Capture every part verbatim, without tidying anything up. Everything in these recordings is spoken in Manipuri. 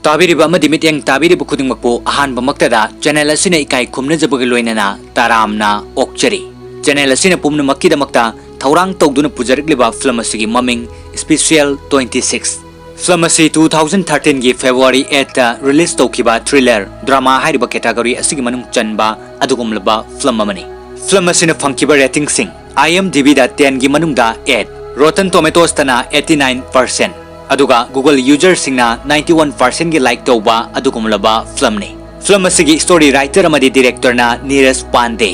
ꯇꯥꯕꯤꯔꯤꯕ ꯑꯃꯗꯤ ꯃꯤꯠꯌꯦꯡ ꯇꯥꯕꯤꯔꯤꯕ ꯈꯨꯗꯤꯡꯃꯛꯄꯨ ꯑꯍꯥꯟꯕꯃꯛꯇꯗ ꯆꯦꯅꯦꯜ ꯑꯁꯤꯅ ꯏꯀꯥꯏ ꯈꯨꯝꯅꯖꯕꯒꯤ ꯂꯣꯏꯅꯅ ꯇꯔꯥꯝꯅ ꯑꯣꯛꯆꯔꯤ꯫ ꯆꯦꯅꯦꯜ ꯑꯁꯤꯅ ꯄꯨꯝꯅꯃꯛꯀꯤꯗꯃꯛꯇ ꯊꯧꯔꯥꯡ ꯇꯧꯗꯨꯅ ꯄꯨꯖꯔꯛꯂꯤꯕ ꯐꯤꯂꯝ ꯑꯁꯤꯒꯤ ꯃꯃꯤꯡ Special twenty six꯫ ꯐꯤꯂꯝ ꯑꯁꯤ two thousand thirteen ꯒꯤ February eight ꯇ release ꯇꯧꯈꯤꯕ thriller drama ꯍꯥꯏꯔꯤꯕ category ꯑꯁꯤꯒꯤ ꯃꯅꯨꯡ ꯆꯟꯕ ꯑꯗꯨꯒꯨꯝꯂꯕ ꯐꯤꯂꯝ ꯑꯃꯅꯤ꯫ ꯐꯤꯂꯝ ꯑꯁꯤꯅ ꯐꯪꯈꯤꯕ rating ꯁꯤꯡ IMDb ꯗ ten ꯒꯤ ꯃꯅꯨꯡꯗ eight, Rotten Tomatoes ꯇꯅ eighty nine percent, ꯑꯗꯨꯒ Google user ꯁꯤꯡꯅ ninety one percent ꯒꯤ like ꯇꯧꯕ ꯑꯗꯨꯒꯨꯝꯂꯕ ꯐꯤꯂꯝꯅꯤ꯫ ꯐꯤꯂꯝ ꯑꯁꯤꯒꯤ story writer ꯑꯃꯗꯤ director ꯅ ꯅꯤꯔꯖ ꯄꯥꯟꯗꯦ꯫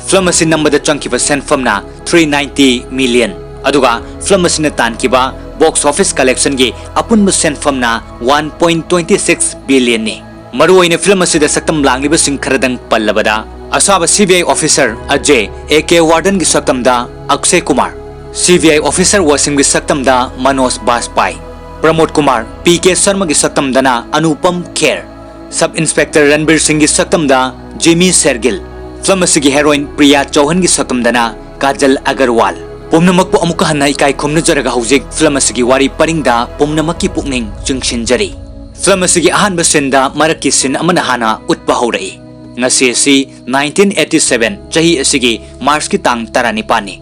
ꯐꯤꯂꯝ ꯑꯁꯤ ꯅꯝꯕꯗ ꯆꯪꯈꯤꯕ ꯁꯦꯟꯐꯝꯅ three ninety million, ꯑꯗꯨꯒ ꯐꯤꯂꯝ ꯑꯁꯤꯅ ꯇꯥꯟꯈꯤꯕ box office collection ꯒꯤ ꯑꯄꯨꯟꯕ ꯁꯦꯟꯐꯝꯅ one point twenty six billion ꯅꯤ꯫ ꯃꯔꯨꯑꯣꯏꯅ ꯐꯤꯂꯝ ꯑꯁꯤꯗ ꯁꯛꯇꯝ ꯂꯥꯡꯂꯤꯕꯁꯤꯡ ꯈꯔꯗꯪ ꯄꯜꯂꯕꯗ, ꯑꯁꯥꯕ CBI officer ꯑꯖꯦ, A K Warden ꯒꯤ ꯁꯛꯇꯝꯗ ꯑꯛꯁꯦ Kumar, CBI officer ꯋꯥꯁꯤꯝꯒꯤ ꯁꯛꯇꯝꯗ Manoj ꯕꯥꯖꯄꯥꯏ, ꯄ꯭ꯔꯃꯣꯗ Kumar, P K ꯁꯔꯃꯒꯤ ꯁꯛꯇꯝꯗꯅ Anupam ꯈꯦꯔ, Sub Inspector ꯔꯟꯕꯤꯔ ꯁꯤꯡꯒꯤ ꯁꯛꯇꯝꯗ ꯖꯤꯃꯤ ꯁꯦꯔꯒꯤꯜ, ꯐꯤꯂꯝ ꯑꯁꯤꯒꯤ heroine ꯄ꯭ꯔꯤꯌꯥ ꯆꯧꯍꯟꯒꯤ ꯁꯛꯇꯝꯗꯅ ꯀꯥꯖꯜ ꯑꯒꯔꯋꯥꯜ꯫ ꯄꯨꯝꯅꯃꯛꯄꯨ ꯑꯃꯨꯛꯀ ꯍꯟꯅ ꯏꯀꯥꯏ ꯈꯨꯝꯅꯖꯔꯒ ꯍꯧꯖꯤꯛ ꯐꯤꯂꯝ ꯑꯁꯤꯒꯤ ꯋꯥꯔꯤ ꯄꯔꯤꯡꯗ ꯄꯨꯝꯅꯃꯛꯀꯤ ꯄꯨꯛꯅꯤꯡ ꯆꯤꯡꯁꯤꯟꯖꯔꯤ꯫ ꯐꯤꯂꯝ ꯑꯁꯤꯒꯤ ꯑꯍꯥꯟꯕ scene ꯗ ꯃꯔꯛꯀꯤ scene ꯑꯃꯅ ꯍꯥꯟꯅ ꯎꯠꯄ ꯍꯧꯔꯛꯏ꯫ ꯉꯁꯤ ꯑꯁꯤ nineteen eighty seven, ꯆꯍꯤ ꯑꯁꯤꯒꯤ March ꯀꯤ ꯇꯥꯡ ꯇꯔꯥꯅꯤꯄꯥꯟꯅꯤ꯫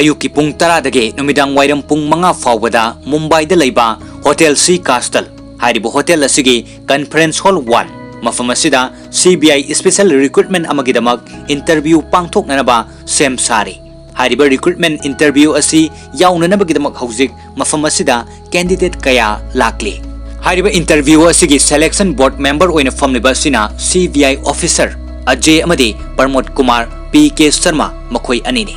ꯑꯌꯨꯛꯀꯤ ꯄꯨꯡ ꯇꯔꯥꯗꯒꯤ ꯅꯨꯃꯤꯗꯥꯡ ꯋꯥꯏꯔꯝ ꯄꯨꯡ ꯃꯉꯥ ꯐꯥꯎꯕꯗ ꯃꯨꯝꯕꯥꯏꯗ ꯂꯩꯕ Hotel Sea Castle ꯍꯥꯏꯔꯤꯕ hotel ꯑꯁꯤꯒꯤ conference hall one, ꯃꯐꯝ ꯑꯁꯤꯗ CBI special recruitment ꯑꯃꯒꯤꯗꯃꯛ interview ꯄꯥꯡꯊꯣꯛꯅꯅꯕ ꯁꯦꯝ ꯁꯥꯔꯤ꯫ ꯍꯥꯏꯔꯤꯕ recruitment interview ꯑꯁꯤ ꯌꯥꯎꯅꯅꯕꯒꯤꯗꯃꯛ ꯍꯧꯖꯤꯛ ꯃꯐꯝ ꯑꯁꯤꯗ candidate ꯀꯌꯥ ꯂꯥꯛꯂꯤ꯫ ꯍꯥꯏꯔꯤꯕ interview ꯑꯁꯤꯒꯤ selection board member ꯑꯣꯏꯅ ꯐꯝꯂꯤꯕ ꯑꯁꯤꯅ CBI officer ꯑꯖꯦ ꯑꯃꯗꯤ ꯄ꯭ꯔꯃꯣꯗ ꯀꯨꯃꯥꯔ, P K ꯁꯔꯃ, ꯃꯈꯣꯏ ꯑꯅꯤꯅꯤ꯫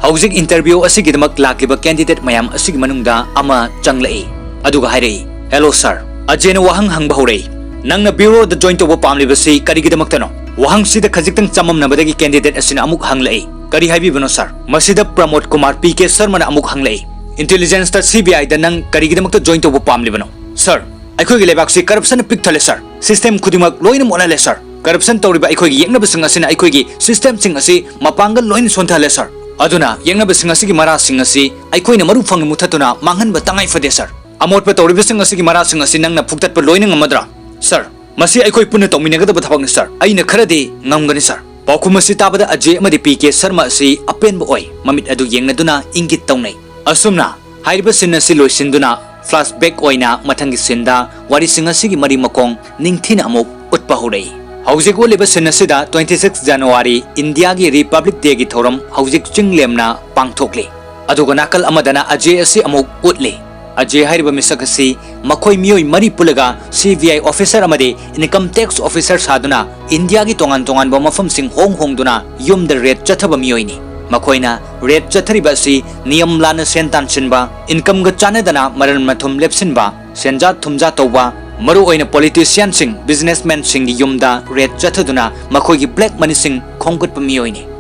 ꯍꯧꯖꯤꯛ interview ꯑꯁꯤꯒꯤꯗꯃꯛ ꯂꯥꯛꯂꯤꯕ candidate ꯃꯌꯥꯝ ꯑꯁꯤꯒꯤ ꯃꯅꯨꯡꯗ ꯑꯃ ꯆꯪꯂꯛꯏ, ꯑꯗꯨꯒ ꯍꯥꯏꯔꯛꯏ, "Hello sir." ꯑꯖꯦꯅ ꯋꯥꯍꯪ ꯍꯪꯕ ꯍꯧꯔꯛꯏ, "ꯅꯪꯅ bureau ꯗ join ꯇꯧꯕ ꯄꯥꯝꯂꯤꯕꯁꯤ ꯀꯔꯤꯒꯤꯗꯃꯛꯇꯅꯣ?" ꯋꯥꯍꯪꯁꯤꯗ ꯈꯖꯤꯛꯇꯪ ꯆꯃꯝꯅꯕꯗꯒꯤ candidate ꯑꯁꯤꯅ ꯑꯃꯨꯛ ꯍꯪꯂꯛꯏ, "ꯀꯔꯤ ꯍꯥꯏꯕꯤꯕꯅꯣ sir?" ꯃꯁꯤꯗ ꯄ꯭ꯔꯃꯣꯗ ꯀꯨꯃꯥꯔ, P K ꯁꯔꯃꯅ ꯑꯃꯨꯛ ꯍꯪꯂꯛꯏ, "Intelligence ꯇ CBI ꯗ ꯅꯪ ꯀꯔꯤꯒꯤꯗꯃꯛꯇ join ꯇꯧꯕ ꯄꯥꯝꯂꯤꯕꯅꯣ?" "Sir, ꯑꯩꯈꯣꯏꯒꯤ ꯂꯩꯕꯥꯛꯁꯤ corruption ꯅ ꯄꯤꯛ ꯊꯜꯂꯦ sir꯫ System ꯈꯨꯗꯤꯡꯃꯛ ꯂꯣꯏꯅ ꯃꯣꯠꯍꯜꯂꯦ sir꯫ Corruption ꯇꯧꯔꯤꯕ ꯑꯩꯈꯣꯏꯒꯤ ꯌꯦꯛꯅꯕꯁꯤꯡ ꯑꯁꯤꯅ ꯑꯩꯈꯣꯏꯒꯤ system ꯁꯤꯡ ꯑꯁꯤ ꯃꯄꯥꯡꯒꯜ ꯂꯣꯏꯅ ꯁꯣꯟꯊꯍꯜꯂꯦ sir꯫ ꯑꯗꯨꯅ ꯌꯦꯛꯅꯕꯁꯤꯡ ꯑꯁꯤꯒꯤ ꯃꯔꯥꯁꯤꯡ ꯑꯁꯤ ꯑꯩꯈꯣꯏꯅ ꯃꯔꯨ ꯐꯪꯅ ꯃꯨꯊꯠꯇꯨꯅ ꯃꯥꯡꯍꯟꯕ ꯇꯉꯥꯏ ꯐꯗꯦ sir꯫ ꯑꯃꯣꯠꯄ ꯇꯧꯔꯤꯕꯁꯤꯡ ꯑꯁꯤꯒꯤ ꯃꯔꯥꯁꯤꯡ ꯑꯁꯤ ꯅꯪꯅ ꯐꯨꯛꯇꯠꯄ ꯂꯣꯏꯅ ꯉꯝꯃꯗ꯭ꯔꯥ? ꯁꯥꯔ, ꯃꯁꯤ ꯑꯩꯈꯣꯏ ꯄꯨꯟꯅ ꯇꯧꯃꯤꯟꯅꯒꯗꯕ ꯊꯕꯛꯅꯤ, ꯁꯥꯔ꯫ ꯑꯩꯅ ꯈꯔꯗꯤ ꯉꯝꯒꯅꯤ, ꯁꯥꯔ꯫ ꯄꯥꯎꯈꯨꯝ ꯑꯁꯤ ꯇꯥꯕꯗ ꯑꯖꯦ ꯑꯃꯗꯤ ꯄꯤ ꯀꯦ ꯁꯔꯃ ꯑꯁꯤ ꯑꯄꯦꯟꯕ ꯑꯣꯏ꯫ ꯃꯃꯤꯠ ꯑꯗꯨ ꯌꯦꯡꯅꯗꯨꯅ ꯏꯪꯒꯤꯠ ꯇꯧꯅꯩ꯫ ꯑꯁꯨꯝꯅ ꯍꯥꯏꯔꯤꯕ ꯁꯤꯟ ꯑꯁꯤ ꯂꯣꯏꯁꯤꯟꯗꯨꯅ, ꯐ꯭ꯂꯥꯁꯕꯦꯛ ꯑꯣꯏꯅ ꯃꯊꯪꯒꯤ ꯁꯤꯟꯗ ꯋꯥꯔꯤꯁꯤꯡ ꯑꯁꯤꯒꯤ ꯃꯔꯤ ꯃꯈꯣꯡ ꯅꯤꯡꯊꯤꯅ ꯑꯃꯨꯛ ꯎꯠꯄ ꯍꯧꯔꯛꯏ꯫ ꯍꯧꯖꯤꯛ ꯎꯠꯂꯤꯕ ꯁꯤꯟ ꯑꯁꯤꯗ twenty six January, ꯏꯟꯗꯤꯌꯥꯒꯤ Republic Day ꯒꯤ ꯊꯧꯔꯝ ꯍꯧꯖꯤꯛ ꯆꯤꯡ ꯂꯦꯝꯅ ꯄꯥꯡꯊꯣꯛꯂꯤ꯫ ꯑꯗꯨꯒ ꯅꯥꯀꯜ ꯑꯃꯗꯅ ꯑꯖꯦ ꯑꯁꯤ ꯑꯃꯨꯛ ꯎꯠꯂꯤ꯫ ꯑꯖꯦ ꯍꯥꯏꯔꯤꯕ ꯃꯤꯁꯛ ꯑꯁꯤ ꯃꯈꯣꯏ ꯃꯤꯑꯣꯏ ꯃꯔꯤ ꯄꯨꯜꯂꯒ C B I officer ꯑꯃꯗꯤ income tax officer ꯁꯥꯗꯨꯅ ꯏꯟꯗꯤꯌꯥꯒꯤ ꯇꯣꯉꯥꯟ ꯇꯣꯉꯥꯟꯕ ꯃꯐꯝꯁꯤꯡ ꯍꯣꯡ ꯍꯣꯡꯗꯨꯅ ꯌꯨꯝꯗ ꯔꯦꯗ ꯆꯠꯊꯕ ꯃꯤꯑꯣꯏꯅꯤ꯫ ꯃꯈꯣꯏꯅ ꯔꯦꯗ ꯆꯠꯊꯔꯤꯕ ꯑꯁꯤ ꯅꯤꯌꯝ ꯂꯥꯟꯅ ꯁꯦꯟ ꯇꯥꯟꯁꯤꯟꯕ, ꯏꯟꯀꯝꯒ ꯆꯥꯟꯅꯗꯅ ꯃꯔꯟ ꯃꯊꯨꯝ ꯂꯦꯞꯁꯤꯟꯕ, ꯁꯦꯟꯖꯥ ꯊꯨꯝꯖꯥ ꯇꯧꯕ, ꯃꯔꯨꯑꯣꯏꯅ politician ꯁꯤꯡ, businessman ꯁꯤꯡꯒꯤ ꯌꯨꯝꯗ ꯔꯦꯗ ꯆꯠꯊꯗꯨꯅ ꯃꯈꯣꯏꯒꯤ black money ꯁꯤꯡ ꯈꯣꯝꯒꯠꯄ ꯃꯤꯑꯣꯏꯅꯤ꯫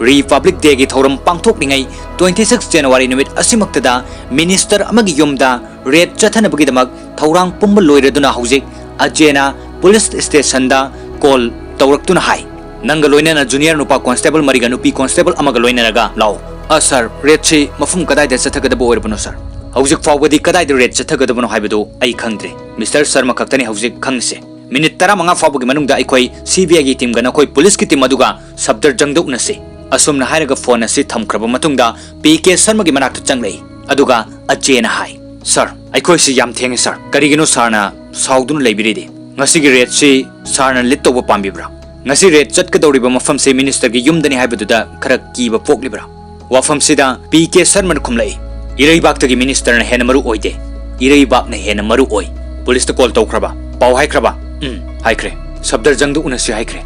Republic Day ꯒꯤ ꯊꯧꯔꯝ ꯄꯥꯡꯊꯣꯛꯂꯤꯉꯩ twenty six January ꯅꯨꯃꯤꯠ ꯑꯁꯤꯃꯛꯇꯗ minister ꯑꯃꯒꯤ ꯌꯨꯝꯗ ꯔꯦꯗ ꯆꯠꯊꯅꯕꯒꯤꯗꯃꯛ ꯊꯧꯔꯥꯡ ꯄꯨꯝꯕ ꯂꯣꯏꯔꯗꯨꯅ ꯍꯧꯖꯤꯛ ꯑꯖꯦꯅ police station ꯗ call ꯇꯧꯔꯛꯇꯨꯅ ꯍꯥꯏ, "ꯅꯪꯒ ꯂꯣꯏꯅꯅ junior ꯅꯨꯄꯥ constable ꯃꯔꯤꯒ ꯅꯨꯄꯤ constable ꯑꯃꯒ ꯂꯣꯏꯅꯔꯒ ꯂꯥꯛꯑꯣ꯫" "ꯑ, ꯁꯥꯔ, ꯔꯦꯗꯁꯤ ꯃꯐꯝ ꯀꯗꯥꯏꯗ ꯆꯠꯊꯒꯗꯕ ꯑꯣꯏꯔꯕꯅꯣ, ꯁꯥꯔ?" "ꯍꯧꯖꯤꯛ ꯐꯥꯎꯕꯗꯤ ꯀꯗꯥꯏꯗ ꯔꯦꯗ ꯆꯠꯊꯒꯗꯕꯅꯣ ꯍꯥꯏꯕꯗꯨ ꯑꯩ ꯈꯪꯗ꯭ꯔꯤ꯫ ꯃꯤꯁꯇꯔ ꯁꯔꯃ ꯈꯛꯇꯅꯤ ꯍꯧꯖꯤꯛ ꯈꯪꯂꯤꯁꯦ꯫ ꯃꯤꯅꯤꯠ ꯇꯔꯥꯃꯉꯥ ꯐꯥꯎꯕꯒꯤ ꯃꯅꯨꯡꯗ ꯑꯩꯈꯣꯏ C B I ꯒꯤ team ꯒ ꯅꯈꯣꯏ police ꯀꯤ team ꯑꯗꯨꯒ ꯁꯐꯗꯔꯖꯪꯗ ꯎꯅꯁꯤ꯫" ꯑꯁꯨꯝꯅ ꯍꯥꯏꯔꯒ phone ꯑꯁꯤ ꯊꯝꯈ꯭ꯔꯕ ꯃꯇꯨꯡꯗ ꯄꯤ ꯀꯦ ꯁꯔꯃꯒꯤ ꯃꯅꯥꯛꯇ ꯆꯪꯂꯛꯏ꯫ ꯑꯗꯨꯒ ꯑꯖꯦꯅ ꯍꯥꯏ, "ꯁꯥꯔ, ꯑꯩꯈꯣꯏꯁꯤ ꯌꯥꯝ ꯊꯦꯡꯉꯦ, ꯁꯥꯔ꯫ ꯀꯔꯤꯒꯤꯅꯣ ꯁꯥꯔꯅ ꯁꯥꯎꯗꯨꯅ ꯂꯩꯕꯤꯔꯤꯗꯤ? ꯉꯁꯤꯒꯤ ꯔꯦꯗꯁꯤ ꯁꯥꯔꯅ lead ꯇꯧꯕ ꯄꯥꯝꯕꯤꯕ꯭ꯔꯥ? ꯉꯁꯤ ꯔꯦꯗ ꯆꯠꯀꯗꯧꯔꯤꯕ ꯃꯐꯝꯁꯤ minister ꯒꯤ ꯌꯨꯝꯗꯅꯤ ꯍꯥꯏꯕꯗꯨꯗ ꯈꯔ ꯀꯤꯕ ꯄꯣꯛꯂꯤꯕ꯭ꯔꯥ?" ꯋꯥꯐꯝꯁꯤꯗ ꯄꯤ ꯀꯦ ꯁꯔꯃꯅ ꯈꯨꯝꯂꯛꯏ, "ꯏꯔꯩꯕꯥꯛꯇꯒꯤ minister ꯅ ꯍꯦꯟꯅ ꯃꯔꯨ ꯑꯣꯏꯗꯦ꯫ ꯏꯔꯩꯕꯥꯛꯅ ꯍꯦꯟꯅ ꯃꯔꯨ ꯑꯣꯏ꯫ Police ꯇ call ꯇꯧꯈ꯭ꯔꯕ? ꯄꯥꯎ ꯍꯥꯏꯈ꯭ꯔꯕ?" "ꯎꯝ, ꯍꯥꯏꯈ꯭ꯔꯦ꯫ ꯁꯐꯗꯔꯖꯪꯗ ꯎꯅꯁꯤ ꯍꯥꯏꯈ꯭ꯔꯦ꯫"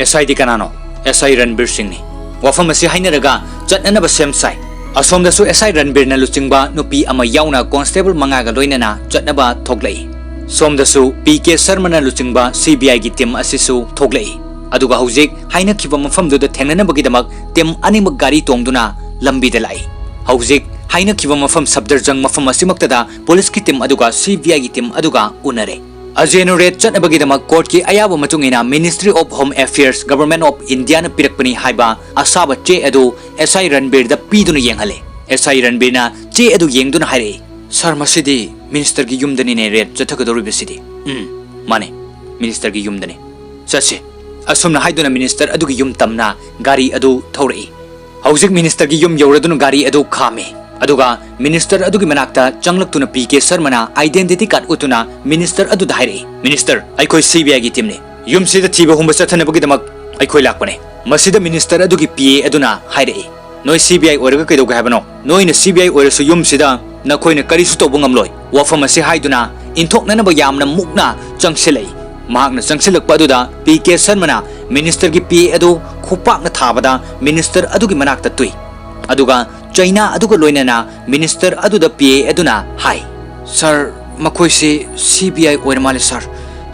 "S I ꯗꯤ ꯀꯅꯥꯅꯣ?" "S I ꯔꯟꯕꯤꯔ ꯁꯤꯡꯅꯤ꯫" ꯋꯥꯐꯝ ꯑꯁꯤ ꯍꯥꯏꯅꯔꯒ ꯆꯠꯅꯅꯕ ꯁꯦꯝ ꯁꯥꯏ꯫ ꯑꯁꯣꯝꯗꯁꯨ S I ꯔꯟꯕꯤꯔꯅ ꯂꯨꯆꯤꯡꯕ ꯅꯨꯄꯤ ꯑꯃ ꯌꯥꯎꯅ constable ꯃꯉꯥꯒ ꯂꯣꯏꯅꯅ ꯆꯠꯅꯕ ꯊꯣꯛꯂꯛꯏ꯫ ꯁꯣꯝꯗꯁꯨ ꯄꯤ ꯀꯦ ꯁꯔꯃꯅ ꯂꯨꯆꯤꯡꯕ C B I ꯒꯤ team ꯑꯁꯤꯁꯨ ꯊꯣꯛꯂꯛꯏ꯫ ꯑꯗꯨꯒ ꯍꯧꯖꯤꯛ ꯍꯥꯏꯅꯈꯤꯕ ꯃꯐꯝꯗꯨꯗ ꯊꯦꯡꯅꯅꯕꯒꯤꯗꯃꯛ team ꯑꯅꯤꯃꯛ ꯒꯥꯔꯤ ꯇꯣꯡꯗꯨꯅ ꯂꯝꯕꯤꯗ ꯂꯥꯛꯏ꯫ ꯍꯧꯖꯤꯛ ꯍꯥꯏꯅꯈꯤꯕ ꯃꯐꯝ ꯁꯐꯗꯔꯖꯪ ꯃꯐꯝ ꯑꯁꯤꯃꯛꯇꯗ police ꯀꯤ team ꯑꯗꯨꯒ C B I ꯒꯤ team ꯑꯗꯨꯒ ꯎꯅꯔꯦ꯫ ꯑꯖꯦꯅ ꯔꯦꯗ ꯆꯠꯅꯕꯒꯤꯗꯃꯛ court ꯀꯤ ꯑꯌꯥꯕ ꯃꯇꯨꯡ ꯏꯟꯅ Ministry of Home Affairs, Government of India ꯅ ꯄꯤꯔꯛꯄꯅꯤ ꯍꯥꯏꯕ ꯑꯁꯥꯕ ꯆꯦ ꯑꯗꯨ S I ꯔꯟꯕꯤꯔꯗ ꯄꯤꯗꯨꯅ ꯌꯦꯡꯍꯜꯂꯦ꯫ S I ꯔꯟꯕꯤꯔꯅ ꯆꯦ ꯑꯗꯨ ꯌꯦꯡꯗꯨꯅ ꯍꯥꯏꯔꯛꯏ, "ꯁꯥꯔ, ꯃꯁꯤꯗꯤ ꯃꯤꯅꯤꯁꯇꯔꯒꯤ ꯌꯨꯝꯗꯅꯤꯅꯦ ꯔꯦꯗ ꯆꯠꯊꯒꯗꯧꯔꯤꯕꯁꯤꯗꯤ꯫ ꯎꯝ, ꯃꯥꯅꯦ, ꯃꯤꯅꯤꯁꯇꯔꯒꯤ ꯌꯨꯝꯗꯅꯤ꯫ ꯆꯠꯁꯦ꯫ ꯑꯁꯨꯝꯅ ꯍꯥꯏꯗꯨꯅ ꯃꯤꯅꯤꯁꯇꯔ ꯑꯗꯨꯒꯤ ꯌꯨꯝ ꯇꯝꯅ ꯒꯥꯔꯤ ꯑꯗꯨ ꯊꯧꯔꯛꯏ꯫ ꯍꯧꯖꯤꯛ ꯃꯤꯅꯤꯁꯇꯔꯒꯤ ꯌꯨꯝ ꯌꯧꯔꯗꯨꯅ ꯒꯥꯔꯤ ꯑꯗꯨ ꯈꯥꯝꯃꯤ꯫ ꯑꯗꯨꯒ ꯃꯤꯅꯤꯁꯇꯔ ꯑꯗꯨꯒꯤ ꯃꯅꯥꯛꯇ ꯆꯪꯂꯛꯇꯨꯅ ꯄꯤ ꯀꯦ ꯁꯔꯃꯅ identity card ꯎꯠꯇꯨꯅ ꯃꯤꯅꯤꯁꯇꯔ ꯑꯗꯨꯗ ꯍꯥꯏꯔꯛꯏ, "ꯃꯤꯅꯤꯁꯇꯔ, ꯑꯩꯈꯣꯏ C B I ꯒꯤ teamꯅꯤ꯫ ꯌꯨꯝꯁꯤꯗ ꯊꯤꯕ ꯍꯨꯝꯕ ꯆꯠꯊꯅꯕꯒꯤꯗꯃꯛ ꯑꯩꯈꯣꯏ ꯂꯥꯛꯄꯅꯦ꯫" ꯃꯁꯤꯗ ꯃꯤꯅꯤꯁꯇꯔ ꯑꯗꯨꯒꯤ P A ꯑꯗꯨꯅ ꯍꯥꯏꯔꯛꯏ, "ꯅꯣꯏ C B I ꯑꯣꯏꯔꯒ ꯀꯩꯗꯧꯒꯦ ꯍꯥꯏꯕꯅꯣ? ꯅꯣꯏꯅ C B I ꯑꯣꯏꯔꯁꯨ ꯌꯨꯝꯁꯤꯗ ꯅꯈꯣꯏꯅ ꯀꯔꯤꯁꯨ ꯇꯧꯕ ꯉꯝꯂꯣꯏ꯫" ꯋꯥꯐꯝ ꯑꯁꯤ ꯍꯥꯏꯗꯨꯅ ꯏꯟꯊꯣꯛꯅꯅꯕ ꯌꯥꯝꯅ ꯃꯨꯛꯅ ꯆꯪꯁꯤꯜꯂꯛꯏ꯫ ꯃꯍꯥꯛꯅ ꯆꯪꯁꯤꯜꯂꯛꯄ ꯑꯗꯨꯗ ꯄꯤ ꯀꯦ ꯁꯔꯃꯅ ꯃꯤꯅꯤꯁꯇꯔꯒꯤ P A ꯑꯗꯨ ꯈꯨꯄꯥꯛꯅ ꯊꯥꯕꯗ ꯃꯤꯅꯤꯁꯇꯔ ꯑꯗꯨꯒꯤ ꯃꯅꯥꯛꯇ ꯇꯨꯏ꯫ ꯑꯗꯨꯒ ꯆꯩꯅꯥ ꯑꯗꯨꯒ ꯂꯣꯏꯅꯅ ꯃꯤꯅꯤꯁꯇꯔ ꯑꯗꯨꯗ P A ꯑꯗꯨꯅ ꯍꯥꯏ, "ꯁꯥꯔ, ꯃꯈꯣꯏꯁꯤ C B I ꯑꯣꯏꯔ ꯃꯥꯜꯂꯦ ꯁꯥꯔ꯫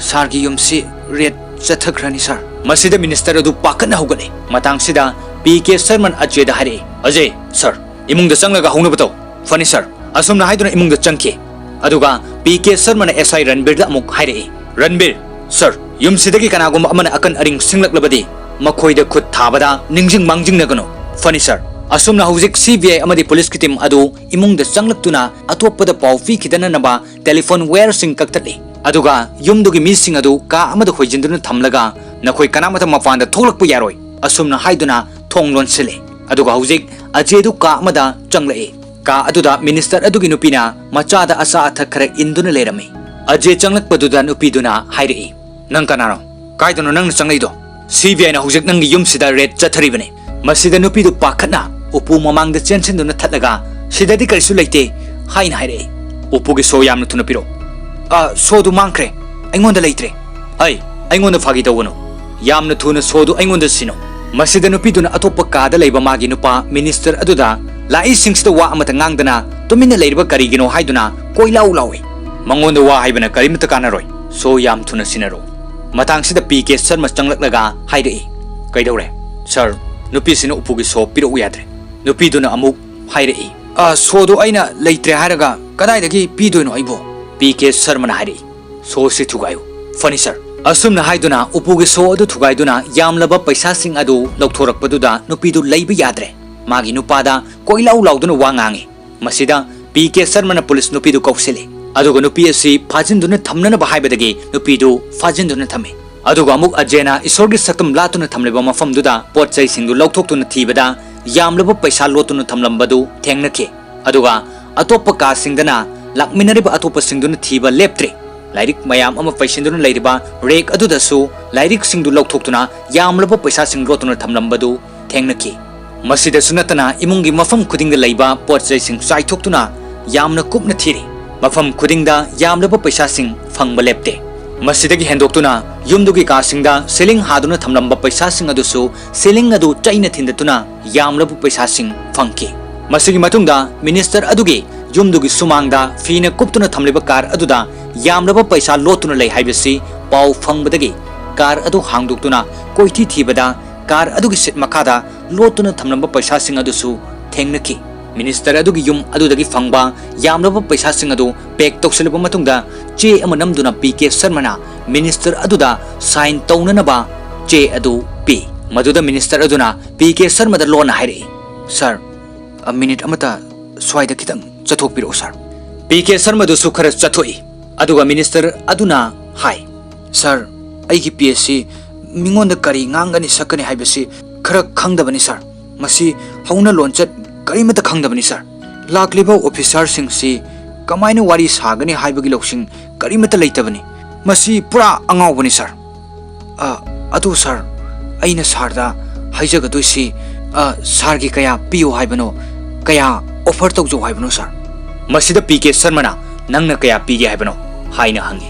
ꯁꯥꯔꯒꯤ ꯌꯨꯝꯁꯤ ꯔꯦꯗ ꯆꯠꯊꯈ꯭ꯔꯅꯤ ꯁꯥꯔ꯫" ꯃꯁꯤꯗ ꯃꯤꯅꯤꯁꯇꯔ ꯑꯗꯨ ꯄꯥꯈꯠꯅ ꯍꯧꯒꯠꯂꯦ꯫ ꯃꯇꯥꯡꯁꯤꯗ ꯄꯤ ꯀꯦ ꯁꯔꯃꯟ ꯑꯖꯦꯗ ꯍꯥꯏꯔꯛꯏ, "ꯑꯖꯦ, ꯁꯥꯔ, ꯏꯃꯨꯡꯗ ꯆꯪꯂꯒ ꯍꯧꯅꯕ ꯇꯧ꯫" "ꯐꯅꯤ ꯁꯥꯔ꯫" ꯑꯁꯨꯝꯅ ꯍꯥꯏꯗꯨꯅ ꯏꯃꯨꯡꯗ ꯆꯪꯈꯤ꯫ ꯑꯗꯨꯒ ꯄꯤ ꯀꯦ ꯁꯔꯃꯅ S I ꯔꯟꯕꯤꯔꯗ ꯑꯃꯨꯛ ꯍꯥꯏꯔꯛꯏ, "ꯔꯟꯕꯤꯔ, ꯁꯥꯔ, ꯌꯨꯝꯁꯤꯗꯒꯤ ꯀꯅꯥꯒꯨꯝꯕ ꯑꯃꯅ ꯑꯀꯟ ꯑꯔꯤꯡ ꯁꯤꯡꯂꯛꯂꯕꯗꯤ ꯃꯈꯣꯏꯗ ꯈꯨꯠ ꯊꯥꯕꯗ ꯅꯤꯡꯁꯤꯡ ꯃꯥꯡꯖꯤꯡꯅꯒꯅꯨ꯫" "ꯐꯅꯤ ꯁꯥꯔ꯫" ꯑꯁꯨꯝꯅ ꯍꯧꯖꯤꯛ C B I ꯑꯃꯗꯤ ꯄꯨꯂꯤꯁꯀꯤ team ꯑꯗꯨ ꯏꯃꯨꯡꯗ ꯆꯪꯂꯛꯇꯨꯅ ꯑꯇꯣꯞꯄꯗ ꯄꯥꯎ ꯄꯤꯈꯤꯗꯅꯅꯕ telephone wireꯁꯤꯡ ꯀꯛꯊꯠꯂꯤ꯫ ꯑꯗꯨꯒ ꯌꯨꯝꯗꯨꯒꯤ ꯃꯤꯁꯤꯡ ꯑꯗꯨ ꯀꯥ ꯑꯃꯗ ꯍꯣꯏꯖꯤꯟꯗꯨꯅ ꯊꯝꯂꯒ, "ꯅꯈꯣꯏ ꯀꯅꯥꯃꯠꯇ ꯃꯄꯥꯟꯗ ꯊꯣꯛꯂꯛꯄ ꯌꯥꯔꯣꯏ꯫" ꯑꯁꯨꯝꯅ ꯍꯥꯏꯗꯨꯅ ꯊꯣꯡ ꯂꯣꯟꯁꯤꯜꯂꯤ꯫ ꯑꯗꯨꯒ ꯍꯧꯖꯤꯛ ꯑꯖꯦꯗꯨ ꯀꯥ ꯑꯃꯗ ꯆꯪꯂꯛꯏ꯫ ꯀꯥ ꯑꯗꯨꯗ ꯃꯤꯅꯤꯁꯇꯔ ꯑꯗꯨꯒꯤ ꯅꯨꯄꯤꯅ ꯃꯆꯥꯗ ꯑꯆꯥ ꯑꯊꯛ ꯈꯔ ꯏꯟꯗꯨꯅ ꯂꯩꯔꯝꯃꯤ꯫ ꯑꯖꯦ ꯆꯪꯂꯛꯄꯗꯨꯗ ꯅꯨꯄꯤꯗꯨꯅ ꯍꯥꯏꯔꯛꯏ, "ꯅꯪ ꯀꯅꯥꯅꯣ? ꯀꯥꯏꯗꯅꯣ ꯅꯪꯅ ꯆꯪꯂꯛꯏꯗꯣ?" "C B Iꯅ ꯍꯧꯖꯤꯛ ꯅꯪꯒꯤ ꯌꯨꯝꯁꯤꯗ ꯔꯦꯗ ꯆꯠꯊꯔꯤꯕꯅꯤ꯫" ꯃꯁꯤꯗ ꯅꯨꯄꯤꯗꯨ ꯄꯥꯈꯠꯅ ꯎꯄꯨ ꯃꯃꯥꯡꯗ ꯆꯦꯟꯁꯤꯟꯗꯨꯅ ꯊꯠꯂꯒ, "ꯁꯤꯗꯗꯤ ꯀꯔꯤꯁꯨ ꯂꯩꯇꯦ" ꯍꯥꯏꯅ ꯍꯥꯏꯔꯛꯏ꯫ "ꯎꯄꯨꯒꯤ ꯁꯣ ꯌꯥꯝꯅ ꯊꯨꯅ ꯄꯤꯔꯛꯑꯣ꯫" "ꯑ, ꯁꯣꯗꯨ ꯃꯥꯡꯈ꯭ꯔꯦ, ꯑꯩꯉꯣꯟꯗ ꯂꯩꯇ꯭ꯔꯦ꯫" "ꯑꯩ, ꯑꯩꯉꯣꯟꯗ ꯐꯥꯒꯤ ꯇꯧꯒꯅꯨ꯫ ꯌꯥꯝꯅ ꯊꯨꯅ ꯁꯣꯗꯨ ꯑꯩꯉꯣꯟꯗ ꯁꯤꯟꯅꯧ꯫" ꯃꯁꯤꯗ ꯅꯨꯄꯤꯗꯨꯅ ꯑꯇꯣꯞꯄ ꯀꯥꯗ ꯂꯩꯕ ꯃꯥꯒꯤ ꯅꯨꯄꯥ ꯃꯤꯅꯤꯁꯇꯔ ꯑꯗꯨꯗ ꯂꯥꯛꯏꯁꯤꯡꯁꯤꯗ ꯋꯥ ꯑꯃꯠꯇ ꯉꯥꯡꯗꯅ ꯇꯨꯃꯤꯟꯅ ꯂꯩꯔꯤꯕ ꯀꯔꯤꯒꯤꯅꯣ ꯍꯥꯏꯗꯨꯅ ꯀꯣꯏꯂꯥꯎ ꯂꯥꯎꯏ꯫ "ꯃꯉꯣꯟꯗ ꯋꯥ ꯍꯥꯏꯕꯅ ꯀꯔꯤꯃꯠꯇ ꯀꯥꯟꯅꯔꯣꯏ꯫ ꯁꯣ ꯌꯥꯝ ꯊꯨꯅ ꯁꯤꯟꯅꯔꯣ꯫" ꯃꯇꯥꯡꯁꯤꯗ ꯄꯤ ꯀꯦ ꯁꯔꯃ ꯆꯪꯂꯛꯂꯒ ꯍꯥꯏꯔꯛꯏ, "ꯀꯩꯗꯧꯔꯦ?" "ꯁꯥꯔ, ꯅꯨꯄꯤꯁꯤꯅ ꯎꯄꯨꯒꯤ ꯁꯣ ꯄꯤꯔꯛꯎ ꯌꯥꯗ꯭ꯔꯦ꯫" ꯅꯨꯄꯤꯗꯨꯅ ꯑꯃꯨꯛ ꯍꯥꯏꯔꯛꯏ, "ꯑ, ꯁꯣꯗꯨ ꯑꯩꯅ ꯂꯩꯇ꯭ꯔꯦ ꯍꯥꯏꯔꯒ ꯀꯗꯥꯏꯗꯒꯤ ꯄꯤꯗꯣꯏꯅꯣ ꯑꯩꯕꯨ?" ꯄꯤ ꯀꯦ ꯁꯔꯃꯅ ꯍꯥꯏꯔꯛꯏ, "ꯁꯣꯁꯤ ꯊꯨꯒꯥꯏꯌꯨ꯫" "ꯐꯅꯤ ꯁꯥꯔ꯫" ꯑꯁꯨꯝꯅ ꯍꯥꯏꯗꯨꯅ ꯎꯄꯨꯒꯤ ꯁꯣ ꯑꯗꯨ ꯊꯨꯒꯥꯏꯗꯨꯅ ꯌꯥꯝꯂꯕ ꯄꯩꯁꯥꯁꯤꯡ ꯑꯗꯨ ꯂꯧꯊꯣꯔꯛꯄꯗꯨꯗ ꯅꯨꯄꯤꯗꯨ ꯂꯩꯕ ꯌꯥꯗ꯭ꯔꯦ꯫ ꯃꯥꯒꯤ ꯅꯨꯄꯥꯗ ꯀꯣꯏꯂꯥꯎ ꯂꯥꯎꯗꯨꯅ ꯋꯥ ꯉꯥꯡꯏ꯫ ꯃꯁꯤꯗ ꯄꯤ ꯀꯦ ꯁꯔꯃꯅ ꯄꯨꯂꯤꯁ ꯅꯨꯄꯤꯗꯨ ꯀꯧꯁꯤꯜꯂꯤ꯫ ꯑꯗꯨꯒ ꯅꯨꯄꯤ ꯑꯁꯤ ꯐꯥꯖꯤꯟꯗꯨꯅ ꯊꯝꯅꯅꯕ ꯍꯥꯏꯕꯗꯒꯤ ꯅꯨꯄꯤꯗꯨ ꯐꯥꯖꯤꯟꯗꯨꯅ ꯊꯝꯃꯤ꯫ ꯑꯗꯨꯒ ꯑꯃꯨꯛ ꯑꯖꯦꯅ ꯏꯁꯣꯔꯒꯤ ꯁꯛꯇꯝ ꯂꯥꯠꯇꯨꯅ ꯊꯝꯂꯤꯕ ꯃꯐꯝꯗꯨꯗ ꯄꯣꯠ ꯆꯩꯁꯤꯡꯗꯨ ꯂꯧꯊꯣꯛꯇꯨꯅ ꯊꯤꯕꯗ ꯌꯥꯝꯂꯕ ꯄꯩꯁꯥ ꯂꯣꯠꯇꯨꯅ ꯊꯝꯂꯝꯕꯗꯨ ꯊꯦꯡꯅꯈꯤ꯫ ꯑꯗꯨꯒ ꯑꯇꯣꯞꯄ ꯀꯥꯁꯤꯡꯗꯅ ꯂꯥꯛꯃꯤꯟꯅꯔꯤꯕ ꯑꯇꯣꯞꯄꯁꯤꯡꯗꯨꯅ ꯊꯤꯕ ꯂꯦꯞꯇ꯭ꯔꯤ꯫ ꯂꯥꯏꯔꯤꯛ ꯃꯌꯥꯝ ꯑꯃ ꯄꯩꯁꯤꯟꯗꯨꯅ ꯂꯩꯔꯤꯕ ꯔꯦꯛ ꯑꯗꯨꯗꯁꯨ ꯂꯥꯏꯔꯤꯛꯁꯤꯡꯗꯨ ꯂꯧꯊꯣꯛꯇꯨꯅ ꯌꯥꯝꯂꯕ ꯄꯩꯁꯥꯁꯤꯡ ꯂꯣꯠꯇꯨꯅ ꯊꯝꯂꯝꯕꯗꯨ ꯊꯦꯡꯅꯈꯤ꯫ ꯃꯁꯤꯗꯁꯨ ꯅꯠꯇꯅ ꯏꯃꯨꯡꯒꯤ ꯃꯐꯝ ꯈꯨꯗꯤꯡꯗ ꯂꯩꯕ ꯄꯣꯠ ꯆꯩꯁꯤꯡ ꯆꯥꯏꯊꯣꯛꯇꯨꯅ ꯌꯥꯝꯅ ꯀꯨꯞꯅ ꯊꯤꯔꯤ꯫ ꯃꯐꯝ ꯈꯨꯗꯤꯡꯗ ꯌꯥꯝꯂꯕ ꯄꯩꯁꯥꯁꯤꯡ ꯐꯪꯕ ꯂꯦꯞꯇꯦ꯫ ꯃꯁꯤꯗꯒꯤ ꯍꯦꯟꯗꯣꯛꯇꯨꯅ ꯌꯨꯝꯗꯨꯒꯤ ꯀꯥꯁꯤꯡꯗ ꯁꯤꯂꯤꯡ ꯍꯥꯗꯨꯅ ꯊꯝꯂꯝꯕ ꯄꯩꯁꯥꯁꯤꯡ ꯑꯗꯨꯁꯨ ꯁꯤꯂꯤꯡ ꯑꯗꯨ ꯆꯩꯅ ꯊꯤꯟꯗꯠꯇꯨꯅ ꯌꯥꯝꯂꯕ ꯄꯩꯁꯥꯁꯤꯡ ꯐꯪꯈꯤ꯫ ꯃꯁꯤꯒꯤ ꯃꯇꯨꯡꯗ ꯃꯤꯅꯤꯁꯇꯔ ꯑꯗꯨꯒꯤ ꯌꯨꯝꯗꯨꯒꯤ ꯁꯨꯃꯥꯡꯗ ꯐꯤꯅ ꯀꯨꯞꯇꯨꯅ ꯊꯝꯂꯤꯕ ꯀꯥꯔ ꯑꯗꯨꯗ ꯌꯥꯝꯂꯕ ꯄꯩꯁꯥ ꯂꯣꯠꯇꯨꯅ ꯂꯩ ꯍꯥꯏꯕꯁꯤ ꯄꯥꯎ ꯐꯪꯕꯗꯒꯤ ꯀꯥꯔ ꯑꯗꯨ ꯍꯥꯡꯗꯣꯛꯇꯨꯅ ꯀꯣꯏꯊꯤ ꯊꯤꯕꯗ ꯀꯥꯔ ꯑꯗꯨꯒꯤ ꯁꯤꯠ ꯃꯈꯥꯗ ꯂꯣꯠꯇꯨꯅ ꯊꯝꯂꯝꯕ ꯄꯩꯁꯥꯁꯤꯡ ꯑꯗꯨꯁꯨ ꯊꯦꯡꯅꯈꯤ꯫ ꯃꯤꯅꯤꯁꯇꯔ ꯑꯗꯨꯒꯤ ꯌꯨꯝ ꯑꯗꯨꯗꯒꯤ ꯐꯪꯕ ꯌꯥꯝꯂꯕ ꯄꯩꯁꯥꯁꯤꯡ ꯑꯗꯨ ꯄꯦꯛ ꯇꯧꯁꯤꯜꯂꯕ ꯃꯇꯨꯡꯗ ꯆꯦ ꯑꯃ ꯅꯝꯗꯨꯅ ꯄꯤ ꯀꯦ ꯁꯔꯃꯅ ꯃꯤꯅꯤꯁꯇꯔ ꯑꯗꯨꯗ ꯁꯥꯏꯟ ꯇꯧꯅꯅꯕ ꯆꯦ ꯑꯗꯨ ꯄꯤ꯫ ꯃꯗꯨꯗ ꯃꯤꯅꯤꯁꯇꯔ ꯑꯗꯨꯅ ꯄꯤ ꯀꯦ ꯁꯔꯃꯗ ꯂꯣꯟꯅ ꯍꯥꯏꯔꯛꯏ, "ꯁꯥꯔ, ꯑ, ꯃꯤꯅꯤꯠ ꯑꯃꯇ ꯁ꯭ꯋꯥꯏꯗ ꯈꯤꯇꯪ ꯆꯠꯊꯣꯛꯄꯤꯔꯛꯑꯣ ꯁꯥꯔ"꯫ ꯄꯤ ꯀꯦ ꯁꯔꯃꯗꯨꯁꯨ ꯈꯔ ꯆꯠꯊꯣꯛꯏ꯫ ꯑꯗꯨꯒ ꯃꯤꯅꯤꯁꯇꯔ ꯑꯗꯨꯅ ꯍꯥꯏ, "ꯁꯥꯔ, ꯑꯩꯒꯤ ꯄꯤ ꯑꯦꯁ ꯁꯤ ꯃꯤꯉꯣꯟꯗ ꯀꯔꯤ ꯉꯥꯡꯒꯅꯤ ꯁꯛꯀꯅꯤ ꯍꯥꯏꯕꯁꯤ ꯈꯔ ꯈꯪꯗꯕꯅꯤ ꯁꯥꯔ꯫ ꯃꯁꯤ ꯍꯧꯅ ꯂꯣꯟꯆꯠ ꯀꯔꯤꯃꯠꯇ ꯈꯪꯗꯕꯅꯤ ꯁꯥꯔ꯫ ꯂꯥꯛꯂꯤꯕ ꯑꯣꯐꯤꯁꯥꯔꯁꯤꯡꯁꯤ ꯀꯃꯥꯏꯅ ꯋꯥꯔꯤ ꯁꯥꯒꯅꯤ ꯍꯥꯏꯕꯒꯤ ꯂꯧꯁꯤꯡ ꯀꯔꯤꯃꯠꯇ ꯂꯩꯇꯕꯅꯤ꯫ ꯃꯁꯤ ꯄꯨꯔꯥ ꯑꯉꯥꯎꯕꯅꯤ ꯁꯥꯔ"꯫ "ꯑ, ꯑꯗꯨ ꯁꯥꯔ, ꯑꯩꯅ ꯁꯥꯔꯗ ꯍꯥꯏꯖꯒꯗꯣꯏꯁꯤ, ꯑ, ꯁꯥꯔꯒꯤ ꯀꯌꯥ ꯄꯤꯌꯨ ꯍꯥꯏꯕꯅꯣ, ꯀꯌꯥ ꯑꯣꯐꯔ ꯇꯧꯖꯧ ꯍꯥꯏꯕꯅꯣ ꯁꯥꯔ?" ꯃꯁꯤꯗ ꯄꯤ ꯀꯦ ꯁꯔꯃꯅ, "ꯅꯪꯅ ꯀꯌꯥ ꯄꯤꯒꯦ ꯍꯥꯏꯕꯅꯣ?" ꯍꯥꯏꯅ ꯍꯪꯉꯤ꯫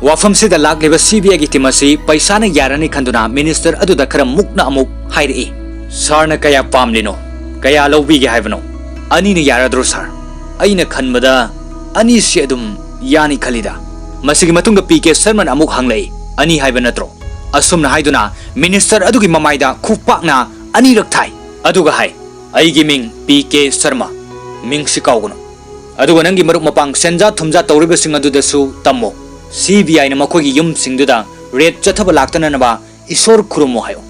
ꯋꯥꯐꯝꯁꯤꯗ ꯂꯥꯛꯂꯤꯕ ꯁꯤ ꯕꯤ ꯑꯥꯏꯒꯤ ꯇꯤꯝ ꯑꯁꯤ ꯄꯩꯁꯥꯅ ꯌꯥꯔꯅꯤ ꯈꯟꯗꯨꯅ ꯃꯤꯅꯤꯁꯇꯔ ꯑꯗꯨꯗ ꯈꯔ ꯃꯨꯛꯅ ꯑꯃꯨꯛ ꯍꯥꯏꯔꯛꯏ, "ꯁꯥꯔꯅ ꯀꯌꯥ ꯄꯥꯝꯂꯤꯅꯣ? ꯀꯌꯥ ꯂꯧꯕꯤꯒꯦ ꯍꯥꯏꯕꯅꯣ? ꯑꯅꯤꯅ ꯌꯥꯔꯗ꯭ꯔꯣ ꯁꯥꯔ? ꯑꯩꯅ ꯈꯟꯕꯗ ꯑꯅꯤꯁꯤ ꯑꯗꯨꯝ ꯌꯥꯅꯤ ꯈꯜꯂꯤꯗ"꯫ ꯃꯁꯤꯒꯤ ꯃꯇꯨꯡꯗ ꯄꯤ ꯀꯦ ꯁꯔꯃꯅ ꯑꯃꯨꯛ ꯍꯪꯂꯛꯏ, "ꯑꯅꯤ ꯍꯥꯏꯕ ꯅꯠꯇ꯭ꯔꯣ?" ꯑꯁꯨꯝꯅ ꯍꯥꯏꯗꯨꯅ ꯃꯤꯅꯤꯁꯇꯔ ꯑꯗꯨꯒꯤ ꯃꯃꯥꯏꯗ ꯈꯨꯄꯥꯛꯅ ꯑꯅꯤꯔꯛ ꯊꯥꯏ꯫ ꯑꯗꯨꯒ ꯍꯥꯏ, "ꯑꯩꯒꯤ ꯃꯤꯡ ꯄꯤ ꯀꯦ ꯁꯔꯃ, ꯃꯤꯡꯁꯤ ꯀꯥꯎꯒꯅꯨ꯫ ꯑꯗꯨꯒ ꯅꯪꯒꯤ ꯃꯔꯨꯞ ꯃꯄꯥꯡ ꯁꯦꯟꯖꯥ ꯊꯨꯝꯖꯥ ꯇꯧꯔꯤꯕꯁꯤꯡ ꯑꯗꯨꯗꯁꯨ ꯇꯝꯃꯨ꯫ ꯁꯤ ꯕꯤ ꯑꯥꯏꯅ ꯃꯈꯣꯏꯒꯤ ꯌꯨꯝꯁꯤꯡꯗꯨꯗ ꯔꯦꯗ ꯆꯠꯊꯕ ꯂꯥꯛꯇꯅꯅꯕ ꯏꯁꯣꯔ ꯈꯨꯔꯨꯝꯃꯨ ꯍꯥꯏꯌꯨ꯫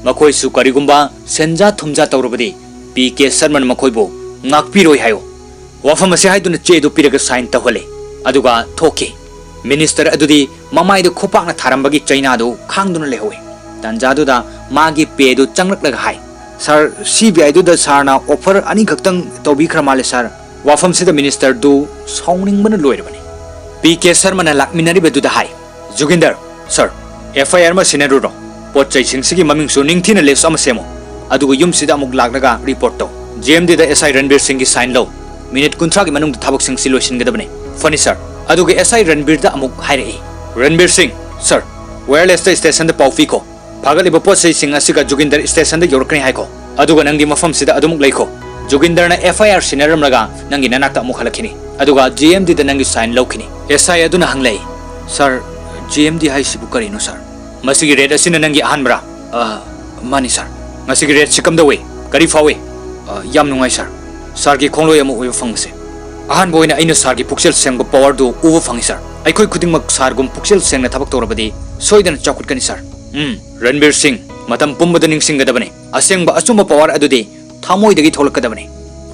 ꯃꯈꯣꯏꯁꯨ ꯀꯔꯤꯒꯨꯝꯕ ꯁꯦꯟꯖꯥ ꯊꯨꯝꯖꯥ ꯇꯧꯔꯕꯗꯤ ꯄꯤ ꯀꯦ ꯁꯔꯃꯅ ꯃꯈꯣꯏꯕꯨ ꯉꯥꯛꯄꯤꯔꯣꯏ ꯍꯥꯏꯌꯨ"꯫ ꯋꯥꯐꯝ ꯑꯁꯤ ꯍꯥꯏꯗꯨꯅ ꯆꯦꯗꯨ ꯄꯤꯔꯒ ꯁꯥꯏꯟ ꯇꯧꯍꯜꯂꯦ꯫ ꯑꯗꯨꯒ ꯊꯣꯛꯈꯤ꯫ ꯃꯤꯅꯤꯁꯇꯔ ꯑꯗꯨꯗꯤ ꯃꯃꯥꯏꯗ ꯈꯨꯄꯥꯛꯅ ꯊꯥꯔꯝꯕꯒꯤ ꯆꯩꯅꯥꯗꯨ ꯈꯥꯡꯗꯨꯅ ꯂꯩꯍꯧꯏ꯫ ꯇꯥꯟꯖꯥꯗꯨꯗ ꯃꯥꯒꯤ ꯄꯦꯗꯨ ꯆꯪꯂꯛꯂꯒ ꯍꯥꯏ, "ꯁꯥꯔ, ꯁꯤ ꯕꯤ ꯑꯥꯏꯗꯨꯗ ꯁꯥꯔꯅ ꯑꯣꯐꯔ ꯑꯅꯤꯈꯛꯇꯪ ꯇꯧꯕꯤꯈ꯭ꯔ ꯃꯥꯜꯂꯦ ꯁꯥꯔ"꯫ ꯋꯥꯐꯝꯁꯤꯗ ꯃꯤꯅꯤꯁꯇꯔꯗꯨ ꯁꯥꯎꯅꯤꯡꯕꯅ ꯂꯣꯏꯔꯕꯅꯤ꯫ ꯄꯤ ꯀꯦ ꯁꯔꯃꯅ ꯂꯥꯛꯃꯤꯟꯅꯔꯤꯕꯗꯨꯗ ꯍꯥꯏ, "ꯖꯨꯒꯤꯟꯗꯔ, ꯁꯥꯔ, ꯑꯦꯐ ꯑꯥꯏ ꯑꯥꯔ ꯑꯃ ꯁꯤꯟꯅꯔꯨꯔꯣ꯫ ꯄꯣꯠ ꯆꯩꯁꯤꯡꯁꯤꯒꯤ ꯃꯃꯤꯡꯁꯨ ꯅꯤꯡꯊꯤꯅ ꯂꯤꯁ ꯑꯃ ꯁꯦꯝꯃꯨ꯫ ꯑꯗꯨꯒ ꯌꯨꯝꯁꯤꯗ ꯑꯃꯨꯛ ꯂꯥꯛꯂꯒ ꯔꯤꯄꯣꯔꯠ ꯇꯧ꯫ ꯖꯤ ꯑꯦꯝ ꯗꯤꯗ ꯑꯦꯁ ꯑꯥꯏ ꯔꯟꯕꯤꯔ ꯁꯤꯡꯒꯤ ꯁꯥꯏꯟ ꯂꯧ꯫ ꯃꯤꯅꯤꯠ ꯀꯨꯟꯊ꯭ꯔꯥꯒꯤ ꯃꯅꯨꯡꯗ ꯊꯕꯛꯁꯤꯡꯁꯤ ꯂꯣꯏꯁꯤꯟꯒꯗꯕꯅꯤ"꯫ "ꯐꯅꯤ ꯁꯥꯔ"꯫ ꯑꯗꯨꯒ ꯑꯦꯁ ꯑꯥꯏ ꯔꯟꯕꯤꯔꯗ ꯑꯃꯨꯛ ꯍꯥꯏꯔꯛꯏ, "ꯔꯟꯕꯤꯔ ꯁꯤꯡ, ꯁꯥꯔ, ꯋꯥꯌꯔꯂꯦꯁꯇ ꯁ꯭ꯇꯦꯁꯟꯗ ꯄꯥꯎ ꯄꯤꯈꯣ꯫ ꯐꯥꯒꯠꯂꯤꯕ ꯄꯣꯠ ꯆꯩꯁꯤꯡ ꯑꯁꯤꯒ ꯖꯨꯒꯤꯟꯗꯔ ꯁ꯭ꯇꯦꯁꯟꯗ ꯌꯧꯔꯛꯀꯅꯤ ꯍꯥꯏꯈꯣ꯫ ꯑꯗꯨꯒ ꯅꯪꯗꯤ ꯃꯐꯝꯁꯤꯗ ꯑꯗꯨꯃꯛ ꯂꯩꯈꯣ꯫ ꯖꯨꯒꯤꯟꯗꯔꯅ ꯑꯦꯐ ꯑꯥꯏ ꯑꯥꯔ ꯁꯤꯟꯅꯔꯝꯂꯒ ꯅꯪꯒꯤ ꯅꯅꯥꯛꯇ ꯑꯃꯨꯛ ꯍꯜꯂꯛꯈꯤꯅꯤ꯫ ꯑꯗꯨꯒ ꯖꯤ ꯑꯦꯝ ꯗꯤꯗ ꯅꯪꯒꯤ ꯁꯥꯏꯟ ꯂꯧꯈꯤꯅꯤ"꯫ ꯑꯦꯁ ꯑꯥꯏ ꯑꯗꯨꯅ ꯍꯪꯂꯛꯏ, "ꯁꯥꯔ, ꯖꯤ ꯑꯦꯝ ꯗꯤ ꯍꯥꯏꯁꯤꯕꯨ ꯀꯔꯤꯅꯣ ꯁꯥꯔ?" "ꯃꯁꯤꯒꯤ ꯔꯦꯗ ꯑꯁꯤꯅ ꯅꯪꯒꯤ ꯑꯍꯥꯟꯕꯔꯥ?" "ꯑ, ꯃꯥꯅꯤ ꯁꯥꯔ"꯫ "ꯉꯁꯤꯒꯤ ꯔꯦꯗꯁꯤ ꯀꯝꯗꯧꯏ? ꯀꯔꯤ ꯐꯥꯎꯏ?" "ꯑ, ꯌꯥꯝ ꯅꯨꯡꯉꯥꯏ ꯁꯥꯔ, ꯁꯥꯔꯒꯤ ꯈꯣꯡꯂꯣꯏ ꯑꯃ ꯑꯣꯏꯕ ꯐꯪꯕꯁꯦ꯫ ꯑꯍꯥꯟꯕ ꯑꯣꯏꯅ ꯑꯩꯅ ꯁꯥꯔꯒꯤ ꯄꯨꯛꯆꯦꯜ ꯁꯦꯡꯕ ꯄꯋꯥꯔꯗꯨ ꯎꯕ ꯐꯪꯉꯤ ꯁꯥꯔ꯫ ꯑꯩꯈꯣꯏ ꯈꯨꯗꯤꯡꯃꯛ ꯁꯥꯔꯒꯨꯝ ꯄꯨꯛꯆꯦꯜ ꯁꯦꯡꯅ ꯊꯕꯛ ꯇꯧꯔꯕꯗꯤ ꯁꯣꯏꯗꯅ ꯆꯥꯎꯈꯠꯀꯅꯤ ꯁꯥꯔ"꯫ "ꯎꯝ, ꯔꯟꯕꯤꯔ ꯁꯤꯡ, ꯃꯇꯝ ꯄꯨꯝꯕꯗ ꯅꯤꯡꯁꯤꯡꯒꯗꯕꯅꯤ꯫ ꯑꯁꯦꯡꯕ ꯑꯆꯨꯝꯕ ꯄꯋꯥꯔ ꯑꯗꯨꯗꯤ ꯊꯃꯣꯏꯗꯒꯤ ꯊꯣꯛꯂꯛꯀꯗꯕꯅꯤ"꯫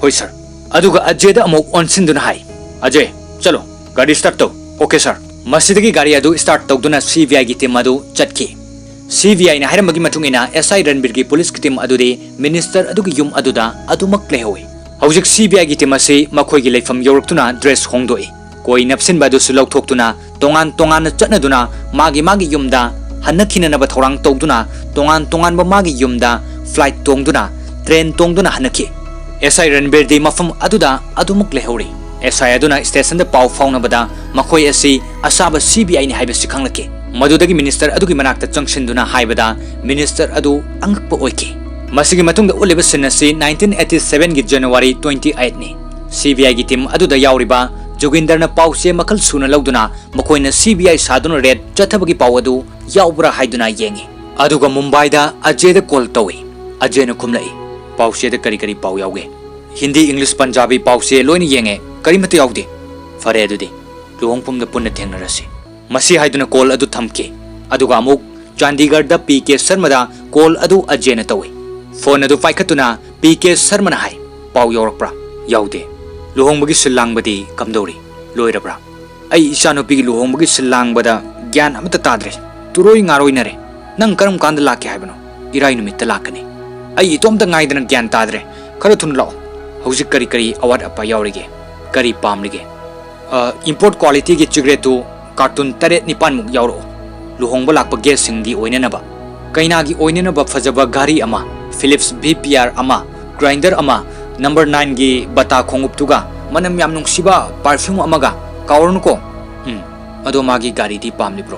"ꯍꯣꯏ ꯁꯥꯔ"꯫ ꯑꯗꯨꯒ ꯑꯖꯦꯗ ꯑꯃꯨꯛ ꯑꯣꯟꯁꯤꯟꯗꯨꯅ ꯍꯥꯏ, "ꯑꯖꯦ, ꯆꯠꯂꯣ, ꯒꯥꯔꯤ ꯁ꯭ꯇꯥꯔꯠ ꯇꯧ"꯫ "Okay sir". ꯃꯁꯤꯗꯒꯤ ꯒꯥꯔꯤ ꯑꯗꯨ ꯁ꯭ꯇꯥꯔꯠ ꯇꯧꯗꯨꯅ ꯁꯤ ꯕꯤ ꯑꯥꯏꯒꯤ ꯇꯤꯝ ꯑꯗꯨ ꯆꯠꯈꯤ꯫ ꯁꯤ ꯕꯤ ꯑꯥꯏꯅ ꯍꯥꯏꯔꯝꯕꯒꯤ ꯃꯇꯨꯡ ꯏꯟꯅ ꯑꯦꯁ ꯑꯥꯏ ꯔꯟꯕꯤꯔꯒꯤ ꯄꯨꯂꯤꯁꯀꯤ ꯇꯤꯝ ꯑꯗꯨꯗꯤ ꯃꯤꯅꯤꯁꯇꯔ ꯑꯗꯨꯒꯤ ꯌꯨꯝ ꯑꯗꯨꯗ ꯑꯗꯨꯃꯛ ꯂꯩꯍꯧꯏ꯫ ꯍꯧꯖꯤꯛ ꯁꯤ ꯕꯤ ꯑꯥꯏꯒꯤ ꯇꯤꯝ ꯑꯁꯤ ꯃꯈꯣꯏꯒꯤ ꯂꯩꯐꯝ ꯌꯧꯔꯛꯇꯨꯅ ꯗ꯭ꯔꯦꯁ ꯍꯣꯡꯗꯣꯛꯏ꯫ ꯀꯣꯏ ꯅꯞꯁꯤꯟꯕ ꯑꯗꯨꯁꯨ ꯂꯧꯊꯣꯛꯇꯨꯅ ꯇꯣꯉꯥꯟ ꯇꯣꯉꯥꯟꯅ ꯆꯠꯅꯗꯨꯅ ꯃꯥꯒꯤ ꯃꯥꯒꯤ ꯌꯨꯝꯗ ꯍꯟꯅꯈꯤꯅꯅꯕ ꯊꯧꯔꯥꯡ ꯇꯧꯗꯨꯅ ꯇꯣꯉꯥꯟ ꯇꯣꯉꯥꯟꯕ ꯃꯥꯒꯤ ꯌꯨꯝꯗ ꯐ꯭ꯂꯥꯏꯠ ꯇꯣꯡꯗꯨꯅ, ꯇ꯭ꯔꯦꯟ ꯇꯣꯡꯗꯨꯅ ꯍꯟꯅꯈꯤ꯫ ꯑꯦꯁ ꯑꯥꯏ ꯔꯟꯕꯤꯔꯗꯤ ꯃꯐꯝ ꯑꯗꯨꯗ ꯑꯗꯨꯃꯛ ꯂꯩꯍꯧꯔꯤ꯫ ꯑꯦꯁ ꯑꯥꯏ ꯑꯗꯨꯅ ꯁ꯭ꯇꯦꯁꯟꯗ ꯄꯥꯎ ꯐꯥꯎꯅꯕꯗ ꯃꯈꯣꯏ ꯑꯁꯤ ꯑꯁꯥꯕ ꯁꯤ ꯕꯤ ꯑꯥꯏꯅꯤ ꯍꯥꯏꯕꯁꯤ ꯈꯪꯂꯛꯈꯤ꯫ ꯃꯗꯨꯗꯒꯤ ꯃꯤꯅꯤꯁꯇꯔ ꯑꯗꯨꯒꯤ ꯃꯅꯥꯛꯇ ꯆꯪꯁꯤꯟꯗꯨꯅ ꯍꯥꯏꯕꯗ ꯃꯤꯅꯤꯁꯇꯔ ꯑꯗꯨ ꯑꯉꯛꯄ ꯑꯣꯏꯈꯤ꯫ ꯃꯁꯤꯒꯤ ꯃꯇꯨꯡꯗ ꯎꯠꯂꯤꯕ ꯁꯤꯟ ꯑꯁꯤ ꯅꯥꯏꯟꯇꯤꯟ ꯑꯩꯠꯇꯤ ꯁꯚꯦꯟꯒꯤ ꯖꯅꯋꯥꯔꯤ ꯇ꯭ꯋꯦꯟꯇꯤ ꯑꯩꯠꯅꯤ꯫ ꯁꯤ ꯕꯤ ꯑꯥꯏꯒꯤ ꯇꯤꯝ ꯑꯗꯨꯗ ꯌꯥꯎꯔꯤꯕ ꯖꯣꯒꯤꯟꯗꯔꯅ ꯄꯥꯎꯆꯦ ꯃꯈꯜ ꯁꯨꯅ ꯂꯧꯗꯨꯅ ꯃꯈꯣꯏꯅ ꯁꯤ ꯕꯤ ꯑꯥꯏ ꯁꯥꯗꯨꯅ ꯔꯦꯗ ꯆꯠꯊꯕꯒꯤ ꯄꯥꯎ ꯑꯗꯨ ꯌꯥꯎꯕ꯭ꯔꯥ ꯍꯥꯏꯗꯨꯅ ꯌꯦꯡꯉꯤ꯫ ꯑꯗꯨꯒ ꯃꯨꯝꯕꯥꯏꯗ ꯑꯖꯦꯗ ꯀꯣꯜ ꯇꯧꯏ꯫ ꯑꯖꯦꯅ ꯈꯨꯝꯂꯛꯏ, "ꯄꯥꯎꯆꯦꯗ ꯀꯔꯤ ꯀꯔꯤ ꯄꯥꯎ ꯌꯥꯎꯒꯦ?" "ꯍꯤꯟꯗꯤ, ꯏꯪꯂꯤꯁ, ꯄꯟꯖꯥꯕꯤ ꯄꯥꯎꯆꯦ ꯂꯣꯏꯅ ꯌꯦꯡꯉꯦ, ꯀꯔꯤꯃꯠꯇ ꯌꯥꯎꯗꯦ"꯫ "ꯐꯔꯦ ꯑꯗꯨꯗꯤ, ꯂꯨꯍꯣꯡꯐꯝꯗ ꯄꯨꯟꯅ ꯊꯦꯡꯅꯔꯁꯤ"꯫ ꯃꯁꯤ ꯍꯥꯏꯗꯨꯅ ꯀꯣꯜ ꯑꯗꯨ ꯊꯝꯈꯤ꯫ ꯑꯗꯨꯒ ꯑꯃꯨꯛ ꯆꯥꯟꯗꯤꯒꯔꯗ ꯄꯤ ꯀꯦ ꯁꯔꯃꯗ ꯀꯣꯜ ꯑꯗꯨ ꯑꯖꯦꯅ ꯇꯧꯏ꯫ ꯐꯣꯟ ꯑꯗꯨ ꯄꯥꯏꯈꯠꯇꯨꯅ ꯄꯤ ꯀꯦ ꯁꯔꯃꯅ ꯍꯥꯏ, "ꯄꯥꯎ ꯌꯧꯔꯛꯄ꯭ꯔꯥ?" "ꯌꯥꯎꯗꯦ"꯫ "ꯂꯨꯍꯣꯡꯕꯒꯤ ꯁꯤꯜ ꯂꯥꯡꯕꯗꯤ ꯀꯝꯗꯧꯔꯤ? ꯂꯣꯏꯔꯕ꯭ꯔꯥ?" ꯑꯩ ꯏꯆꯥꯅꯨꯄꯤꯒꯤ ꯂꯨꯍꯣꯡꯕꯒꯤ ꯁꯤꯜ ꯂꯥꯡꯕꯗ ꯒ꯭ꯌꯥꯟ ꯑꯃꯠꯇ ꯇꯥꯗ꯭ꯔꯦ꯫ ꯇꯨꯔꯣꯏ ꯉꯥꯔꯣꯏꯅꯔꯦ꯫ ꯅꯪ ꯀꯔꯝ ꯀꯥꯟꯗ ꯂꯥꯛꯀꯦ ꯍꯥꯏꯕꯅꯣ? ꯏꯔꯥꯏ ꯅꯨꯃꯤꯠꯇ ꯂꯥꯛꯀꯅꯤ꯫ ꯑꯩ ꯏꯇꯣꯝꯇ ꯉꯥꯏꯗꯅ ꯒ꯭ꯌꯥꯟ ꯇꯥꯗ꯭ꯔꯦ꯫ ꯈꯔ ꯊꯨꯅ ꯂꯥꯛꯑꯣ꯫ ꯍꯧꯖꯤꯛ ꯀꯔꯤ ꯀꯔꯤ ꯑꯋꯥꯠ ꯑꯄꯥ ꯌꯥꯎꯔꯤꯒꯦ? ꯀꯔꯤ ꯄꯥꯝꯂꯤꯒꯦ? ꯑ, import qualityꯒꯤ cigaretteꯇꯨ carton ꯇꯔꯦꯠ ꯅꯤꯄꯥꯟꯃꯨꯛ ꯌꯥꯎꯔꯛꯑꯣ꯫ ꯂꯨꯍꯣꯡꯕ ꯂꯥꯛꯄ guestꯁꯤꯡꯒꯤ ꯑꯣꯏꯅꯅꯕ꯫ ꯀꯩꯅꯥꯒꯤ ꯑꯣꯏꯅꯅꯕ ꯐꯖꯕ ꯘꯔꯤ ꯑꯃ, Philips VPR ꯑꯃ, grinder ꯑꯃ, number nineꯒꯤ Bata ꯈꯣꯡꯎꯞꯇꯨꯒ, ꯃꯅꯝ ꯌꯥꯝ ꯅꯨꯡꯁꯤꯕ perfume ꯑꯃꯒ꯫ ꯀꯥꯎꯔꯅꯨꯀꯣ꯫ ꯎꯝ, ꯑꯗꯣ ꯃꯥꯒꯤ ꯒꯥꯔꯤꯗꯤ ꯄꯥꯝꯂꯤꯕ꯭ꯔꯣ?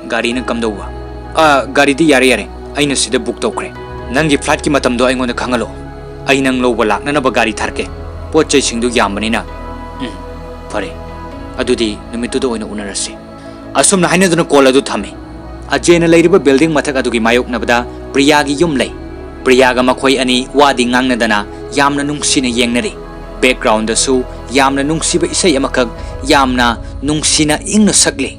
ꯒꯥꯔꯤꯅ ꯀꯝꯗꯧꯕ? ꯑ, ꯒꯥꯔꯤꯗꯤ ꯌꯥꯔꯦ, ꯌꯥꯔꯦ, ꯑꯩꯅ ꯁꯤꯗ book ꯇꯧꯈ꯭ꯔꯦ꯫ ꯅꯪꯒꯤ flightꯀꯤ ꯃꯇꯝꯗꯣ ꯑꯩꯉꯣꯟꯗ ꯈꯪꯍꯜꯂꯣ꯫ ꯑꯩ ꯅꯪ ꯂꯧꯕ ꯂꯥꯛꯅꯅꯕ ꯒꯥꯔꯤ ꯊꯥꯔꯛꯀꯦ꯫ ꯄꯣꯠ ꯆꯩꯁꯤꯡꯗꯨ ꯌꯥꯝꯕꯅꯤꯅ꯫ ꯎꯝ, ꯐꯔꯦ꯫ ꯑꯗꯨꯗꯤ ꯅꯨꯃꯤꯠꯇꯨꯗ ꯑꯣꯏꯅ ꯎꯅꯔꯁꯤ꯫ ꯑꯁꯨꯝꯅ ꯍꯥꯏꯅꯗꯨꯅ call ꯑꯗꯨ ꯊꯝꯃꯤ꯫ ꯑꯖꯦꯅ ꯂꯩꯔꯤꯕ building ꯃꯊꯛ ꯑꯗꯨꯒꯤ ꯃꯥꯌꯣꯛꯅꯕꯗ ꯄ꯭ꯔꯤꯌꯥꯒꯤ ꯌꯨꯝ ꯂꯩ꯫ ꯄ꯭ꯔꯤꯌꯥꯒ ꯃꯈꯣꯏ ꯑꯅꯤ ꯋꯥꯗꯤ ꯉꯥꯡꯅꯗꯅ ꯌꯥꯝꯅ ꯅꯨꯡꯁꯤꯅ ꯌꯦꯡꯅꯔꯤ꯫ Backgroundꯗꯁꯨ ꯌꯥꯝꯅ ꯅꯨꯡꯁꯤꯕ ꯏꯁꯩ ꯑꯃꯈꯛ ꯌꯥꯝꯅ ꯅꯨꯡꯁꯤꯅ ꯏꯪꯅ ꯁꯛꯂꯤ꯫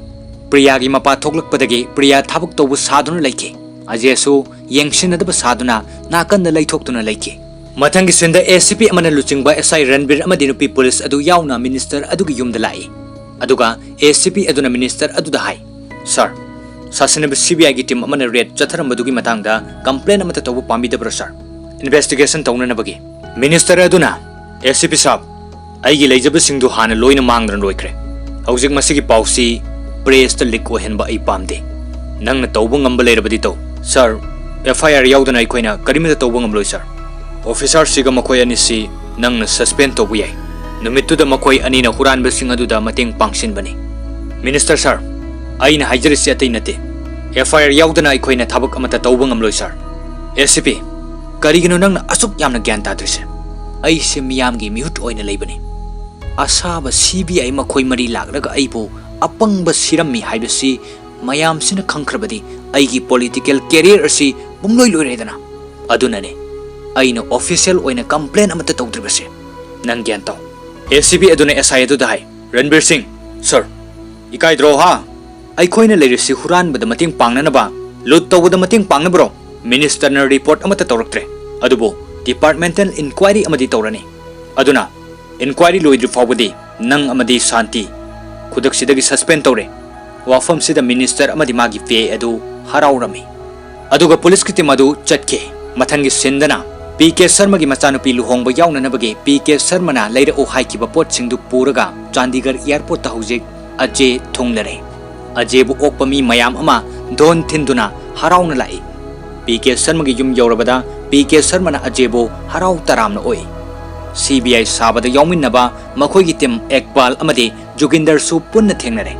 ꯄ꯭ꯔꯤꯌꯥꯒꯤ ꯃꯄꯥ ꯊꯣꯛꯂꯛꯄꯗꯒꯤ ꯄ꯭ꯔꯤꯌꯥ ꯊꯕꯛ ꯇꯧꯕ ꯁꯥꯗꯨꯅ ꯂꯩꯈꯤ꯫ ꯑꯖꯦꯁꯨ ꯌꯦꯡꯁꯤꯟꯅꯗꯕ ꯁꯥꯗꯨꯅ ꯅꯥꯀꯟꯗ ꯂꯩꯊꯣꯛꯇꯨꯅ ꯂꯩꯈꯤ꯫ ꯃꯊꯪꯒꯤ sceneꯗ ACP ꯑꯃꯅ ꯂꯨꯆꯤꯡꯕ SI ꯔꯟꯕꯤꯔ ꯑꯃꯗꯤ ꯅꯨꯄꯤ police ꯑꯗꯨ ꯌꯥꯎꯅ minister ꯑꯗꯨꯒꯤ ꯌꯨꯝꯗ ꯂꯥꯛꯏ꯫ ꯑꯗꯨꯒ ACP ꯑꯗꯨꯅ minister ꯑꯗꯨꯗ ꯍꯥꯏ, "Sir, ꯁꯥꯁꯤꯟꯅꯕ CBIꯒꯤ team ꯑꯃꯅ raid ꯆꯠꯊꯔꯝꯕꯗꯨꯒꯤ ꯃꯇꯥꯡꯗ complaint ꯑꯃꯠꯇ ꯇꯧꯕ ꯄꯥꯝꯕꯤꯗꯕ꯭ꯔꯣ, sir? Investigation ꯇꯧꯅꯅꯕꯒꯤ?" Minister ꯑꯗꯨꯅ, "ACP ꯁꯥꯕ, ꯑꯩꯒꯤ ꯂꯩꯖꯕꯁꯤꯡꯗꯨ ꯍꯥꯟꯅ ꯂꯣꯏꯅ ꯃꯥꯡꯗꯅ ꯂꯣꯏꯈ꯭ꯔꯦ꯫ ꯍꯧꯖꯤꯛ ꯃꯁꯤꯒꯤ ꯄꯥꯎꯁꯤ pressꯇ leak ꯑꯣꯏꯍꯟꯕ ꯑꯩ ꯄꯥꯝꯗꯦ꯫ ꯅꯪꯅ ꯇꯧꯕ ꯉꯝꯕ ꯂꯩꯔꯕꯗꯤ ꯇꯧ꯫" "Sir, FIR ꯌꯥꯎꯗꯅ ꯑꯩꯈꯣꯏꯅ ꯀꯔꯤꯃꯠꯇ ꯇꯧꯕ ꯉꯝꯂꯣꯏ, sir꯫ Officerꯁꯤꯒ ꯃꯈꯣꯏ ꯑꯅꯤꯁꯤ ꯅꯪꯅ suspend ꯇꯧꯕ ꯌꯥꯏ꯫ ꯅꯨꯃꯤꯠꯇꯨꯗ ꯃꯈꯣꯏ ꯑꯅꯤꯅ ꯍꯨꯔꯥꯟꯕꯁꯤꯡ ꯑꯗꯨꯗ ꯃꯇꯦꯡ ꯄꯥꯡꯁꯤꯟꯕꯅꯤ꯫" "Minister sir, ꯑꯩꯅ ꯍꯥꯏꯖꯔꯤꯁꯤ ꯑꯇꯩ ꯅꯠꯇꯦ꯫ FIR ꯌꯥꯎꯗꯅ ꯑꯩꯈꯣꯏꯅ ꯊꯕꯛ ꯑꯃꯠꯇ ꯇꯧꯕ ꯉꯝꯂꯣꯏ, sir꯫" "ACP, ꯀꯔꯤꯒꯤꯅꯣ ꯅꯪꯅ ꯑꯁꯨꯛ ꯌꯥꯝꯅ ꯒ꯭ꯌꯥꯟ ꯇꯥꯗ꯭ꯔꯤꯁꯦ? ꯑꯩꯁꯦ ꯃꯤꯌꯥꯝꯒꯤ ꯃꯤꯍꯨꯠ ꯑꯣꯏꯅ ꯂꯩꯕꯅꯤ꯫ ꯑꯁꯥꯕ CBI ꯃꯈꯣꯏ ꯃꯔꯤ ꯂꯥꯛꯂꯒ ꯑꯩꯕꯨ ꯑꯄꯪꯕ ꯁꯤꯔꯝꯃꯤ ꯍꯥꯏꯕꯁꯤ ꯃꯌꯥꯝꯁꯤꯅ ꯈꯪꯈ꯭ꯔꯕꯗꯤ ꯑꯩꯒꯤ political career ꯑꯁꯤ ꯄꯨꯝꯂꯣꯏ ꯂꯣꯏꯔꯦꯗꯅ꯫ ꯑꯗꯨꯅꯅꯦ ꯑꯩꯅ official ꯑꯣꯏꯅ complaint ꯑꯃꯠꯇ ꯇꯧꯗ꯭ꯔꯤꯕꯁꯦ꯫ ꯅꯪ ꯒ꯭ꯌꯥꯟ ꯇꯥꯎ꯫" ACP ꯑꯗꯨꯅ SI ꯑꯗꯨꯗ ꯍꯥꯏ, "ꯔꯟꯕꯤꯔ ꯁꯤꯡ, sir, ꯏꯀꯥꯏꯗ꯭ꯔꯣ ꯍꯥ? ꯑꯩꯈꯣꯏꯅ ꯂꯩꯔꯤꯁꯤ ꯍꯨꯔꯥꯟꯕꯗ ꯃꯇꯦꯡ ꯄꯥꯡꯅꯅꯕ, loot ꯇꯧꯕꯗ ꯃꯇꯦꯡ ꯄꯥꯡꯅꯕꯔꯣ?" Ministerꯅ report ꯑꯃꯠꯇ ꯇꯧꯔꯛꯇ꯭ꯔꯦ꯫ ꯑꯗꯨꯕꯨ departmental inquiry ꯑꯃꯗꯤ ꯇꯧꯔꯅꯤ꯫ ꯑꯗꯨꯅ inquiry ꯂꯣꯏꯗ꯭ꯔꯤ ꯐꯥꯎꯕꯗꯤ ꯅꯪ ꯑꯃꯗꯤ ꯁꯥꯟꯇꯤ ꯈꯨꯗꯛꯁꯤꯗꯒꯤ suspend ꯇꯧꯔꯦ꯫ ꯋꯥꯐꯝꯁꯤꯗ minister ꯑꯃꯗꯤ ꯃꯥꯒꯤ ꯄꯤ ꯑꯦ ꯑꯗꯨ ꯍꯔꯥꯎꯔꯝꯃꯤ꯫ ꯑꯗꯨꯒ police ꯀꯤ team ꯑꯗꯨ ꯆꯠꯈꯤ꯫ ꯃꯊꯪꯒꯤ scene ꯗꯅ ꯄꯤ ꯀꯦ ꯁꯔꯃꯒꯤ ꯃꯆꯥꯅꯨꯄꯤ ꯂꯨꯍꯣꯡꯕ ꯌꯥꯎꯅꯅꯕꯒꯤ ꯄꯤ ꯀꯦ ꯁꯔꯃꯅ ꯂꯩꯔꯛꯎ ꯍꯥꯏꯈꯤꯕ ꯄꯣꯠꯁꯤꯡꯗꯨ ꯄꯨꯔꯒ ꯆꯥꯟꯗꯤꯒꯔ airport ꯇ ꯍꯧꯖꯤꯛ ꯑꯖꯦ ꯊꯨꯡꯂꯔꯦ꯫ ꯑꯖꯦꯕꯨ ꯑꯣꯛꯄ ꯃꯤ ꯃꯌꯥꯝ ꯑꯃ ꯙꯣꯟ ꯊꯤꯟꯗꯨꯅ ꯍꯔꯥꯎꯅ ꯂꯥꯛꯏ꯫ ꯄꯤ ꯀꯦ ꯁꯔꯃꯒꯤ ꯌꯨꯝ ꯌꯧꯔꯕꯗ ꯄꯤ ꯀꯦ ꯁꯔꯃꯅ ꯑꯖꯦꯕꯨ ꯍꯔꯥꯎ ꯇꯔꯥꯝꯅ ꯑꯣꯛꯏ꯫ ꯁꯤ ꯕꯤ ꯑꯥꯏ ꯁꯥꯕꯗ ꯌꯥꯎꯃꯤꯟꯅꯕ ꯃꯈꯣꯏꯒꯤ team ꯏꯛꯕꯥꯜ ꯑꯃꯗꯤ ꯖꯣꯒꯤꯟꯗꯔꯁꯨ ꯄꯨꯟꯅ ꯊꯦꯡꯅꯔꯦ꯫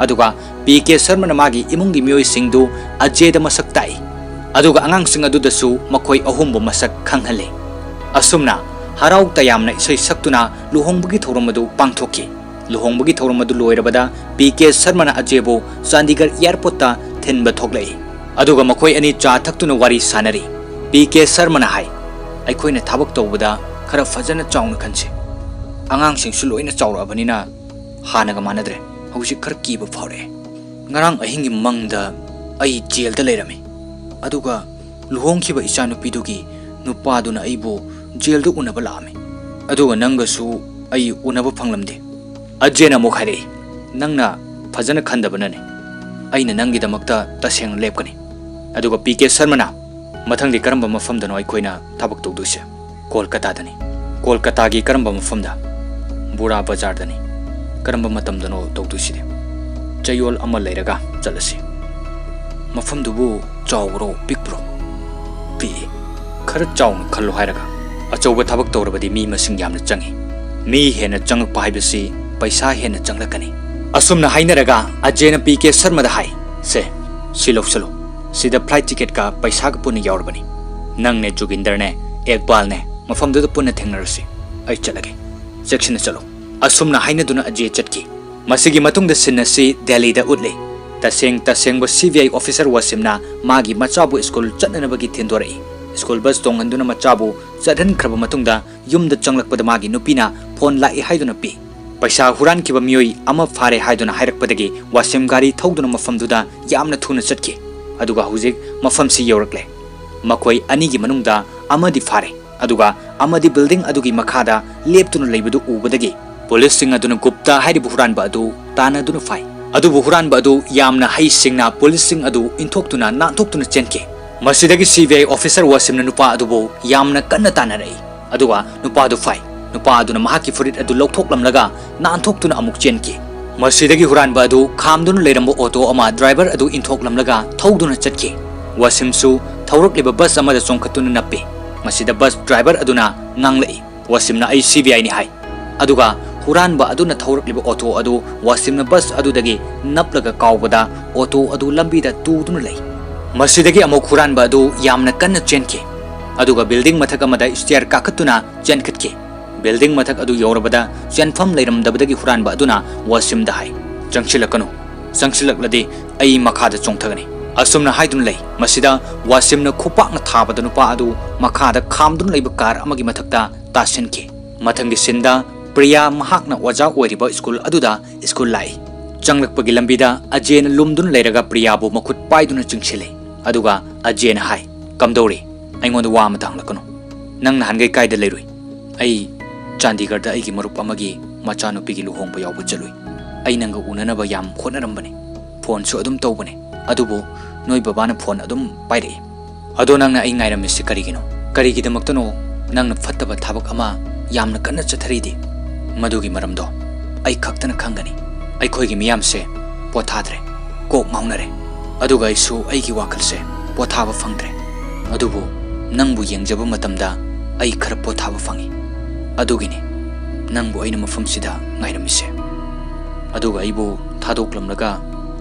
ꯑꯗꯨꯒ ꯄꯤ ꯀꯦ ꯁꯔꯃꯅ ꯃꯥꯒꯤ ꯏꯃꯨꯡꯒꯤ ꯃꯤꯑꯣꯏꯁꯤꯡꯗꯨ ꯑꯖꯦꯗ ꯃꯁꯛ ꯇꯥꯛꯏ꯫ ꯑꯗꯨꯒ ꯑꯉꯥꯡꯁꯤꯡ ꯑꯗꯨꯗꯁꯨ ꯃꯈꯣꯏ ꯑꯍꯨꯝꯕꯨ ꯃꯁꯛ ꯈꯪꯍꯜꯂꯤ꯫ ꯑꯁꯨꯝꯅ ꯍꯔꯥꯎ ꯇꯌꯥꯝꯅ ꯏꯁꯩ ꯁꯛꯇꯨꯅ ꯂꯨꯍꯣꯡꯕꯒꯤ ꯊꯧꯔꯝ ꯑꯗꯨ ꯄꯥꯡꯊꯣꯛꯈꯤ꯫ ꯂꯨꯍꯣꯡꯕꯒꯤ ꯊꯧꯔꯝ ꯑꯗꯨ ꯂꯣꯏꯔꯕꯗ ꯄꯤ ꯀꯦ ꯁꯔꯃꯅ ꯑꯖꯦꯕꯨ ꯆꯥꯟꯗꯤꯒꯔ airport ꯇ ꯊꯤꯟꯕ ꯊꯣꯛꯂꯛꯏ꯫ ꯑꯗꯨꯒ ꯃꯈꯣꯏ ꯑꯅꯤ ꯆꯥ ꯊꯛꯇꯨꯅ ꯋꯥꯔꯤ ꯁꯥꯅꯔꯤ꯫ ꯄꯤ ꯀꯦ ꯁꯔꯃꯅ ꯍꯥꯏ, "ꯑꯩꯈꯣꯏꯅ ꯊꯕꯛ ꯇꯧꯕꯗ ꯈꯔ ꯐꯖꯅ ꯆꯥꯎꯅ ꯈꯟꯁꯤ꯫ ꯑꯉꯥꯡꯁꯤꯡꯁꯨ ꯂꯣꯏꯅ ꯆꯥꯎꯔꯛꯑꯕꯅꯤꯅ ꯍꯥꯟꯅꯒ ꯃꯥꯟꯅꯗ꯭ꯔꯦ꯫ ꯍꯧꯖꯤꯛ ꯈꯔ ꯀꯤꯕ ꯐꯥꯎꯔꯛꯑꯦ꯫ ꯉꯔꯥꯡ ꯑꯍꯤꯡꯒꯤ ꯃꯪꯗ ꯑꯩ ꯖꯦꯜꯗ ꯂꯩꯔꯝꯃꯤ꯫ ꯑꯗꯨꯒ ꯂꯨꯍꯣꯡꯈꯤꯕ ꯏꯆꯥꯅꯨꯄꯤꯗꯨꯒꯤ ꯅꯨꯄꯥꯗꯨꯅ ꯑꯩꯕꯨ ꯖꯦꯜꯗ ꯎꯅꯕ ꯂꯥꯛꯑꯝꯃꯤ꯫ ꯑꯗꯨꯒ ꯅꯪꯒꯁꯨ ꯑꯩ ꯎꯅꯕ ꯐꯪꯂꯝꯗꯦ꯫" ꯑꯖꯦꯅ ꯑꯃꯨꯛ ꯍꯥꯏꯔꯛꯏ, "ꯅꯪꯅ ꯐꯖꯅ ꯈꯟꯗꯕꯅꯅꯤ꯫ ꯑꯩꯅ ꯅꯪꯒꯤꯗꯃꯛꯇ ꯇꯁꯦꯡꯅ ꯂꯦꯞꯀꯅꯤ꯫" ꯑꯗꯨꯒ ꯄꯤ ꯀꯦ ꯁꯔꯃꯅ, "ꯃꯊꯪꯗꯤ ꯀꯔꯝꯕ ꯃꯐꯝꯗꯅꯣ ꯑꯩꯈꯣꯏꯅ ꯊꯕꯛ ꯇꯧꯗꯣꯏꯁꯦ?" "ꯀꯣꯜꯀꯇꯥꯗꯅꯤ꯫" "ꯀꯣꯜꯀꯇꯥꯒꯤ ꯀꯔꯝꯕ ꯃꯐꯝꯗ?" "ꯕꯨꯔꯥ ꯕꯖꯥꯔꯗꯅꯤ꯫" "ꯀꯔꯝꯕ ꯃꯇꯝꯗꯅꯣ ꯇꯧꯗꯣꯏꯁꯤꯗꯤ?" "ꯆꯌꯣꯜ ꯑꯃ ꯂꯩꯔꯒ ꯆꯠꯂꯁꯤ꯫" "ꯃꯐꯝꯗꯨꯕꯨ ꯆꯥꯎꯕ꯭ꯔꯣ, ꯄꯤꯛꯄ꯭ꯔꯣ?" "ꯄꯤꯛꯏ꯫" "ꯈꯔ ꯆꯥꯎꯅ ꯈꯜꯂꯣ ꯍꯥꯏꯔꯒ?" "ꯑꯆꯧꯕ ꯊꯕꯛ ꯇꯧꯔꯕꯗꯤ ꯃꯤ ꯃꯁꯤꯡ ꯌꯥꯝꯅ ꯆꯪꯏ꯫ ꯃꯤ ꯍꯦꯟꯅ ꯆꯪꯂꯛꯄ ꯍꯥꯏꯕꯁꯤ ꯄꯩꯁꯥ ꯍꯦꯟꯅ ꯆꯪꯂꯛꯀꯅꯤ꯫" ꯑꯁꯨꯝꯅ ꯍꯥꯏꯅꯔꯒ ꯑꯖꯦꯅ ꯄꯤ ꯀꯦ ꯁꯔꯃꯗ ꯍꯥꯏ, "ꯁꯦ, ꯁꯤ ꯂꯧꯁꯜꯂꯨ꯫ ꯁꯤꯗ flight ticket ꯀ ꯄꯩꯁꯥꯒ ꯄꯨꯟꯅ ꯌꯥꯎꯔꯕꯅꯤ꯫ ꯅꯪꯅꯦ, ꯖꯣꯒꯤꯟꯗꯔꯅꯦ, ꯏꯛꯕꯥꯜꯅꯦ, ꯃꯐꯝꯗꯨꯗ ꯄꯨꯟꯅ ꯊꯦꯡꯅꯔꯁꯤ꯫ ꯑꯩ ꯆꯠꯂꯒꯦ꯫ ꯆꯦꯛꯁꯤꯟꯅ ꯆꯠꯂꯨ꯫" ꯑꯁꯨꯝꯅ ꯍꯥꯏꯅꯗꯨꯅ ꯑꯖꯦ ꯆꯠꯈꯤ꯫ ꯃꯁꯤꯒꯤ ꯃꯇꯨꯡꯗ scene ꯑꯁꯤ ꯗꯦꯜꯂꯤꯗ ꯎꯠꯂꯤ꯫ ꯇꯁꯦꯡ ꯇꯁꯦꯡꯕ ꯁꯤ ꯕꯤ ꯑꯥꯏ officer ꯋꯥꯁꯤꯝꯅ ꯃꯥꯒꯤ ꯃꯆꯥꯕꯨ ꯁ꯭ꯀꯨꯜ ꯆꯠꯅꯅꯕꯒꯤ ꯊꯤꯟꯗꯣꯔꯛꯏ꯫ ꯁ꯭ꯀꯨꯜ ꯕꯁ ꯇꯣꯡꯍꯟꯗꯨꯅ ꯃꯆꯥꯕꯨ ꯆꯠꯍꯟꯈ꯭ꯔꯕ ꯃꯇꯨꯡꯗ ꯌꯨꯝꯗ ꯆꯪꯂꯛꯄꯗ ꯃꯥꯒꯤ ꯅꯨꯄꯤꯅ ꯐꯣꯟ ꯂꯥꯛꯏ ꯍꯥꯏꯗꯨꯅ ꯄꯤ꯫ ꯄꯩꯁꯥ ꯍꯨꯔꯥꯟꯈꯤꯕ ꯃꯤꯑꯣꯏ ꯑꯃ ꯐꯥꯔꯦ ꯍꯥꯏꯗꯨꯅ ꯍꯥꯏꯔꯛꯄꯗꯒꯤ ꯋꯥꯁꯤꯝ ꯒꯥꯔꯤ ꯊꯧꯗꯨꯅ ꯃꯐꯝꯗꯨꯗ ꯌꯥꯝꯅ ꯊꯨꯅ ꯆꯠꯈꯤ꯫ ꯑꯗꯨꯒ ꯍꯧꯖꯤꯛ ꯃꯐꯝꯁꯤ ꯌꯧꯔꯛꯂꯦ꯫ ꯃꯈꯣꯏ ꯑꯅꯤꯒꯤ ꯃꯅꯨꯡꯗ ꯑꯃꯗꯤ ꯐꯥꯔꯦ꯫ ꯑꯗꯨꯒ ꯑꯃꯗꯤ building ꯑꯗꯨꯒꯤ ꯃꯈꯥꯗ ꯂꯦꯞꯇꯨꯅ ꯂꯩꯕꯗꯨ ꯎꯕꯗꯒꯤ ꯄꯨꯂꯤꯁꯁꯤꯡ ꯑꯗꯨꯅ ꯒꯨꯞꯇꯥ ꯍꯥꯏꯔꯤꯕ ꯍꯨꯔꯥꯟꯕ ꯑꯗꯨ ꯇꯥꯟꯅꯗꯨꯅ ꯐꯥꯏ꯫ ꯑꯗꯨꯕꯨ ꯍꯨꯔꯥꯟꯕ ꯑꯗꯨ ꯌꯥꯝꯅ ꯍꯩꯁꯤꯡꯅ ꯄꯨꯂꯤꯁꯁꯤꯡ ꯑꯗꯨ ꯏꯟꯊꯣꯛꯇꯨꯅ ꯅꯥꯟꯊꯣꯛꯇꯨꯅ ꯆꯦꯟꯈꯤ꯫ ꯃꯁꯤꯗꯒꯤ C B I officer ꯋꯥꯁꯤꯝꯅ ꯅꯨꯄꯥ ꯑꯗꯨꯕꯨ ꯌꯥꯝꯅ ꯀꯟꯅ ꯇꯥꯟꯅꯔꯛꯏ꯫ ꯑꯗꯨꯒ ꯅꯨꯄꯥꯗꯨ ꯐꯥꯏ꯫ ꯅꯨꯄꯥ ꯑꯗꯨꯅ ꯃꯍꯥꯛꯀꯤ ꯐꯨꯔꯤꯠ ꯑꯗꯨ ꯂꯧꯊꯣꯛꯂꯝꯂꯒ ꯅꯥꯟꯊꯣꯛꯇꯨꯅ ꯑꯃꯨꯛ ꯆꯦꯟꯈꯤ꯫ ꯃꯁꯤꯗꯒꯤ ꯍꯨꯔꯥꯟꯕ ꯑꯗꯨ ꯈꯥꯝꯗꯨꯅ ꯂꯩꯔꯝꯕ ꯑꯣꯇꯣ ꯑꯃ ꯗ꯭ꯔꯥꯏꯚꯔ ꯑꯗꯨ ꯏꯟꯊꯣꯛꯂꯝꯂꯒ ꯊꯧꯗꯨꯅ ꯆꯠꯈꯤ꯫ ꯋꯥꯁꯤꯝꯁꯨ ꯊꯧꯔꯛꯂꯤꯕ ꯕꯁ ꯑꯃꯗ ꯆꯣꯡꯈꯠꯇꯨꯅ ꯅꯞꯄꯤ꯫ ꯃꯁꯤꯗ ꯕꯁ ꯗ꯭ꯔꯥꯏꯚꯔ ꯑꯗꯨꯅ ꯉꯥꯡꯂꯛꯏ, "ꯋꯥꯁꯤꯝꯅ ꯑꯩ C B I ꯅꯤ ꯍꯥꯏ"꯫ ꯑꯗꯨꯒ ꯍꯨꯔꯥꯟꯕ ꯑꯗꯨꯅ ꯊꯧꯔꯛꯂꯤꯕ ꯑꯣꯇꯣ ꯑꯗꯨ ꯋꯥꯁꯤꯝꯅ ꯕꯁ ꯑꯗꯨꯗꯒꯤ ꯅꯞꯂꯒ ꯀꯥꯎꯕꯗ ꯑꯣꯇꯣ ꯑꯗꯨ ꯂꯝꯕꯤꯗ ꯇꯨꯗꯨꯅ ꯂꯩ꯫ ꯃꯁꯤꯗꯒꯤ ꯑꯃꯨꯛ ꯍꯨꯔꯥꯟꯕ ꯑꯗꯨ ꯌꯥꯝꯅ ꯀꯟꯅ ꯆꯦꯟꯈꯤ꯫ ꯑꯗꯨꯒ ꯕꯤꯜꯗꯤꯡ ꯃꯊꯛ ꯑꯃꯗ ꯁ꯭ꯇꯤꯌꯔ ꯀꯥꯈꯠꯇꯨꯅ ꯆꯦꯟꯈꯠꯈꯤ꯫ ꯕꯤꯜꯗꯤꯡ ꯃꯊꯛ ꯑꯗꯨ ꯌꯧꯔꯕꯗ ꯆꯦꯟꯐꯝ ꯂꯩꯔꯝꯗꯕꯗꯒꯤ ꯍꯨꯔꯥꯟꯕ ꯑꯗꯨꯅ ꯋꯥꯁꯤꯝꯗ ꯍꯥꯏ, "ꯆꯪꯁꯤꯜꯂꯛꯀꯅꯨ, ꯆꯪꯁꯤꯜꯂꯛꯂꯗꯤ ꯑꯩ ꯃꯈꯥꯗ ꯆꯣꯡꯊꯒꯅꯤ"꯫ ꯑꯁꯨꯝꯅ ꯍꯥꯏꯗꯨꯅ ꯂꯩ꯫ ꯃꯁꯤꯗ ꯋꯥꯁꯤꯝꯅ ꯈꯨꯄꯥꯛꯅ ꯊꯥꯕꯗ ꯅꯨꯄꯥ ꯑꯗꯨ ꯃꯈꯥꯗ ꯈꯥꯝꯗꯨꯅ ꯂꯩꯕ ꯀꯥꯔ ꯑꯃꯒꯤ ꯃꯊꯛꯇ ꯇꯥꯁꯤꯟꯈꯤ꯫ ꯃꯊꯪꯒꯤ ꯁꯤꯟꯗ ꯄ꯭ꯔꯤꯌꯥ ꯃꯍꯥꯛꯅ ꯑꯣꯖꯥ ꯑꯣꯏꯔꯤꯕ ꯁ꯭ꯀꯨꯜ ꯑꯗꯨꯗ ꯁ꯭ꯀꯨꯜ ꯂꯥꯛꯏ꯫ ꯆꯪꯂꯛꯄꯒꯤ ꯂꯝꯕꯤꯗ ꯑꯖꯦꯅ ꯂꯨꯝꯗꯨꯅ ꯂꯩꯔꯒ ꯄ꯭ꯔꯤꯌꯥꯕꯨ ꯃꯈꯨꯠ ꯄꯥꯏꯗꯨꯅ ꯆꯤꯡꯁꯤꯜꯂꯤ꯫ ꯑꯗꯨꯒ ꯑꯖꯦꯅ ꯍꯥꯏ, "ꯀꯝꯗꯧꯔꯤ? ꯑꯩꯉꯣꯟꯗ ꯋꯥ ꯑꯃꯇ ꯍꯪꯂꯛꯀꯅꯨ꯫ ꯅꯪ ꯅꯍꯥꯟꯈꯩ ꯀꯥꯏꯗ ꯂꯩꯔꯨꯏ?" "ꯑꯩ ꯆꯥꯟꯗꯤꯒꯔꯗ ꯑꯩꯒꯤ ꯃꯔꯨꯞ ꯑꯃꯒꯤ ꯃꯆꯥꯅꯨꯄꯤꯒꯤ ꯂꯨꯍꯣꯡꯕ ꯌꯥꯎꯕ ꯆꯠꯂꯨꯏ꯫ ꯑꯩ ꯅꯪꯒ ꯎꯅꯅꯕ ꯌꯥꯝ ꯍꯣꯠꯅꯔꯝꯕꯅꯤ꯫ ꯐꯣꯟꯁꯨ ꯑꯗꯨꯝ ꯇꯧꯕꯅꯦ, ꯑꯗꯨꯕꯨ ꯅꯣꯏ ꯕꯕꯥꯅ ꯐꯣꯟ ꯑꯗꯨꯝ ꯄꯥꯏꯔꯛꯏ꯫ ꯑꯗꯣ ꯅꯪꯅ ꯑꯩ ꯉꯥꯏꯔꯝꯃꯤꯁꯤ ꯀꯔꯤꯒꯤꯅꯣ? ꯀꯔꯤꯒꯤꯗꯃꯛꯇꯅꯣ ꯅꯪꯅ ꯐꯠꯇꯕ ꯊꯕꯛ ꯑꯃ ꯌꯥꯝꯅ ꯀꯟꯅ ꯆꯠꯊꯔꯤꯗꯤ?" "ꯃꯗꯨꯒꯤ ꯃꯔꯝꯗꯣ ꯑꯩ ꯈꯛꯇꯅ ꯈꯪꯒꯅꯤ꯫ ꯑꯩꯈꯣꯏꯒꯤ ꯃꯤꯌꯥꯝꯁꯦ ꯄꯣꯊꯥꯗ꯭ꯔꯦ, ꯀꯣꯛ ꯉꯥꯎꯅꯔꯦ꯫ ꯑꯗꯨꯒ ꯑꯩꯁꯨ ꯑꯩꯒꯤ ꯋꯥꯈꯜꯁꯦ ꯄꯣꯊꯥꯕ ꯐꯪꯗ꯭ꯔꯦ꯫ ꯑꯗꯨꯕꯨ ꯅꯪꯕꯨ ꯌꯦꯡꯖꯕ ꯃꯇꯝꯗ ꯑꯩ ꯈꯔ ꯄꯣꯊꯥꯕ ꯐꯪꯏ꯫ ꯑꯗꯨꯒꯤꯅꯤ ꯅꯪꯕꯨ ꯑꯩꯅ ꯃꯐꯝꯁꯤꯗ ꯉꯥꯏꯔꯝꯃꯤꯁꯦ꯫ ꯑꯗꯨꯒ ꯑꯩꯕꯨ ꯊꯥꯗꯣꯛꯂꯝꯂꯒ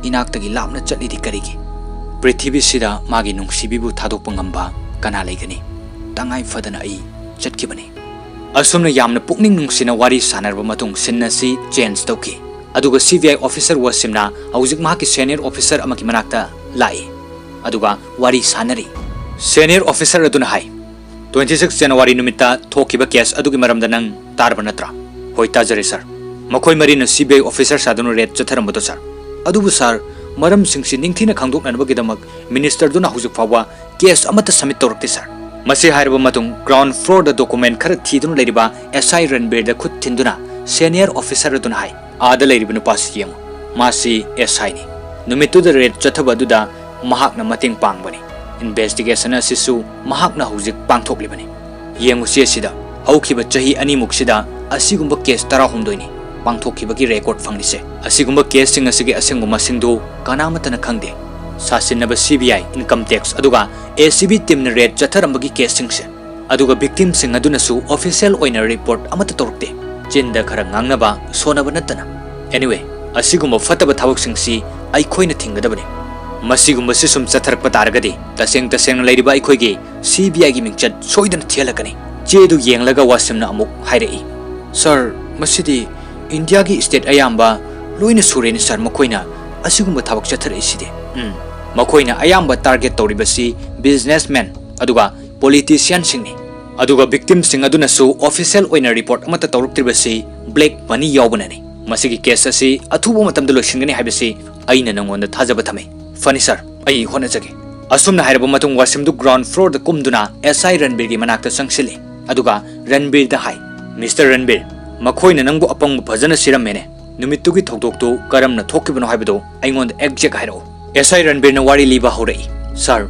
ꯏꯅꯥꯛꯇꯒꯤ ꯂꯥꯞꯅ ꯆꯠꯂꯤꯗꯤ ꯀꯔꯤꯒꯤ? ꯄ꯭ꯔꯤꯊꯤꯕꯤꯁꯤꯗ ꯃꯥꯒꯤ ꯅꯨꯡꯁꯤꯕꯤꯕꯨ ꯊꯥꯗꯣꯛꯄ ꯉꯝꯕ ꯀꯅꯥ ꯂꯩꯒꯅꯤ? ꯇꯉꯥꯏ ꯐꯗꯅ ꯑꯩ ꯆꯠꯈꯤꯕꯅꯤ"꯫ ꯑꯁꯨꯝꯅ ꯌꯥꯝꯅ ꯄꯨꯛꯅꯤꯡ ꯅꯨꯡꯁꯤꯅ ꯋꯥꯔꯤ ꯁꯥꯟꯅꯔꯕ ꯃꯇꯨꯡ ꯁꯤꯟ ꯑꯁꯤ ꯆꯦꯟꯖ ꯇꯧꯈꯤ꯫ ꯑꯗꯨꯒ C B I officer ꯋꯥꯁꯤꯝꯅ ꯍꯧꯖꯤꯛ ꯃꯍꯥꯛꯀꯤ senior officer ꯑꯃꯒꯤ ꯃꯅꯥꯛꯇ ꯂꯥꯛꯏ꯫ ꯑꯗꯨꯒ ꯋꯥꯔꯤ ꯁꯥꯟꯅꯔꯤ꯫ Senior officer ꯑꯗꯨꯅ ꯍꯥꯏ, "Twenty six January ꯅꯨꯃꯤꯠꯇ ꯊꯣꯛꯈꯤꯕ ꯀꯦꯁ ꯑꯗꯨꯒꯤ ꯃꯔꯝꯗ ꯅꯪ ꯇꯥꯔꯕ ꯅꯠꯇ꯭ꯔꯥ?" "ꯍꯣꯏ, ꯇꯥꯖꯔꯦ, ꯁꯥꯔ꯫ ꯃꯈꯣꯏ ꯃꯔꯤꯅ C B I officer ꯁꯥꯗꯨꯅ ꯔꯦꯗ ꯆꯠꯊꯔꯝꯕꯗꯣ, ꯁꯥꯔ꯫ ꯑꯗꯨꯕꯨ, ꯁꯥꯔ, ꯃꯔꯝꯁꯤꯡꯁꯤ ꯅꯤꯡꯊꯤꯅ ꯈꯪꯗꯣꯛꯅꯅꯕꯒꯤꯗꯃꯛ ꯃꯤꯅꯤꯁꯇꯔꯗꯨꯅ ꯍꯧꯖꯤꯛ ꯐꯥꯎꯕ ꯀꯦꯁ ꯑꯃꯠꯇ ꯁꯕꯃꯤꯠ ꯇꯧꯔꯛꯇꯦ, ꯁꯥꯔ"꯫ ꯃꯁꯤ ꯍꯥꯏꯔꯕ ꯃꯇꯨꯡ, ꯒ꯭ꯔꯥꯎꯟ ꯐ꯭ꯂꯣꯔꯗ ꯗꯣꯀꯨꯃꯦꯟ ꯈꯔ ꯊꯤꯗꯨꯅ ꯂꯩꯔꯤꯕ S I ꯔꯟꯕꯤꯔꯗ ꯈꯨꯠ ꯊꯤꯟꯗꯨꯅ Senior officer ꯑꯗꯨꯅ ꯍꯥꯏ, "ꯑꯥꯗ ꯂꯩꯔꯤꯕ ꯅꯨꯄꯥꯁꯤ ꯌꯦꯡꯉꯨ, ꯃꯥꯁꯤ S I ꯅꯤ꯫ ꯅꯨꯃꯤꯠꯇꯨꯗ raid ꯆꯠꯊꯕ ꯑꯗꯨꯗ ꯃꯍꯥꯛꯅ ꯃꯇꯦꯡ ꯄꯥꯡꯕꯅꯤ꯫ Investigation ꯑꯁꯤꯁꯨ ꯃꯍꯥꯛꯅ ꯍꯧꯖꯤꯛ ꯄꯥꯡꯊꯣꯛꯂꯤꯕꯅꯤ꯫ ꯌꯦꯡꯉꯨꯁꯤ ꯑꯁꯤꯗ, ꯍꯧꯈꯤꯕ ꯆꯍꯤ ꯑꯅꯤꯃꯨꯛꯁꯤꯗ ꯑꯁꯤꯒꯨꯝꯕ case ꯇꯔꯥꯍꯨꯝꯗꯣꯏꯅꯤ ꯄꯥꯡꯊꯣꯛꯈꯤꯕꯒꯤ record ꯐꯪꯂꯤꯁꯦ꯫ ꯑꯁꯤꯒꯨꯝꯕ caseꯁꯤꯡ ꯑꯁꯤꯒꯤ ꯑꯁꯦꯡꯕ ꯃꯁꯤꯡꯗꯨ ꯀꯅꯥꯃꯠꯇꯅ ꯈꯪꯗꯦ꯫ ꯁꯥꯁꯤꯟꯅꯕ C B I, income tax, ꯑꯗꯨꯒ A C B teamꯅ raid ꯆꯠꯊꯔꯝꯕꯒꯤ caseꯁꯤꯡꯁꯦ꯫ ꯑꯗꯨꯒ victimꯁꯤꯡ ꯑꯗꯨꯅꯁꯨ official ꯑꯣꯏꯅ report ꯑꯃꯠꯇ ꯇꯧꯔꯛꯇꯦ꯫ ꯆꯤꯟꯗ ꯈꯔ ꯉꯥꯡꯅꯕ, ꯁꯣꯟꯅꯕ ꯅꯠꯇꯅ꯫ Anyway, ꯑꯁꯤꯒꯨꯝꯕ ꯐꯠꯇꯕ ꯊꯕꯛꯁꯤꯡꯁꯤ ꯑꯩꯈꯣꯏꯅ ꯊꯤꯡꯒꯗꯕꯅꯤ꯫ ꯃꯁꯤꯒꯨꯝꯕꯁꯤ ꯁꯨꯝ ꯆꯠꯊꯔꯛꯄ ꯇꯥꯔꯒꯗꯤ ꯇꯁꯦꯡ ꯇꯁꯦꯡꯅ ꯂꯩꯔꯤꯕ ꯑꯩꯈꯣꯏꯒꯤ C B Iꯒꯤ ꯃꯤꯡꯆꯠ ꯁꯣꯏꯗꯅ ꯊꯤꯍꯜꯂꯛꯀꯅꯤ꯫" ꯆꯦꯗꯨ ꯌꯦꯡꯂꯒ ꯋꯥꯁꯤꯝꯅ ꯑꯃꯨꯛ ꯍꯥꯏꯔꯛꯏ, "Sir, ꯃꯁꯤꯗꯤ ꯏꯟꯗꯤꯌꯥꯒꯤ state ꯑꯌꯥꯝꯕ ꯂꯣꯏꯅ ꯁꯨꯔꯦꯅꯦ sir, ꯃꯈꯣꯏꯅ ꯑꯁꯤꯒꯨꯝꯕ ꯊꯕꯛ ꯆꯠꯊꯔꯛꯏꯁꯤꯗꯤ꯫ ꯎꯝ, ꯃꯈꯣꯏꯅ ꯑꯌꯥꯝꯕ target ꯇꯧꯔꯤꯕꯁꯤ businessman ꯑꯗꯨꯒ politicianꯁꯤꯡꯅꯤ꯫ ꯑꯗꯨꯒ victimꯁꯤꯡ ꯑꯗꯨꯅꯁꯨ official ꯑꯣꯏꯅ report ꯑꯃꯠꯇ ꯇꯧꯔꯛꯇ꯭ꯔꯤꯕꯁꯤ black money ꯌꯥꯎꯕꯅꯅꯤ꯫ ꯃꯁꯤꯒꯤ case ꯑꯁꯤ ꯑꯊꯨꯕ ꯃꯇꯝꯗ ꯂꯣꯏꯁꯤꯟꯒꯅꯤ ꯍꯥꯏꯕꯁꯤ ꯑꯩꯅ ꯅꯉꯣꯟꯗ ꯊꯥꯖꯕ ꯊꯝꯃꯤ꯫" "ꯐꯅꯤ sir, ꯑꯩ ꯍꯣꯠꯅꯖꯒꯦ꯫" ꯑꯁꯨꯝꯅ ꯍꯥꯏꯔꯕ ꯃꯇꯨꯡ ꯋꯥꯁꯤꯝꯗꯨ ground floorꯗ ꯀꯨꯝꯗꯨꯅ S I ꯔꯟꯕꯤꯔꯒꯤ ꯃꯅꯥꯛꯇ ꯆꯪꯁꯤꯜꯂꯤ꯫ ꯑꯗꯨꯒ ꯔꯟꯕꯤꯔꯗ ꯍꯥꯏ, "Mister ꯔꯟꯕꯤꯔ, ꯃꯈꯣꯏꯅ ꯅꯪꯕꯨ ꯑꯄꯪꯕ ꯐꯖꯅ ꯁꯤꯔꯝꯃꯦꯅꯦ꯫ ꯅꯨꯃꯤꯠꯇꯨꯒꯤ ꯊꯧꯗꯣꯛꯇꯨ ꯀꯔꯝꯅ ꯊꯣꯛꯈꯤꯕꯅꯣ ꯍꯥꯏꯕꯗꯨ ꯑꯩꯉꯣꯟꯗ exact ꯍꯥꯏꯔꯛꯎ꯫" S I ꯔꯟꯕꯤꯔꯅ ꯋꯥꯔꯤ ꯂꯤꯕ ꯍꯧꯔꯛꯏ, "Sir,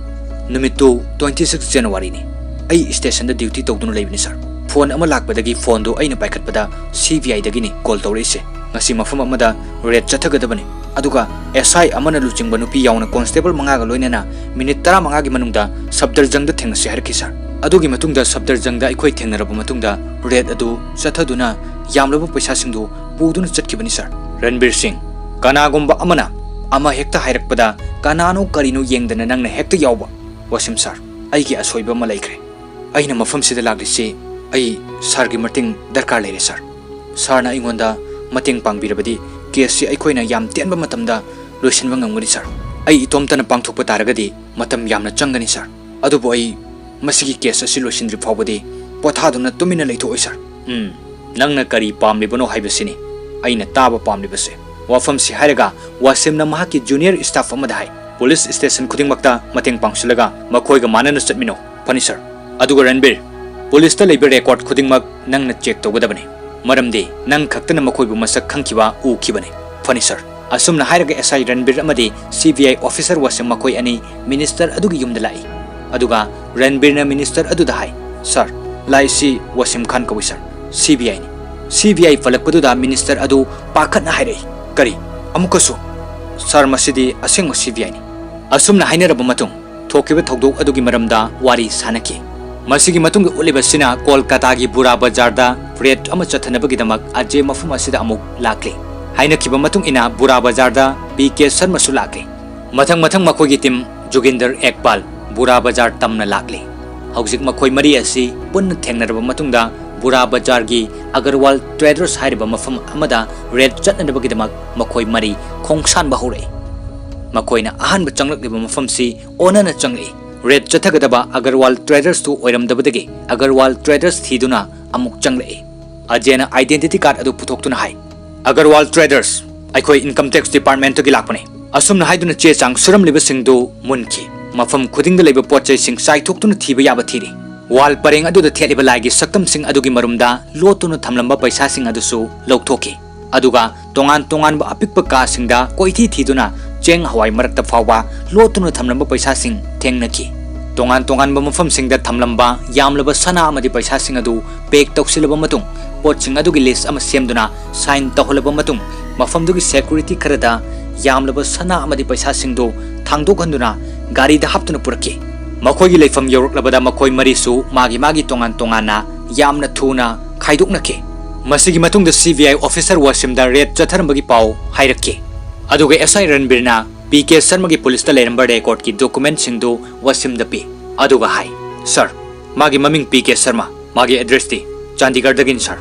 ꯅꯨꯃꯤꯠꯇꯨ twenty six Januaryꯅꯤ꯫ ꯑꯩ stationꯗ duty ꯇꯧꯗꯨꯅ ꯂꯩꯕꯅꯤ sir꯫ Phone ꯑꯃ ꯂꯥꯛꯄꯗꯒꯤ phoneꯗꯨ ꯑꯩꯅ ꯄꯥꯏꯈꯠꯄꯗ C B Iꯗꯒꯤꯅꯤ call ꯇꯧꯔꯛꯏꯁꯦ꯫ ꯉꯁꯤ ꯃꯐꯝ ꯑꯃꯗ raid ꯆꯠꯊꯒꯗꯕꯅꯤ꯫ ꯑꯗꯨꯒ S I ꯑꯃꯅ ꯂꯨꯆꯤꯡꯕ ꯅꯨꯄꯤ ꯌꯥꯎꯅ constable ꯃꯉꯥꯒ ꯂꯣꯏꯅꯅ minute ꯇꯔꯥꯃꯉꯥꯒꯤ ꯃꯅꯨꯡꯗ ꯁꯐꯗꯔꯖꯪꯗ ꯊꯦꯡꯅꯁꯤ ꯍꯥꯏꯔꯛꯈꯤ sir꯫ ꯑꯗꯨꯒꯤ ꯃꯇꯨꯡꯗ ꯁꯐꯗꯔꯖꯪꯗ ꯑꯩꯈꯣꯏ ꯊꯦꯡꯅꯔꯕ ꯃꯇꯨꯡꯗ raid ꯑꯗꯨ ꯆꯠꯊꯗꯨꯅ ꯌꯥꯝꯂꯕ ꯄꯩꯁꯥꯁꯤꯡꯗꯨ ꯄꯨꯗꯨꯅ ꯆꯠꯈꯤꯕꯅꯤ sir꯫" "ꯔꯟꯕꯤꯔ ꯁꯤꯡ, ꯀꯅꯥꯒꯨꯝꯕ ꯑꯃꯅ ꯑꯃ ꯍꯦꯛꯇ ꯍꯥꯏꯔꯛꯄꯗ ꯀꯅꯥꯅꯣ ꯀꯔꯤꯅꯣ ꯌꯦꯡꯗꯅ ꯅꯪꯅ ꯍꯦꯛꯇ ꯌꯥꯎꯕ꯫" "ꯋꯥꯁꯤꯝ sir, ꯑꯩꯒꯤ ꯑꯁꯣꯏꯕ ꯑꯃ ꯂꯩꯈ꯭ꯔꯦ꯫ ꯑꯩꯅ ꯃꯐꯝꯁꯤꯗ ꯂꯥꯛꯂꯤꯁꯤ ꯑꯩ sirꯒꯤ ꯃꯇꯦꯡ ꯗꯔꯀꯥꯔ ꯂꯩꯔꯦ sir꯫ Sirꯅ ꯑꯩꯉꯣꯟꯗ ꯃꯇꯦꯡ ꯄꯥꯡꯕꯤꯔꯕꯗꯤ caseꯁꯤ ꯑꯩꯈꯣꯏꯅ ꯌꯥꯝ ꯇꯦꯟꯕ ꯃꯇꯝꯗ ꯂꯣꯏꯁꯤꯟꯕ ꯉꯝꯒꯅꯤ sir꯫ ꯑꯩ ꯏꯇꯣꯝꯇꯅ ꯄꯥꯡꯊꯣꯛꯄ ꯇꯥꯔꯒꯗꯤ ꯃꯇꯝ ꯌꯥꯝꯅ ꯆꯪꯒꯅꯤ sir꯫ ꯑꯗꯨꯕꯨ ꯑꯩ ꯃꯁꯤꯒꯤ case ꯑꯁꯤ ꯂꯣꯏꯁꯤꯟꯗ꯭ꯔꯤ ꯐꯥꯎꯕꯗꯤ ꯄꯣꯊꯥꯗꯨꯅ ꯇꯨꯃꯤꯟꯅ ꯂꯩꯊꯣꯛꯑꯣꯏ sir꯫" "ꯎꯝ, ꯅꯪꯅ ꯀꯔꯤ ꯄꯥꯝꯂꯤꯕꯅꯣ ꯍꯥꯏꯕꯁꯤꯅꯤ ꯑꯩꯅ ꯇꯥꯕ ꯄꯥꯝꯂꯤꯕꯁꯦ꯫" ꯋꯥꯐꯝꯁꯤ ꯍꯥꯏꯔꯒ ꯋꯥꯁꯤꯝꯅ ꯃꯍꯥꯛꯀꯤ junior staff ꯑꯃꯗ ꯍꯥꯏ, "Police station ꯈꯨꯗꯤꯡꯃꯛꯇ ꯃꯇꯦꯡ ꯄꯥꯡꯁꯤꯜꯂꯒ ꯃꯈꯣꯏꯒ ꯃꯥꯟꯅꯅ ꯆꯠꯃꯤꯟꯅꯧ꯫" "ꯐꯅꯤ sir꯫ ꯑꯗꯨꯒ ꯔꯟꯕꯤꯔ, policeꯇ ꯂꯩꯕ record ꯈꯨꯗꯤꯡꯃꯛ ꯅꯪꯅ check ꯇꯧꯒꯗꯕꯅꯤ꯫" ꯃꯔꯝꯗꯤ ꯅꯪ ꯈꯛꯇꯅ ꯃꯈꯣꯏꯕꯨ ꯃꯁꯛ ꯈꯪꯈꯤꯕ, ꯎꯈꯤꯕꯅꯤ꯫ ꯐꯅꯤ ꯁꯥꯔ꯫ ꯑꯁꯨꯝꯅ ꯍꯥꯏꯔꯒ S I ꯔꯟꯕꯤꯔ ꯑꯃꯗꯤ C B I officer Washim ꯃꯈꯣꯏ ꯑꯅꯤ minister ꯑꯗꯨꯒꯤ ꯌꯨꯝꯗ ꯂꯥꯛꯏ꯫ ꯑꯗꯨꯒ ꯔꯟꯕꯤꯔꯅ minister ꯑꯗꯨꯗ ꯍꯥꯏ, "ꯁꯥꯔ, ꯂꯥꯛꯏꯁꯤ ꯋꯥꯁꯤꯝ ꯈꯥꯟ ꯀꯧꯏ ꯁꯥꯔ, C B I ꯅꯤ"꯫ C B I ꯄꯜꯂꯛꯄꯗꯨꯗ minister ꯑꯗꯨ ꯄꯥꯈꯠꯅ ꯍꯥꯏꯔꯛꯏ, "ꯀꯔꯤ? ꯑꯃꯨꯛꯀꯁꯨ?" "ꯁꯥꯔ, ꯃꯁꯤꯗꯤ ꯑꯁꯦꯡꯕ C B I ꯅꯤ"꯫ ꯑꯁꯨꯝꯅ ꯍꯥꯏꯅꯔꯕ ꯃꯇꯨꯡ, ꯊꯣꯛꯈꯤꯕ ꯊꯧꯗꯣꯛ ꯑꯗꯨꯒꯤ ꯃꯔꯝꯗ ꯋꯥꯔꯤ ꯁꯥꯅꯈꯤ꯫ ꯃꯁꯤꯒꯤ ꯃꯇꯨꯡꯗ ꯎꯠꯂꯤꯕꯁꯤꯅ ꯀꯣꯜꯀꯥꯇꯥꯒꯤ ꯕꯨꯔꯥ ꯕꯖꯥꯔꯗ raid ꯑꯃ ꯆꯠꯊꯅꯕꯒꯤꯗꯃꯛ ꯑꯖꯦ ꯃꯐꯝ ꯑꯁꯤꯗ ꯑꯃꯨꯛ ꯂꯥꯛꯂꯤ꯫ ꯍꯥꯏꯅꯈꯤꯕ ꯃꯇꯨꯡ ꯏꯟꯅ ꯕꯨꯔꯥ ꯕꯖꯥꯔꯗ P K ꯁꯔꯃꯁꯨ ꯂꯥꯛꯂꯤ꯫ ꯃꯊꯪ ꯃꯊꯪ ꯃꯈꯣꯏꯒꯤ team ꯖꯨꯒꯤꯟꯗꯔ ꯑꯦꯛꯄꯥꯜ ꯕꯨꯔꯥ ꯕꯖꯥꯔ ꯇꯝꯅ ꯂꯥꯛꯂꯤ꯫ ꯍꯧꯖꯤꯛ ꯃꯈꯣꯏ ꯃꯔꯤ ꯑꯁꯤ ꯄꯨꯟꯅ ꯊꯦꯡꯅꯔꯕ ꯃꯇꯨꯡꯗ ꯕꯨꯔꯥ ꯕꯖꯥꯔꯒꯤ ꯑꯒꯔꯋꯥꯜ Traders ꯍꯥꯏꯔꯤꯕ ꯃꯐꯝ ꯑꯃꯗ raid ꯆꯠꯅꯅꯕꯒꯤꯗꯃꯛ ꯃꯈꯣꯏ ꯃꯔꯤ ꯈꯣꯡꯁꯥꯟꯕ ꯍꯧꯔꯛꯏ꯫ ꯃꯈꯣꯏꯅ ꯑꯍꯥꯟꯕ ꯆꯪꯂꯛꯂꯤꯕ ꯃꯐꯝꯁꯤ ꯑꯣꯟꯅꯅ ꯆꯪꯂꯛꯏ꯫ Raid ꯆꯠꯊꯒꯗꯕ ꯑꯒꯔꯋꯥꯜ Traders ꯇꯨ ꯑꯣꯏꯔꯝꯗꯕꯗꯒꯤ ꯑꯒꯔꯋꯥꯜ Traders ꯊꯤꯗꯨꯅ ꯑꯃꯨꯛ ꯆꯪꯂꯛꯏ꯫ ꯑꯖꯦꯅ identity card ꯑꯗꯨ ꯄꯨꯊꯣꯛꯇꯨꯅ ꯍꯥꯏ, "ꯑꯒꯔꯋꯥꯜ Traders, ꯑꯩꯈꯣꯏ income tax department ꯇꯒꯤ ꯂꯥꯛꯄꯅꯤ"꯫ ꯑꯁꯨꯝꯅ ꯍꯥꯏꯗꯨꯅ ꯆꯦ ꯆꯥꯡ ꯁꯨꯔꯝꯂꯤꯕꯁꯤꯡꯗꯨ ꯃꯨꯟꯈꯤ꯫ ꯃꯐꯝ ꯈꯨꯗꯤꯡꯗ ꯂꯩꯕ ꯄꯣꯠ ꯆꯩꯁꯤꯡ ꯆꯥꯏꯊꯣꯛꯇꯨꯅ ꯊꯤꯕ ꯌꯥꯕ ꯊꯤꯔꯤ꯫ Wall ꯄꯔꯦꯡ ꯑꯗꯨꯗ ꯊꯦꯠꯂꯤꯕ ꯂꯥꯏꯒꯤ ꯁꯛꯇꯝꯁꯤꯡ ꯑꯗꯨꯒꯤ ꯃꯔꯨꯝꯗ ꯂꯣꯠꯇꯨꯅ ꯊꯝꯂꯝꯕ ꯄꯩꯁꯥꯁꯤꯡ ꯑꯗꯨꯁꯨ ꯂꯧꯊꯣꯛꯈꯤ꯫ ꯑꯗꯨꯒ ꯇꯣꯉꯥꯟ ꯇꯣꯉꯥꯟꯕ ꯑꯄꯤꯛꯄ ꯀꯥꯁꯤꯡꯗ ꯀꯣꯏꯊꯤ ꯊꯤꯗꯨꯅ ꯆꯦꯡ ꯍꯋꯥꯏ ꯃꯔꯛꯇ ꯐꯥꯎꯕ ꯂꯣꯠꯇꯨꯅ ꯊꯝꯂꯝꯕ ꯄꯩꯁꯥꯁꯤꯡ ꯊꯦꯡꯅꯈꯤ꯫ ꯇꯣꯉꯥꯟ ꯇꯣꯉꯥꯟꯕ ꯃꯐꯝꯁꯤꯡꯗ ꯊꯝꯂꯝꯕ ꯌꯥꯝꯂꯕ ꯁꯅꯥ ꯑꯃꯗꯤ ꯄꯩꯁꯥꯁꯤꯡ ꯑꯗꯨ pack ꯇꯧꯁꯤꯜꯂꯕ ꯃꯇꯨꯡ, ꯄꯣꯠꯁꯤꯡ ꯑꯗꯨꯒꯤ list ꯑꯃ ꯁꯦꯝꯗꯨꯅ sign ꯇꯧꯍꯜꯂꯕ ꯃꯇꯨꯡ, ꯃꯐꯝꯗꯨꯒꯤ security ꯈꯔꯗ ꯌꯥꯝꯂꯕ ꯁꯅꯥ ꯑꯃꯗꯤ ꯄꯩꯁꯥꯁꯤꯡꯗꯨ ꯊꯥꯡꯗꯣꯛꯍꯟꯗꯨꯅ ꯒꯥꯔꯤꯗ ꯍꯥꯞꯇꯨꯅ ꯄꯨꯔꯛꯈꯤ꯫ ꯃꯈꯣꯏꯒꯤ ꯂꯩꯐꯝ ꯌꯧꯔꯛꯂꯕꯗ ꯃꯈꯣꯏ ꯃꯔꯤꯁꯨ ꯃꯥꯒꯤ ꯃꯥꯒꯤ ꯇꯣꯉꯥꯟ ꯇꯣꯉꯥꯟꯅ ꯌꯥꯝꯅ ꯊꯨꯅ ꯈꯥꯏꯗꯣꯛꯅꯈꯤ꯫ ꯃꯁꯤꯒꯤ ꯃꯇꯨꯡꯗ C B I officer ꯋꯥꯁꯤꯝꯗ raid ꯆꯠꯊꯔꯝꯕꯒꯤ ꯄꯥꯎ ꯍꯥꯏꯔꯛꯈꯤ꯫ ꯑꯗꯨꯒ S I ꯔꯟꯕꯤꯔꯅ P K ꯁꯔꯃꯒꯤ ꯄꯨꯂꯤꯁꯇ ꯂꯩꯔꯝꯕ record ꯀꯤ document ꯁꯤꯡꯗꯨ ꯋꯥꯁꯤꯝꯗ ꯄꯤ꯫ ꯑꯗꯨꯒ ꯍꯥꯏ, "ꯁꯥꯔ, ꯃꯥꯒꯤ ꯃꯃꯤꯡ P K ꯁꯔꯃ, ꯃꯥꯒꯤ address ꯇꯤ ꯆꯥꯟꯗꯤꯒꯔꯗꯒꯤꯅꯤ ꯁꯥꯔ꯫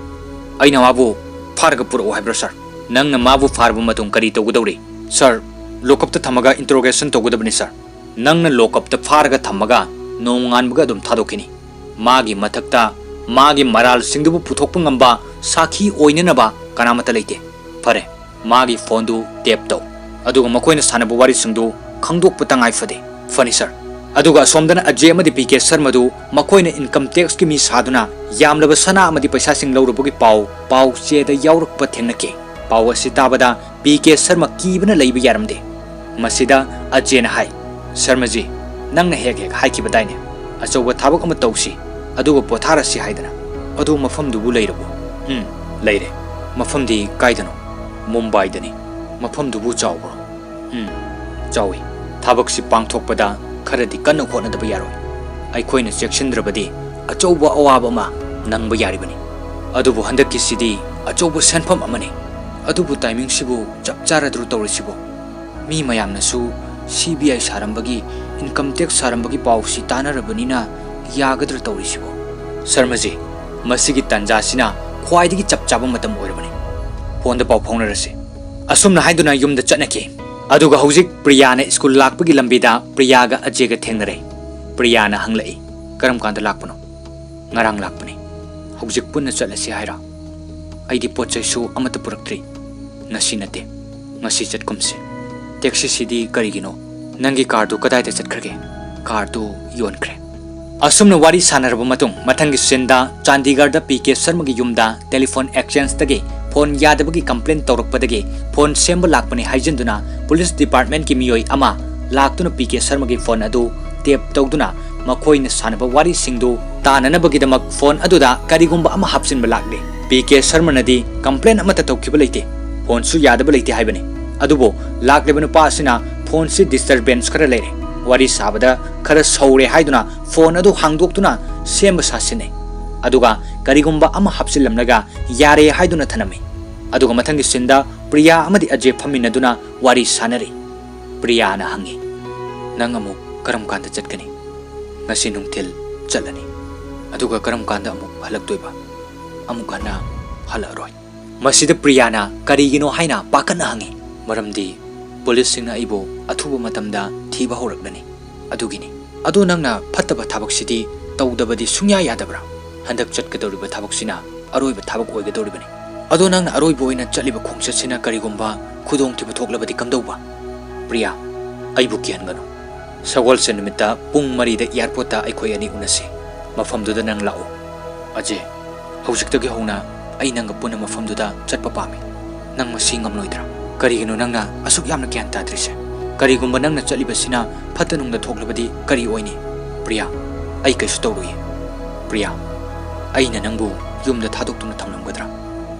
ꯑꯩꯅ ꯃꯥꯕꯨ ꯐꯥꯔꯒ ꯄꯨꯔꯛꯎ ꯍꯥꯏꯕ꯭ꯔꯣ ꯁꯥꯔ?" "ꯅꯪꯅ ꯃꯥꯕꯨ ꯐꯥꯔꯕ ꯃꯇꯨꯡ ꯀꯔꯤ ꯇꯧꯒꯗꯧꯔꯤ?" "ꯁꯥꯔ, lock up ꯇ ꯊꯝꯃꯒ interrogation ꯇꯧꯒꯗꯕꯅꯤ ꯁꯥꯔ꯫ ꯅꯪꯅ lock up ꯇ ꯐꯥꯔꯒ ꯊꯝꯃꯒ ꯅꯣꯡꯉꯥꯟꯕꯒ ꯑꯗꯨꯝ ꯊꯥꯗꯣꯛꯈꯤꯅꯤ꯫ ꯃꯥꯒꯤ ꯃꯊꯛꯇ ꯃꯥꯒꯤ ꯃꯔꯥꯜꯁꯤꯡꯗꯨꯕꯨ ꯄꯨꯊꯣꯛꯄ ꯉꯝꯕ ꯁꯥꯈꯤ ꯑꯣꯏꯅꯅꯕ ꯀꯅꯥꯃꯠꯇ ꯂꯩꯇꯦ꯫ ꯐꯔꯦ, ꯃꯥꯒꯤ phone ꯗꯨ tap ꯇꯧ, ꯑꯗꯨꯒ ꯃꯈꯣꯏꯅ ꯁꯥꯟꯅꯕ ꯋꯥꯔꯤꯁꯤꯡꯗꯨ ꯈꯪꯗꯣꯛꯄ ꯇꯉꯥꯏ ꯐꯗꯦ꯫" "ꯐꯅꯤ ꯁꯥꯔ"꯫ ꯑꯗꯨꯒ ꯑꯁꯣꯝꯗꯅ ꯑꯖꯦ ꯑꯃꯗꯤ ꯄꯤ ꯀꯦ ꯁꯔꯃꯗꯨ ꯃꯈꯣꯏꯅ income tax ꯀꯤ ꯃꯤ ꯁꯥꯗꯨꯅ ꯌꯥꯝꯂꯕ ꯁꯅꯥ ꯑꯃꯗꯤ ꯄꯩꯁꯥꯁꯤꯡ ꯂꯧꯔꯨꯕꯒꯤ ꯄꯥꯎ ꯄꯥꯎ ꯆꯦꯗ ꯌꯥꯎꯔꯛꯄ ꯊꯦꯡꯅꯈꯤ꯫ ꯄꯥꯎ ꯑꯁꯤ ꯇꯥꯕꯗ ꯄꯤ ꯀꯦ ꯁꯔꯃ ꯀꯤꯕꯅ ꯂꯩꯕ ꯌꯥꯔꯝꯗꯦ꯫ ꯃꯁꯤꯗ ꯑꯖꯦꯅ ꯍꯥꯏ, "ꯁꯔꯃꯖꯤ, ꯅꯪꯅ ꯍꯦꯛ ꯍꯦꯛ ꯍꯥꯏꯈꯤꯕꯗꯥꯏꯅꯦ, ꯑꯆꯧꯕ ꯊꯕꯛ ꯑꯃ ꯇꯧꯁꯤ, ꯑꯗꯨꯒ ꯄꯣꯊꯥꯔꯁꯤ ꯍꯥꯏꯗꯅ꯫ ꯑꯗꯨ ꯃꯐꯝꯗꯨꯕꯨ ꯂꯩꯔꯕꯣ?" "ꯎꯝ, ꯂꯩꯔꯦ꯫ ꯃꯐꯝꯗꯤ ꯀꯥꯏꯗꯅꯣ?" "ꯃꯨꯝꯕꯥꯏꯗꯅꯤ꯫ ꯃꯐꯝꯗꯨꯕꯨ ꯆꯥꯎꯕ꯭ꯔꯣ?" "ꯎꯝ, ꯆꯥꯎꯏ꯫ ꯊꯕꯛꯁꯤ ꯄꯥꯡꯊꯣꯛꯄꯗ ꯈꯔꯗꯤ ꯀꯟꯅ ꯍꯣꯠꯅꯗꯕ ꯌꯥꯔꯣꯏ꯫ ꯑꯩꯈꯣꯏꯅ ꯆꯦꯛꯁꯤꯟꯗ꯭ꯔꯕꯗꯤ ꯑꯆꯧꯕ ꯑꯋꯥꯕ ꯑꯃ ꯅꯪꯕ ꯌꯥꯔꯤꯕꯅꯤ꯫ ꯑꯗꯨꯕꯨ ꯍꯟꯗꯛꯀꯤꯁꯤꯗꯤ ꯑꯆꯧꯕ ꯁꯦꯟꯐꯝ ꯑꯃꯅꯤ꯫ ꯑꯗꯨꯕꯨ timing ꯁꯤꯕꯨ ꯆꯞ ꯆꯥꯔꯗ꯭ꯔꯣ ꯇꯧꯔꯤꯁꯤꯕꯣ? ꯃꯤ ꯃꯌꯥꯝꯅꯁꯨ C B I ꯁꯥꯔꯝꯕꯒꯤ, income tax ꯁꯥꯔꯝꯕꯒꯤ ꯄꯥꯎꯁꯤ ꯇꯥꯅꯔꯕꯅꯤꯅ ꯌꯥꯒꯗ꯭ꯔꯥ ꯇꯧꯔꯤꯁꯤꯕꯣ?" "ꯁꯔꯃꯖꯤ, ꯃꯁꯤꯒꯤ ꯇꯥꯟꯖꯥꯁꯤꯅ ꯈ꯭ꯋꯥꯏꯗꯒꯤ ꯆꯞ ꯆꯥꯕ ꯃꯇꯝ ꯑꯣꯏꯔꯕꯅꯤ꯫ Phone ꯗ ꯄꯥꯎ ꯐꯥꯎꯅꯔꯁꯤ꯫" ꯑꯁꯨꯝꯅ ꯍꯥꯏꯗꯨꯅ ꯌꯨꯝꯗ ꯆꯠꯅꯈꯤ꯫ ꯑꯗꯨꯒ ꯍꯧꯖꯤꯛ ꯄ꯭ꯔꯤꯌꯥꯅ ꯁ꯭ꯀꯨꯜ ꯂꯥꯛꯄꯒꯤ ꯂꯝꯕꯤꯗ ꯄ꯭ꯔꯤꯌꯥꯒ ꯑꯖꯦꯒ ꯊꯦꯡꯅꯔꯦ꯫ ꯄ꯭ꯔꯤꯌꯥꯅ ꯍꯪꯂꯛꯏ, "ꯀꯔꯝ ꯀꯥꯟꯗ ꯂꯥꯛꯄꯅꯣ?" "ꯉꯔꯥꯡ ꯂꯥꯛꯄꯅꯤ꯫" "ꯍꯧꯖꯤꯛ ꯄꯨꯟꯅ ꯆꯠꯂꯁꯤ ꯍꯥꯏꯔꯣ?" "ꯑꯩꯗꯤ ꯄꯣꯠ ꯆꯩꯁꯨ ꯑꯃꯠꯇ ꯄꯨꯔꯛꯇ꯭ꯔꯤ꯫ ꯉꯁꯤ ꯅꯠꯇꯦ, ꯉꯁꯤ ꯆꯠꯀꯨꯝꯁꯤ꯫ Taxi ꯁꯤꯗꯤ ꯀꯔꯤꯒꯤꯅꯣ? ꯅꯪꯒꯤ car ꯗꯨ ꯀꯗꯥꯏꯗ ꯆꯠꯈ꯭ꯔꯒꯦ?" "Car ꯗꯨ ꯌꯣꯟꯈ꯭ꯔꯦ꯫" ꯑꯁꯨꯝꯅ ꯋꯥꯔꯤ ꯁꯥꯟꯅꯔꯕ ꯃꯇꯨꯡ, ꯃꯊꯪꯒꯤ scene ꯗ ꯆꯥꯟꯗꯤꯒꯔꯗ ꯄꯤ ꯀꯦ ꯁꯔꯃꯒꯤ ꯌꯨꯝꯗ telephone exchange ꯇꯒꯤ phone ꯌꯥꯗꯕꯒꯤ complain ꯇꯧꯔꯛꯄꯗꯒꯤ phone ꯁꯦꯝꯕ ꯂꯥꯛꯄꯅꯤ ꯍꯥꯏꯖꯤꯟꯗꯨꯅ police department ꯀꯤ ꯃꯤꯑꯣꯏ ꯑꯃ ꯂꯥꯛꯇꯨꯅ ꯄꯤ ꯀꯦ ꯁꯔꯃꯒꯤ phone ꯑꯗꯨ tap ꯇꯧꯗꯨꯅ ꯃꯈꯣꯏꯅ ꯁꯥꯟꯅꯕ ꯋꯥꯔꯤꯁꯤꯡꯗꯨ ꯇꯥꯅꯅꯕꯒꯤꯗꯃꯛ phone ꯑꯗꯨꯗ ꯀꯔꯤꯒꯨꯝꯕ ꯑꯃ ꯍꯥꯞꯆꯤꯟꯕ ꯂꯥꯛꯂꯤ꯫ ꯄꯤ ꯀꯦ ꯁꯔꯃꯅꯗꯤ complain ꯑꯃꯠꯇ ꯇꯧꯈꯤꯕ ꯂꯩꯇꯦ, phone ꯁꯨ ꯌꯥꯗꯕ ꯂꯩꯇꯦ ꯍꯥꯏꯕꯅꯤ꯫ ꯑꯗꯨꯕꯨ ꯂꯥꯛꯂꯤꯕ ꯅꯨꯄꯥ ꯑꯁꯤꯅ phone ꯁꯤ disturbance ꯈꯔ ꯂꯩꯔꯦ, ꯋꯥꯔꯤ ꯁꯥꯕꯗ ꯈꯔ ꯁꯧꯔꯦ ꯍꯥꯏꯗꯨꯅ phone ꯑꯗꯨ ꯍꯥꯡꯗꯣꯛꯇꯨꯅ ꯁꯦꯝꯕ ꯁꯥꯁꯤꯟꯅꯩ꯫ ꯑꯗꯨꯒ ꯀꯔꯤꯒꯨꯝꯕ ꯑꯃ ꯍꯥꯞꯆꯤꯜꯂꯝꯂꯒ ꯌꯥꯔꯦ ꯍꯥꯏꯗꯨꯅ ꯊꯅꯝꯃꯤ꯫ ꯑꯗꯨꯒ ꯃꯊꯪꯒꯤ scene ꯗ ꯄ꯭ꯔꯤꯌꯥ ꯑꯃꯗꯤ ꯑꯖꯦ ꯐꯝꯃꯤꯟꯅꯗꯨꯅ ꯋꯥꯔꯤ ꯁꯥꯟꯅꯔꯤ꯫ ꯄ꯭ꯔꯤꯌꯥꯅ ꯍꯪꯉꯤ, "ꯅꯪ ꯑꯃꯨꯛ ꯀꯔꯝ ꯀꯥꯟꯗ ꯆꯠꯀꯅꯤ?" "ꯉꯁꯤ ꯅꯨꯡꯊꯤꯜ ꯆꯠꯂꯅꯤ꯫" "ꯑꯗꯨꯒ ꯀꯔꯝ ꯀꯥꯟꯗ ꯑꯃꯨꯛ ꯍꯜꯂꯛꯇꯣꯏꯕ?" "ꯑꯃꯨꯛ ꯍꯟꯅ ꯍꯜꯂꯛꯑꯔꯣꯏ꯫" ꯃꯁꯤꯗ ꯄ꯭ꯔꯤꯌꯥꯅ ꯀꯔꯤꯒꯤꯅꯣ ꯍꯥꯏꯅ ꯄꯥꯈꯠꯅ ꯍꯪꯉꯤ꯫ "ꯃꯔꯝꯗꯤ police ꯁꯤꯡꯅ ꯑꯩꯕꯨ ꯑꯊꯨꯕ ꯃꯇꯝꯗ ꯊꯤꯕ ꯍꯧꯔꯛꯂꯅꯤ, ꯑꯗꯨꯒꯤꯅꯤ꯫" "ꯑꯗꯣ ꯅꯪꯅ ꯐꯠꯇꯕ ꯊꯕꯛꯁꯤꯗꯤ ꯇꯧꯗꯕꯗꯤ ꯁꯨꯡꯌꯥ ꯌꯥꯗꯕ꯭ꯔꯥ? ꯍꯟꯗꯛ ꯆꯠꯀꯗꯧꯔꯤꯕ ꯊꯕꯛꯁꯤꯅ ꯑꯔꯣꯏꯕ ꯊꯕꯛ ꯑꯣꯏꯒꯗꯧꯔꯤꯕꯅꯤ꯫ ꯑꯗꯣ ꯅꯪꯅ ꯑꯔꯣꯏꯕ ꯑꯣꯏꯅ ꯆꯠꯂꯤꯕ ꯈꯣꯡꯆꯠꯁꯤꯅ ꯀꯔꯤꯒꯨꯝꯕ ꯈꯨꯗꯣꯡꯊꯤꯕ ꯊꯣꯛꯂꯕꯗꯤ ꯀꯝꯗꯧꯕ?" "ꯄ꯭ꯔꯤꯌꯥ, ꯑꯩꯕꯨ ꯀꯤꯍꯟꯒꯅꯨ꯫ ꯁꯒꯣꯜꯁꯦꯟ ꯅꯨꯃꯤꯠꯇ ꯄꯨꯡ ꯃꯔꯤꯗ ꯑꯦꯌꯔꯄꯣꯔꯠꯇ ꯑꯩꯈꯣꯏ ꯑꯅꯤ ꯎꯅꯁꯤ꯫ ꯃꯐꯝꯗꯨꯗ ꯅꯪ ꯂꯥꯛꯎ꯫ ꯑꯖꯦ, ꯍꯧꯖꯤꯛꯇꯒꯤ ꯍꯧꯅ ꯑꯩ ꯅꯪꯒ ꯄꯨꯟꯅ ꯃꯐꯝꯗꯨꯗ ꯆꯠꯄ ꯄꯥꯝꯃꯤ꯫ ꯅꯪ ꯃꯁꯤ ꯉꯝꯂꯣꯏꯗ꯭ꯔꯥ? ꯀꯔꯤꯒꯤꯅꯣ ꯅꯪꯅ ꯑꯁꯨꯛ ꯌꯥꯝꯅ ꯒ꯭ꯌꯥꯟ ꯇꯥꯗ꯭ꯔꯤꯁꯦ? ꯀꯔꯤꯒꯨꯝꯕ ꯅꯪꯅ ꯆꯠꯂꯤꯕꯁꯤꯅ ꯐꯠꯇ ꯅꯨꯡꯗ ꯊꯣꯛꯂꯕꯗꯤ ꯀꯔꯤ ꯑꯣꯏꯅꯤ? ꯄ꯭ꯔꯤꯌꯥ, ꯑꯩ ꯀꯩꯁꯨ ꯇꯧꯔꯣꯏꯌꯦ꯫ ꯄ꯭ꯔꯤꯌꯥ, ꯑꯩꯅ ꯅꯪꯕꯨ ꯌꯨꯝꯗ ꯊꯥꯗꯣꯛꯇꯨꯅ ꯊꯝꯂꯝꯒꯗ꯭ꯔꯥ?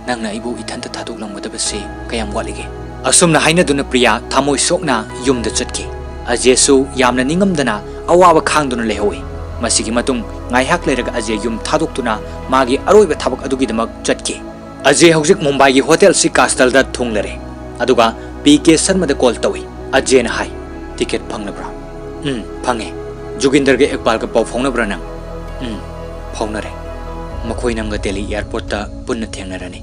ꯅꯪꯅ ꯑꯩꯕꯨ ꯏꯊꯟꯇ ꯊꯥꯗꯣꯛꯂꯝꯒꯗꯕꯁꯤ ꯀꯌꯥꯝ ꯋꯥꯠꯂꯤꯒꯦ? ꯑꯁꯨꯝꯅ ꯍꯥꯏꯅꯗꯨꯅ ꯄ꯭ꯔꯤꯌꯥ ꯊꯃꯣꯏ ꯁꯣꯛꯅ ꯌꯨꯝꯗ ꯆꯠꯈꯤ꯫ ꯑꯖꯦꯁꯨ ꯌꯥꯝꯅ ꯅꯤꯡꯉꯝꯗꯅ ꯑꯋꯥꯕ ꯈꯥꯡꯗꯨꯅ ꯂꯩꯍꯧꯏ꯫ ꯃꯁꯤꯒꯤ ꯃꯇꯨꯡ ꯉꯥꯏꯍꯥꯛ ꯂꯩꯔꯒ ꯑꯖꯦ ꯌꯨꯝ ꯊꯥꯗꯣꯛꯇꯨꯅ ꯃꯥꯒꯤ ꯑꯔꯣꯏꯕ ꯊꯕꯛ ꯑꯗꯨꯒꯤꯗꯃꯛ ꯆꯠꯈꯤ꯫ ꯑꯖꯦ ꯍꯧꯖꯤꯛ ꯃꯨꯝꯕꯥꯏꯒꯤ ꯍꯣꯇꯦꯜ ꯁꯤ ꯀꯥꯁꯇꯜꯗ ꯊꯨꯡꯂꯔꯦ꯫ ꯑꯗꯨꯒ ꯄꯤ ꯀꯦ ꯁꯔꯃꯗ ꯀꯣꯜ ꯇꯧꯏ꯫ ꯑꯖꯦꯅ ꯍꯥꯏ, "ꯇꯤꯀꯦꯠ ꯐꯪꯂꯕ꯭ꯔꯥ?" "ꯎꯝ, ꯐꯪꯉꯦ꯫ ꯖꯨꯒꯤꯟꯗꯔꯒ ꯏꯛꯕꯥꯜꯒ ꯄꯥꯎ ꯐꯥꯎꯅꯕ꯭ꯔꯥ ꯅꯪ?" "ꯎꯝ, ꯐꯥꯎꯅꯔꯦ꯫ ꯃꯈꯣꯏ ꯅꯪꯒ ꯗꯦꯜꯂꯤ ꯑꯦꯌꯔꯄꯣꯔꯠꯇ ꯄꯨꯟꯅ ꯊꯦꯡꯅꯔꯅꯤ꯫"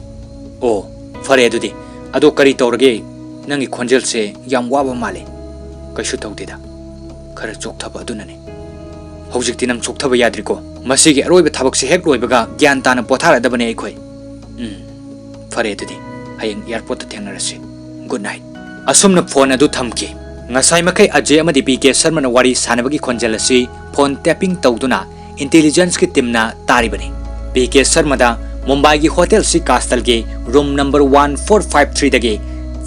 "ꯑꯣ, ꯐꯔꯦ ꯑꯗꯨꯗꯤ꯫ ꯑꯗꯣ ꯀꯔꯤ ꯇꯧꯔꯒꯦ? ꯅꯪꯒꯤ ꯈꯣꯟꯖꯦꯜꯁꯦ ꯌꯥꯝ ꯋꯥꯕ ꯃꯥꯜꯂꯦ꯫" "ꯀꯩꯁꯨ ꯇꯧꯗꯦꯗ, ꯈꯔ ꯆꯣꯛꯊꯕ ꯑꯗꯨꯅꯅꯦ꯫" "ꯍꯧꯖꯤꯛꯇꯤ ꯅꯪ ꯆꯣꯛꯊꯕ ꯌꯥꯗ꯭ꯔꯤꯀꯣ꯫ ꯃꯁꯤꯒꯤ ꯑꯔꯣꯏꯕ ꯊꯕꯛꯁꯦ ꯍꯦꯛ ꯂꯣꯏꯕꯒ ꯒ꯭ꯌꯥꯟ ꯇꯥꯅ ꯄꯣꯊꯥꯔꯗꯕꯅꯦ ꯑꯩꯈꯣꯏ꯫" "ꯎꯝ, ꯐꯔꯦ ꯑꯗꯨꯗꯤ, ꯍꯌꯦꯡ ꯑꯦꯌꯔꯄꯣꯔꯠꯇ ꯊꯦꯡꯅꯔꯁꯤ꯫ Good night." ꯑꯁꯨꯝꯅ ꯐꯣꯟ ꯑꯗꯨ ꯊꯝꯈꯤ꯫ ꯉꯁꯥꯏ ꯃꯈꯩ ꯑꯖꯦ ꯑꯃꯗꯤ ꯄꯤ ꯀꯦ ꯁꯔꯃꯅ ꯋꯥꯔꯤ ꯁꯥꯟꯅꯕꯒꯤ ꯈꯣꯟꯖꯦꯜ ꯑꯁꯤ ꯐꯣꯟ ꯇꯦꯄꯤꯡ ꯇꯧꯗꯨꯅ ꯏꯟꯇꯦꯂꯤꯖꯦꯟꯁꯀꯤ ꯇꯤꯝꯅ ꯇꯥꯔꯤꯕꯅꯤ꯫ ꯄꯤ ꯀꯦ ꯁꯔꯃꯗ ꯃꯨꯝꯕꯥꯏꯒꯤ ꯍꯣꯇꯦꯜ ꯁꯤ ꯀꯥꯁꯇꯜꯒꯤ room number one four five ꯊ꯭ꯔꯤꯗꯒꯤ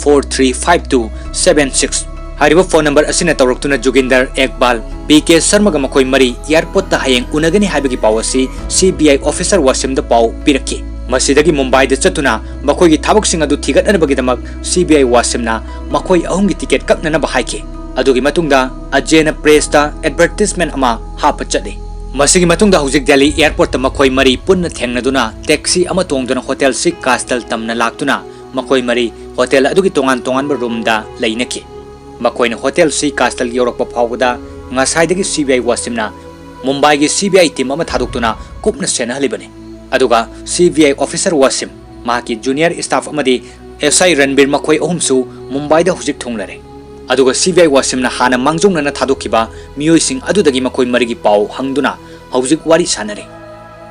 four three five two seven six ꯍꯥꯏꯔꯤꯕ ꯐꯣꯟ ꯅꯝꯕꯔ ꯑꯁꯤꯅ ꯇꯧꯔꯛꯇꯨꯅ ꯖꯨꯒꯤꯟꯗꯔ, ꯑꯦꯛꯕꯥꯜ, ꯄꯤ ꯀꯦ ꯁꯔꯃꯒ ꯃꯈꯣꯏ ꯃꯔꯤ ꯑꯦꯌꯔꯄꯣꯔꯠꯇ ꯍꯌꯦꯡ ꯎꯅꯒꯅꯤ ꯍꯥꯏꯕꯒꯤ ꯄꯥꯎ ꯑꯁꯤ ꯁꯤ ꯕꯤ ꯑꯥꯏ ꯑꯣꯐꯤꯁꯔ ꯋꯥꯁꯤꯝꯗ ꯄꯥꯎ ꯄꯤꯔꯛꯈꯤ꯫ ꯃꯁꯤꯗꯒꯤ ꯃꯨꯝꯕꯥꯏꯗ ꯆꯠꯇꯨꯅ ꯃꯈꯣꯏꯒꯤ ꯊꯕꯛꯁꯤꯡ ꯑꯗꯨ ꯊꯤꯒꯠꯅꯅꯕꯒꯤꯗꯃꯛ ꯁꯤ ꯕꯤ ꯑꯥꯏ ꯋꯥꯁꯤꯝꯅ ꯃꯈꯣꯏ ꯑꯍꯨꯝꯒꯤ ꯇꯤꯀꯦꯠ ꯀꯛꯅꯅꯕ ꯍꯥꯏꯈꯤ꯫ ꯑꯗꯨꯒꯤ ꯃꯇꯨꯡꯗ ꯑꯖꯦꯅ ꯄ꯭ꯔꯦꯁꯇ ꯑꯦꯗꯚꯔꯇꯤꯁꯃꯦꯟ ꯑꯃ ꯍꯥꯞꯄ ꯆꯠꯂꯤ꯫ ꯃꯁꯤꯒꯤ ꯃꯇꯨꯡꯗ ꯍꯧꯖꯤꯛ ꯗꯦꯜꯂꯤ ꯑꯦꯌꯔꯄꯣꯔꯠꯇ ꯃꯈꯣꯏ ꯃꯔꯤ ꯄꯨꯟꯅ ꯊꯦꯡꯅꯗꯨꯅ ꯇꯦꯛꯁꯤ ꯑꯃ ꯇꯣꯡꯗꯨꯅ ꯍꯣꯇꯦꯜ ꯁꯤ ꯀꯥꯁꯇꯜ ꯇꯝꯅ ꯂꯥꯛꯇꯨꯅ ꯃꯈꯣꯏ ꯃꯔꯤ ꯍꯣꯇꯦꯜ ꯑꯗꯨꯒꯤ ꯇꯣꯉꯥꯟ ꯇꯣꯉꯥꯟꯕ ꯔꯨꯝꯗ ꯂꯩꯅꯈꯤ꯫ ꯃꯈꯣꯏꯅ ꯍꯣꯇꯦꯜ ꯁꯤ ꯀꯥꯁꯇꯜ ꯌꯧꯔꯛꯄ ꯐꯥꯎꯕꯗ ꯉꯁꯥꯏꯗꯒꯤ ꯁꯤ ꯕꯤ ꯑꯥꯏ ꯋꯥꯁꯤꯝꯅ ꯃꯨꯝꯕꯥꯏꯒꯤ ꯁꯤ ꯕꯤ ꯑꯥꯏ ꯇꯤꯝ ꯑꯃ ꯊꯥꯗꯣꯛꯇꯨꯅ ꯀꯨꯞꯅ ꯁꯦꯟꯅꯍꯜꯂꯤꯕꯅꯤ꯫ ꯑꯗꯨꯒ ꯁꯤ ꯕꯤ ꯑꯥꯏ ꯑꯣꯐꯤꯁꯔ ꯋꯥꯁꯤꯝ, ꯃꯍꯥꯛꯀꯤ ꯖꯨꯅꯤꯌꯔ ꯁ꯭ꯇꯥꯐ ꯑꯃꯗꯤ ꯑꯦꯁ ꯑꯥꯏ ꯔꯟꯕꯤꯔ ꯃꯈꯣꯏ ꯑꯍꯨꯝꯁꯨ ꯃꯨꯝꯕꯥꯏꯗ ꯍꯧꯖꯤꯛ ꯊꯨꯡꯂꯔꯦ꯫ ꯑꯗꯨꯒ ꯁꯤ ꯕꯤ ꯑꯥꯏ ꯋꯥꯁꯤꯝꯅ ꯍꯥꯟꯅ ꯃꯥꯡꯖꯧꯅꯅ ꯊꯥꯗꯣꯛꯈꯤꯕ ꯃꯤꯑꯣꯏꯁꯤꯡ ꯑꯗꯨꯗꯒꯤ ꯃꯈꯣꯏ ꯃꯔꯤꯒꯤ ꯄꯥꯎ ꯍꯪꯗꯨꯅ ꯍꯧꯖꯤꯛ ꯋꯥꯔꯤ ꯁꯥꯟꯅꯔꯤ꯫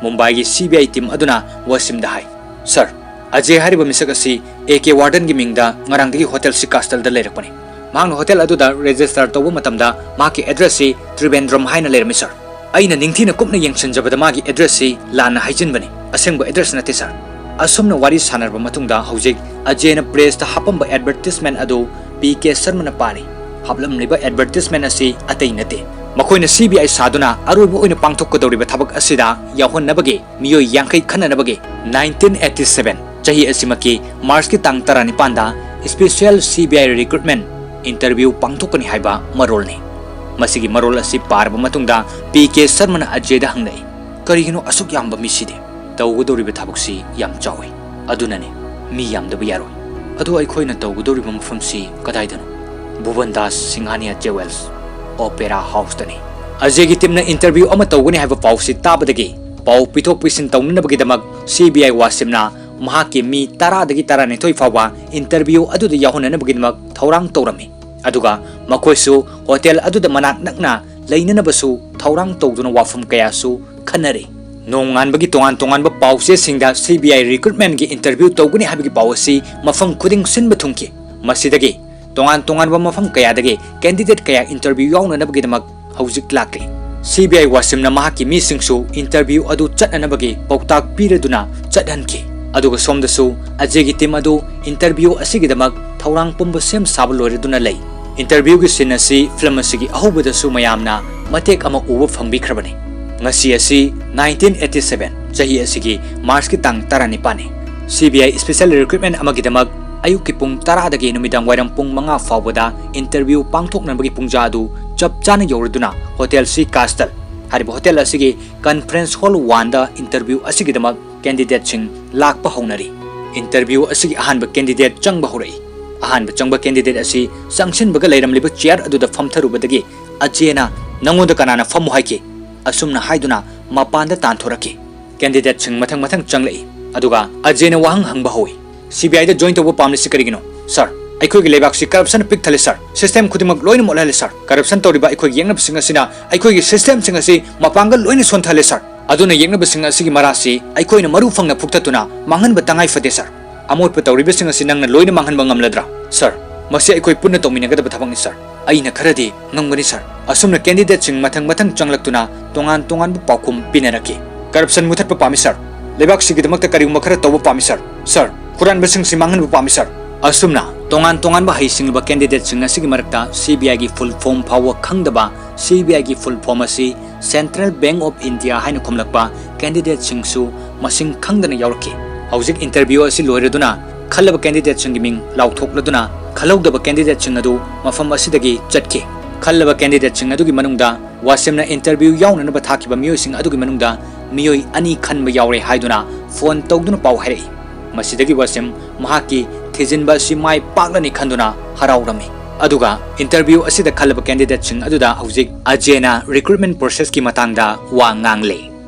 ꯃꯨꯝꯕꯥꯏꯒꯤ ꯁꯤ ꯕꯤ ꯑꯥꯏ ꯇꯤꯝ ꯑꯗꯨꯅ ꯋꯥꯁꯤꯝꯗ ꯍꯥꯏ, "ꯁꯔ, ꯑꯖꯦ ꯍꯥꯏꯔꯤꯕ ꯃꯤꯁꯛ ꯑꯁꯤ ꯑꯦ ꯀꯦ ꯋꯥꯔꯗꯟꯒꯤ ꯃꯤꯡꯗ ꯉꯔꯥꯡꯗꯒꯤ ꯍꯣꯇꯦꯜ ꯁꯤ ꯀꯥꯁꯇꯜꯗ ꯂꯩꯔꯛꯄꯅꯤ꯫ ꯃꯍꯥꯛꯅ ꯍꯣꯇꯦꯜ ꯑꯗꯨꯗ ꯔꯦꯖꯤꯁꯇꯔ ꯇꯧꯕ ꯃꯇꯝꯗ ꯃꯍꯥꯛꯀꯤ ꯑꯦꯗ꯭ꯔꯦꯁꯁꯤ ꯇ꯭ꯔꯤꯕꯦꯟꯗ꯭ꯔꯝ ꯍꯥꯏꯅ ꯂꯩꯔꯝꯃꯤ, ꯁꯥꯔ꯫ ꯑꯩꯅ ꯅꯤꯡꯊꯤꯅ ꯀꯨꯞꯅ ꯌꯦꯡꯁꯤꯟꯖꯕꯗ ꯃꯥꯒꯤ ꯑꯦꯗ꯭ꯔꯦꯁꯁꯤ ꯂꯥꯟꯅ ꯍꯥꯏꯖꯤꯟꯕꯅꯤ, ꯑꯁꯦꯡꯕ ꯑꯦꯗ꯭ꯔꯦꯁ ꯅꯠꯇꯦ, ꯁꯥꯔ꯫ ꯑꯁꯨꯝꯅ ꯋꯥꯔꯤ ꯁꯥꯟꯅꯔꯕ ꯃꯇꯨꯡꯗ ꯍꯧꯖꯤꯛ ꯑꯖꯦꯅ ꯄ꯭ꯔꯦꯁꯇ ꯍꯥꯞꯄꯝꯕ ꯑꯦꯗꯚꯔꯇꯤꯁꯃꯦꯟ ꯑꯗꯨ ꯄꯤ ꯀꯦ ꯁꯔꯃꯅ ꯄꯥꯔꯤ꯫ ꯍꯥꯞꯂꯝꯂꯤꯕ ꯑꯦꯗꯚꯔꯇꯤꯁꯃꯦꯟ ꯑꯁꯤ ꯑꯇꯩ ꯅꯠꯇꯦ꯫ ꯃꯈꯣꯏꯅ ꯁꯤ ꯕꯤ ꯑꯥꯏ ꯁꯥꯗꯨꯅ ꯑꯔꯣꯏꯕ ꯑꯣꯏꯅ ꯄꯥꯡꯊꯣꯛꯀꯗꯧꯔꯤꯕ ꯊꯕꯛ ꯑꯁꯤꯗ ꯌꯥꯎꯍꯟꯅꯕꯒꯤ ꯃꯤꯑꯣꯏ ꯌꯥꯡꯈꯩ ꯈꯟꯅꯅꯕꯒꯤ nineteen eighty seven ꯆꯍꯤ ꯑꯁꯤꯃꯛꯀꯤ ꯃꯥꯔꯆꯀꯤ ꯇꯥꯡ ꯇꯔꯥꯅꯤꯄꯥꯟꯗ special C B I recruitment interview ꯄꯥꯡꯊꯣꯛꯀꯅꯤ ꯍꯥꯏꯕ ꯃꯔꯣꯜꯅꯤ꯫ ꯃꯁꯤꯒꯤ ꯃꯔꯣꯜ ꯑꯁꯤ ꯄꯥꯔꯕ ꯃꯇꯨꯡꯗ ꯄꯤ ꯀꯦ ꯁꯔꯃꯅ ꯑꯖꯦꯗ ꯍꯪꯂꯛꯏ, "ꯀꯔꯤꯒꯤꯅꯣ ꯑꯁꯨꯛ ꯌꯥꯝꯕ ꯃꯤꯁꯤꯗꯤ? ꯇꯧꯒꯗꯧꯔꯤꯕ ꯊꯕꯛꯁꯤ ꯌꯥꯝ ꯆꯥꯎꯏ꯫ ꯑꯗꯨꯅꯅꯤ ꯃꯤ ꯌꯥꯝꯗꯕ ꯌꯥꯔꯣꯏ꯫ ꯑꯗꯨ ꯑꯩꯈꯣꯏꯅ ꯇꯧꯒꯗꯧꯔꯤꯕ ꯃꯐꯝꯁꯤ ꯀꯗꯥꯏꯗꯅꯣ?" "ꯚꯨꯕꯟ ꯗꯥꯁ ꯁꯤꯡꯍꯥꯅꯤꯌꯥ ꯖꯦꯋꯦꯜꯁ ꯑꯣꯄꯦꯔꯥ ꯍꯥꯎꯁꯇꯅꯤ꯫ ꯑꯖꯦꯒꯤ ꯇꯤꯝꯅ interview ꯑꯃ ꯇꯧꯒꯅꯤ ꯍꯥꯏꯕ ꯄꯥꯎꯁꯤ ꯇꯥꯕꯗꯒꯤ ꯄꯥꯎ ꯄꯤꯊꯣꯛ ꯄꯤꯁꯤꯟ ꯇꯧꯅꯅꯕꯒꯤꯗꯃꯛ C B I ꯋꯥꯁꯤꯝꯅ ꯃꯍꯥꯛꯀꯤ ꯃꯤ ꯇꯔꯥꯗꯒꯤ ꯇꯔꯥꯅꯤꯊꯣꯏ ꯐꯥꯎꯕ interview ꯑꯗꯨꯗ ꯌꯥꯎꯍꯟꯅꯅꯕꯒꯤꯗꯃꯛ ꯊꯧꯔꯥꯡ ꯇꯧꯔꯝꯃꯤ꯫ ꯑꯗꯨꯒ ꯃꯈꯣꯏꯁꯨ ꯍꯣꯇꯦꯜ ꯑꯗꯨꯗ ꯃꯅꯥꯛ ꯅꯛꯅ ꯂꯩꯅꯅꯕꯁꯨ ꯊꯧꯔꯥꯡ ꯇꯧꯗꯨꯅ ꯋꯥꯐꯝ ꯀꯌꯥꯁꯨ ꯈꯟꯅꯔꯤ꯫ ꯅꯣꯡꯉꯥꯟꯕꯒꯤ ꯇꯣꯉꯥꯟ ꯇꯣꯉꯥꯟꯕ ꯄꯥꯎꯆꯦꯁꯤꯡꯗ C B I recruitmentꯀꯤ interview ꯇꯧꯒꯅꯤ ꯍꯥꯏꯕꯒꯤ ꯄꯥꯎ ꯑꯁꯤ ꯃꯐꯝ ꯈꯨꯗꯤꯡ ꯁꯤꯟꯕ ꯊꯨꯡꯈꯤ꯫ ꯃꯁꯤꯗꯒꯤ ꯇꯣꯉꯥꯟ ꯇꯣꯉꯥꯟꯕ ꯃꯐꯝ ꯀꯌꯥꯗꯒꯤ candidate ꯀꯌꯥ interview ꯌꯥꯎꯅꯅꯕꯒꯤꯗꯃꯛ ꯍꯧꯖꯤꯛ ꯂꯥꯛꯂꯤ꯫ C B I ꯋꯥꯁꯤꯝꯅ ꯃꯍꯥꯛꯀꯤ ꯃꯤꯁꯤꯡꯁꯨ interview ꯑꯗꯨ ꯆꯠꯅꯅꯕꯒꯤ ꯄꯥꯎꯇꯥꯛ ꯄꯤꯔꯗꯨꯅ ꯆꯠꯍꯟꯈꯤ꯫ ꯑꯗꯨꯒ ꯁꯣꯝꯗꯁꯨ ꯑꯖꯦꯒꯤ ꯇꯤꯝ ꯑꯗꯨ interview ꯑꯁꯤꯒꯤꯗꯃꯛ ꯊꯧꯔꯥꯡ ꯄꯨꯝꯕ ꯁꯦꯝ ꯁꯥꯕ ꯂꯣꯏꯔꯗꯨꯅ ꯂꯩ꯫ Interviewꯒꯤ scene ꯑꯁꯤ film ꯑꯁꯤꯒꯤ ꯑꯍꯧꯕꯗꯁꯨ ꯃꯌꯥꯝꯅ ꯃꯇꯦꯛ ꯑꯃ ꯎꯕ ꯐꯪꯕꯤꯈ꯭ꯔꯕꯅꯤ꯫ ꯉꯁꯤ ꯑꯁꯤ nineteen eighty seven, ꯆꯍꯤ ꯑꯁꯤꯒꯤ ꯃꯥꯔꯆꯀꯤ ꯇꯥꯡ ꯇꯔꯥꯅꯤꯄꯥꯟꯅꯤ꯫ C B I special recruitment ꯑꯃꯒꯤꯗꯃꯛ ꯑꯌꯨꯛꯀꯤ ꯄꯨꯡ ꯇꯔꯥꯗꯒꯤ ꯅꯨꯃꯤꯗꯥꯡ ꯋꯥꯏꯔꯝ ꯄꯨꯡ ꯃꯉꯥ ꯐꯥꯎꯕꯗ interview ꯄꯥꯡꯊꯣꯛꯅꯕꯒꯤ ꯄꯨꯡꯖꯥ ꯑꯗꯨ ꯆꯞ ꯆꯥꯅ ꯌꯧꯔꯗꯨꯅ ꯍꯣꯇꯦꯜ ꯁꯤ ꯀꯥꯁꯇꯜ ꯍꯥꯏꯔꯤꯕ ꯍꯣꯇꯦꯜ ꯑꯁꯤꯒꯤ conference hall oneꯗ interview ꯑꯁꯤꯒꯤꯗꯃꯛ candidateꯁꯤꯡ ꯂꯥꯛꯄ ꯍꯧꯅꯔꯤ꯫ Interview ꯑꯁꯤꯒꯤ ꯑꯍꯥꯟꯕ candidate ꯆꯪꯕ ꯍꯧꯔꯛꯏ꯫ ꯑꯍꯥꯟꯕ ꯆꯪꯕ candidate ꯑꯁꯤ ꯆꯪꯁꯤꯟꯕꯒ ꯂꯩꯔꯝꯂꯤꯕ chair ꯑꯗꯨꯗ ꯐꯝꯊꯔꯨꯕꯗꯒꯤ ꯑꯖꯦꯅ, "ꯅꯉꯣꯟꯗ ꯀꯅꯥꯅ ꯐꯝꯃꯨ ꯍꯥꯏꯈꯤ?" ꯑꯁꯨꯝꯅ ꯍꯥꯏꯗꯨꯅ ꯃꯄꯥꯟꯗ ꯇꯥꯟꯊꯣꯔꯛꯈꯤ꯫ Candidateꯁꯤꯡ ꯃꯊꯪ ꯃꯊꯪ ꯆꯪꯂꯛꯏ꯫ ꯑꯗꯨꯒ ꯑꯖꯦꯅ ꯋꯥꯍꯪ ꯍꯪꯕ ꯍꯧꯏ, "C B Iꯗ join ꯇꯧꯕ ꯄꯥꯝꯂꯤꯁꯤ ꯀꯔꯤꯒꯤꯅꯣ?" "Sir, ꯑꯩꯈꯣꯏꯒꯤ ꯂꯩꯕꯥꯛꯁꯤ corruption ꯄꯤꯛ ꯊꯜꯂꯤ, sir꯫ System ꯈꯨꯗꯤꯡꯃꯛ ꯂꯣꯏꯅ ꯃꯣꯠꯍꯜꯂꯤ, sir꯫ Corruption ꯇꯧꯔꯤꯕ ꯑꯩꯈꯣꯏꯒꯤ ꯌꯦꯛꯅꯕꯁꯤꯡ ꯑꯁꯤꯅ ꯑꯩꯈꯣꯏꯒꯤ systemꯁꯤꯡ ꯑꯁꯤ ꯃꯄꯥꯡꯒꯜ ꯂꯣꯏꯅ ꯁꯣꯟꯊꯍꯜꯂꯤ, sir꯫ ꯑꯗꯨꯅ ꯌꯦꯛꯅꯕꯁꯤꯡ ꯑꯁꯤꯒꯤ ꯃꯔꯥꯁꯤ ꯑꯩꯈꯣꯏꯅ ꯃꯔꯨ ꯐꯪꯅ ꯐꯨꯛꯇꯠꯇꯨꯅ ꯃꯥꯡꯍꯟꯕ ꯇꯉꯥꯏ ꯐꯗꯦ, sir꯫ ꯑꯃꯣꯠꯄ ꯇꯧꯔꯤꯕꯁꯤꯡ ꯑꯁꯤ ꯅꯪꯅ ꯂꯣꯏꯅ ꯃꯥꯡꯍꯟꯕ ꯉꯝꯂꯗ꯭ꯔꯥ?" "Sir, ꯃꯁꯤ ꯑꯩꯈꯣꯏ ꯄꯨꯟꯅ ꯇꯧꯃꯤꯟꯅꯒꯗꯕ ꯊꯕꯛꯅꯤ, ꯁꯥꯔ꯫ ꯑꯩꯅ ꯈꯔꯗꯤ ꯉꯝꯒꯅꯤ, ꯁꯥꯔ꯫ ꯑꯁꯨꯝꯅ candidateꯁꯤꯡ ꯃꯊꯪ ꯃꯊꯪ ꯆꯪꯂꯛꯇꯨꯅ ꯇꯣꯉꯥꯟ ꯇꯣꯉꯥꯟꯕ ꯄꯥꯎꯈꯨꯝ ꯄꯤꯅꯔꯛꯈꯤ꯫ Corruption ꯃꯨꯊꯠꯄ ꯄꯥꯝꯃꯤ, ꯁꯥꯔ꯫ ꯂꯩꯕꯥꯛꯁꯤꯒꯤꯗꯃꯛꯇ ꯀꯔꯤꯒꯨꯝꯕ ꯈꯔ ꯇꯧꯕ ꯄꯥꯝꯃꯤ, ꯁꯥꯔ꯫ ꯁꯥꯔ, ꯍꯨꯔꯥꯟꯕꯁꯤꯡꯁꯤ ꯃꯥꯡꯍꯟꯕ ꯄꯥꯝꯃꯤ, ꯁꯥꯔ꯫ ꯑꯁꯨꯝꯅ ꯇꯣꯉꯥꯟ ꯇꯣꯉꯥꯟꯕ ꯍꯩꯁꯤꯡꯂꯕ candidateꯁꯤꯡ ꯑꯁꯤꯒꯤ ꯃꯔꯛꯇ CBIꯒꯤ full form ꯐꯥꯎꯕ ꯈꯪꯗꯕ, CBIꯒꯤ full form ꯑꯁꯤ Central Bank of India ꯍꯥꯏꯅ ꯈꯨꯝꯂꯛꯄ candidateꯁꯤꯡꯁꯨ ꯃꯁꯤꯡ ꯈꯪꯗꯅ ꯌꯥꯎꯔꯛꯈꯤ꯫ ꯍꯧꯖꯤꯛ interview ꯑꯁꯤ ꯂꯣꯏꯔꯗꯨꯅ ꯈꯜꯂꯕ candidateꯁꯤꯡꯒꯤ ꯃꯤꯡ ꯂꯥꯎꯊꯣꯛꯂꯗꯨꯅ ꯈꯜꯍꯧꯗꯕ candidateꯁꯤꯡ ꯑꯗꯨ ꯃꯐꯝ ꯑꯁꯤꯗꯒꯤ ꯆꯠꯈꯤ꯫ ꯈꯜꯂꯕ candidateꯁꯤꯡ ꯑꯗꯨꯒꯤ ꯃꯅꯨꯡꯗ ꯋꯥꯁꯤꯝꯅ interview ꯌꯥꯎꯅꯅꯕ ꯊꯥꯈꯤꯕ ꯃꯤꯑꯣꯏꯁꯤꯡ ꯑꯗꯨꯒꯤ ꯃꯅꯨꯡꯗ ꯃꯤꯑꯣꯏ ꯑꯅꯤ ꯈꯟꯕ ꯌꯥꯎꯔꯦ ꯍꯥꯏꯗꯨꯅ phone ꯇꯧꯗꯨꯅ ꯄꯥꯎ ꯍꯥꯏꯔꯛꯏ꯫ ꯃꯁꯤꯗꯒꯤ ꯋꯥꯁꯤꯝ ꯃꯍꯥꯛꯀꯤ ꯊꯤꯖꯤꯟꯕ ꯑꯁꯤ ꯃꯥꯏ ꯄꯥꯛꯂꯅꯤ ꯈꯟꯗꯨꯅ ꯍꯔꯥꯎꯔꯝꯃꯤ꯫ ꯑꯗꯨꯒ interview ꯑꯁꯤꯗ ꯈꯜꯂꯕ candidateꯁꯤꯡ ꯑꯗꯨꯗ ꯍꯧꯖꯤꯛ ꯑꯖꯦꯅ recruitment processꯀꯤ ꯃꯇꯥꯡꯗ ꯋꯥ ꯉꯥꯡꯂꯦ꯫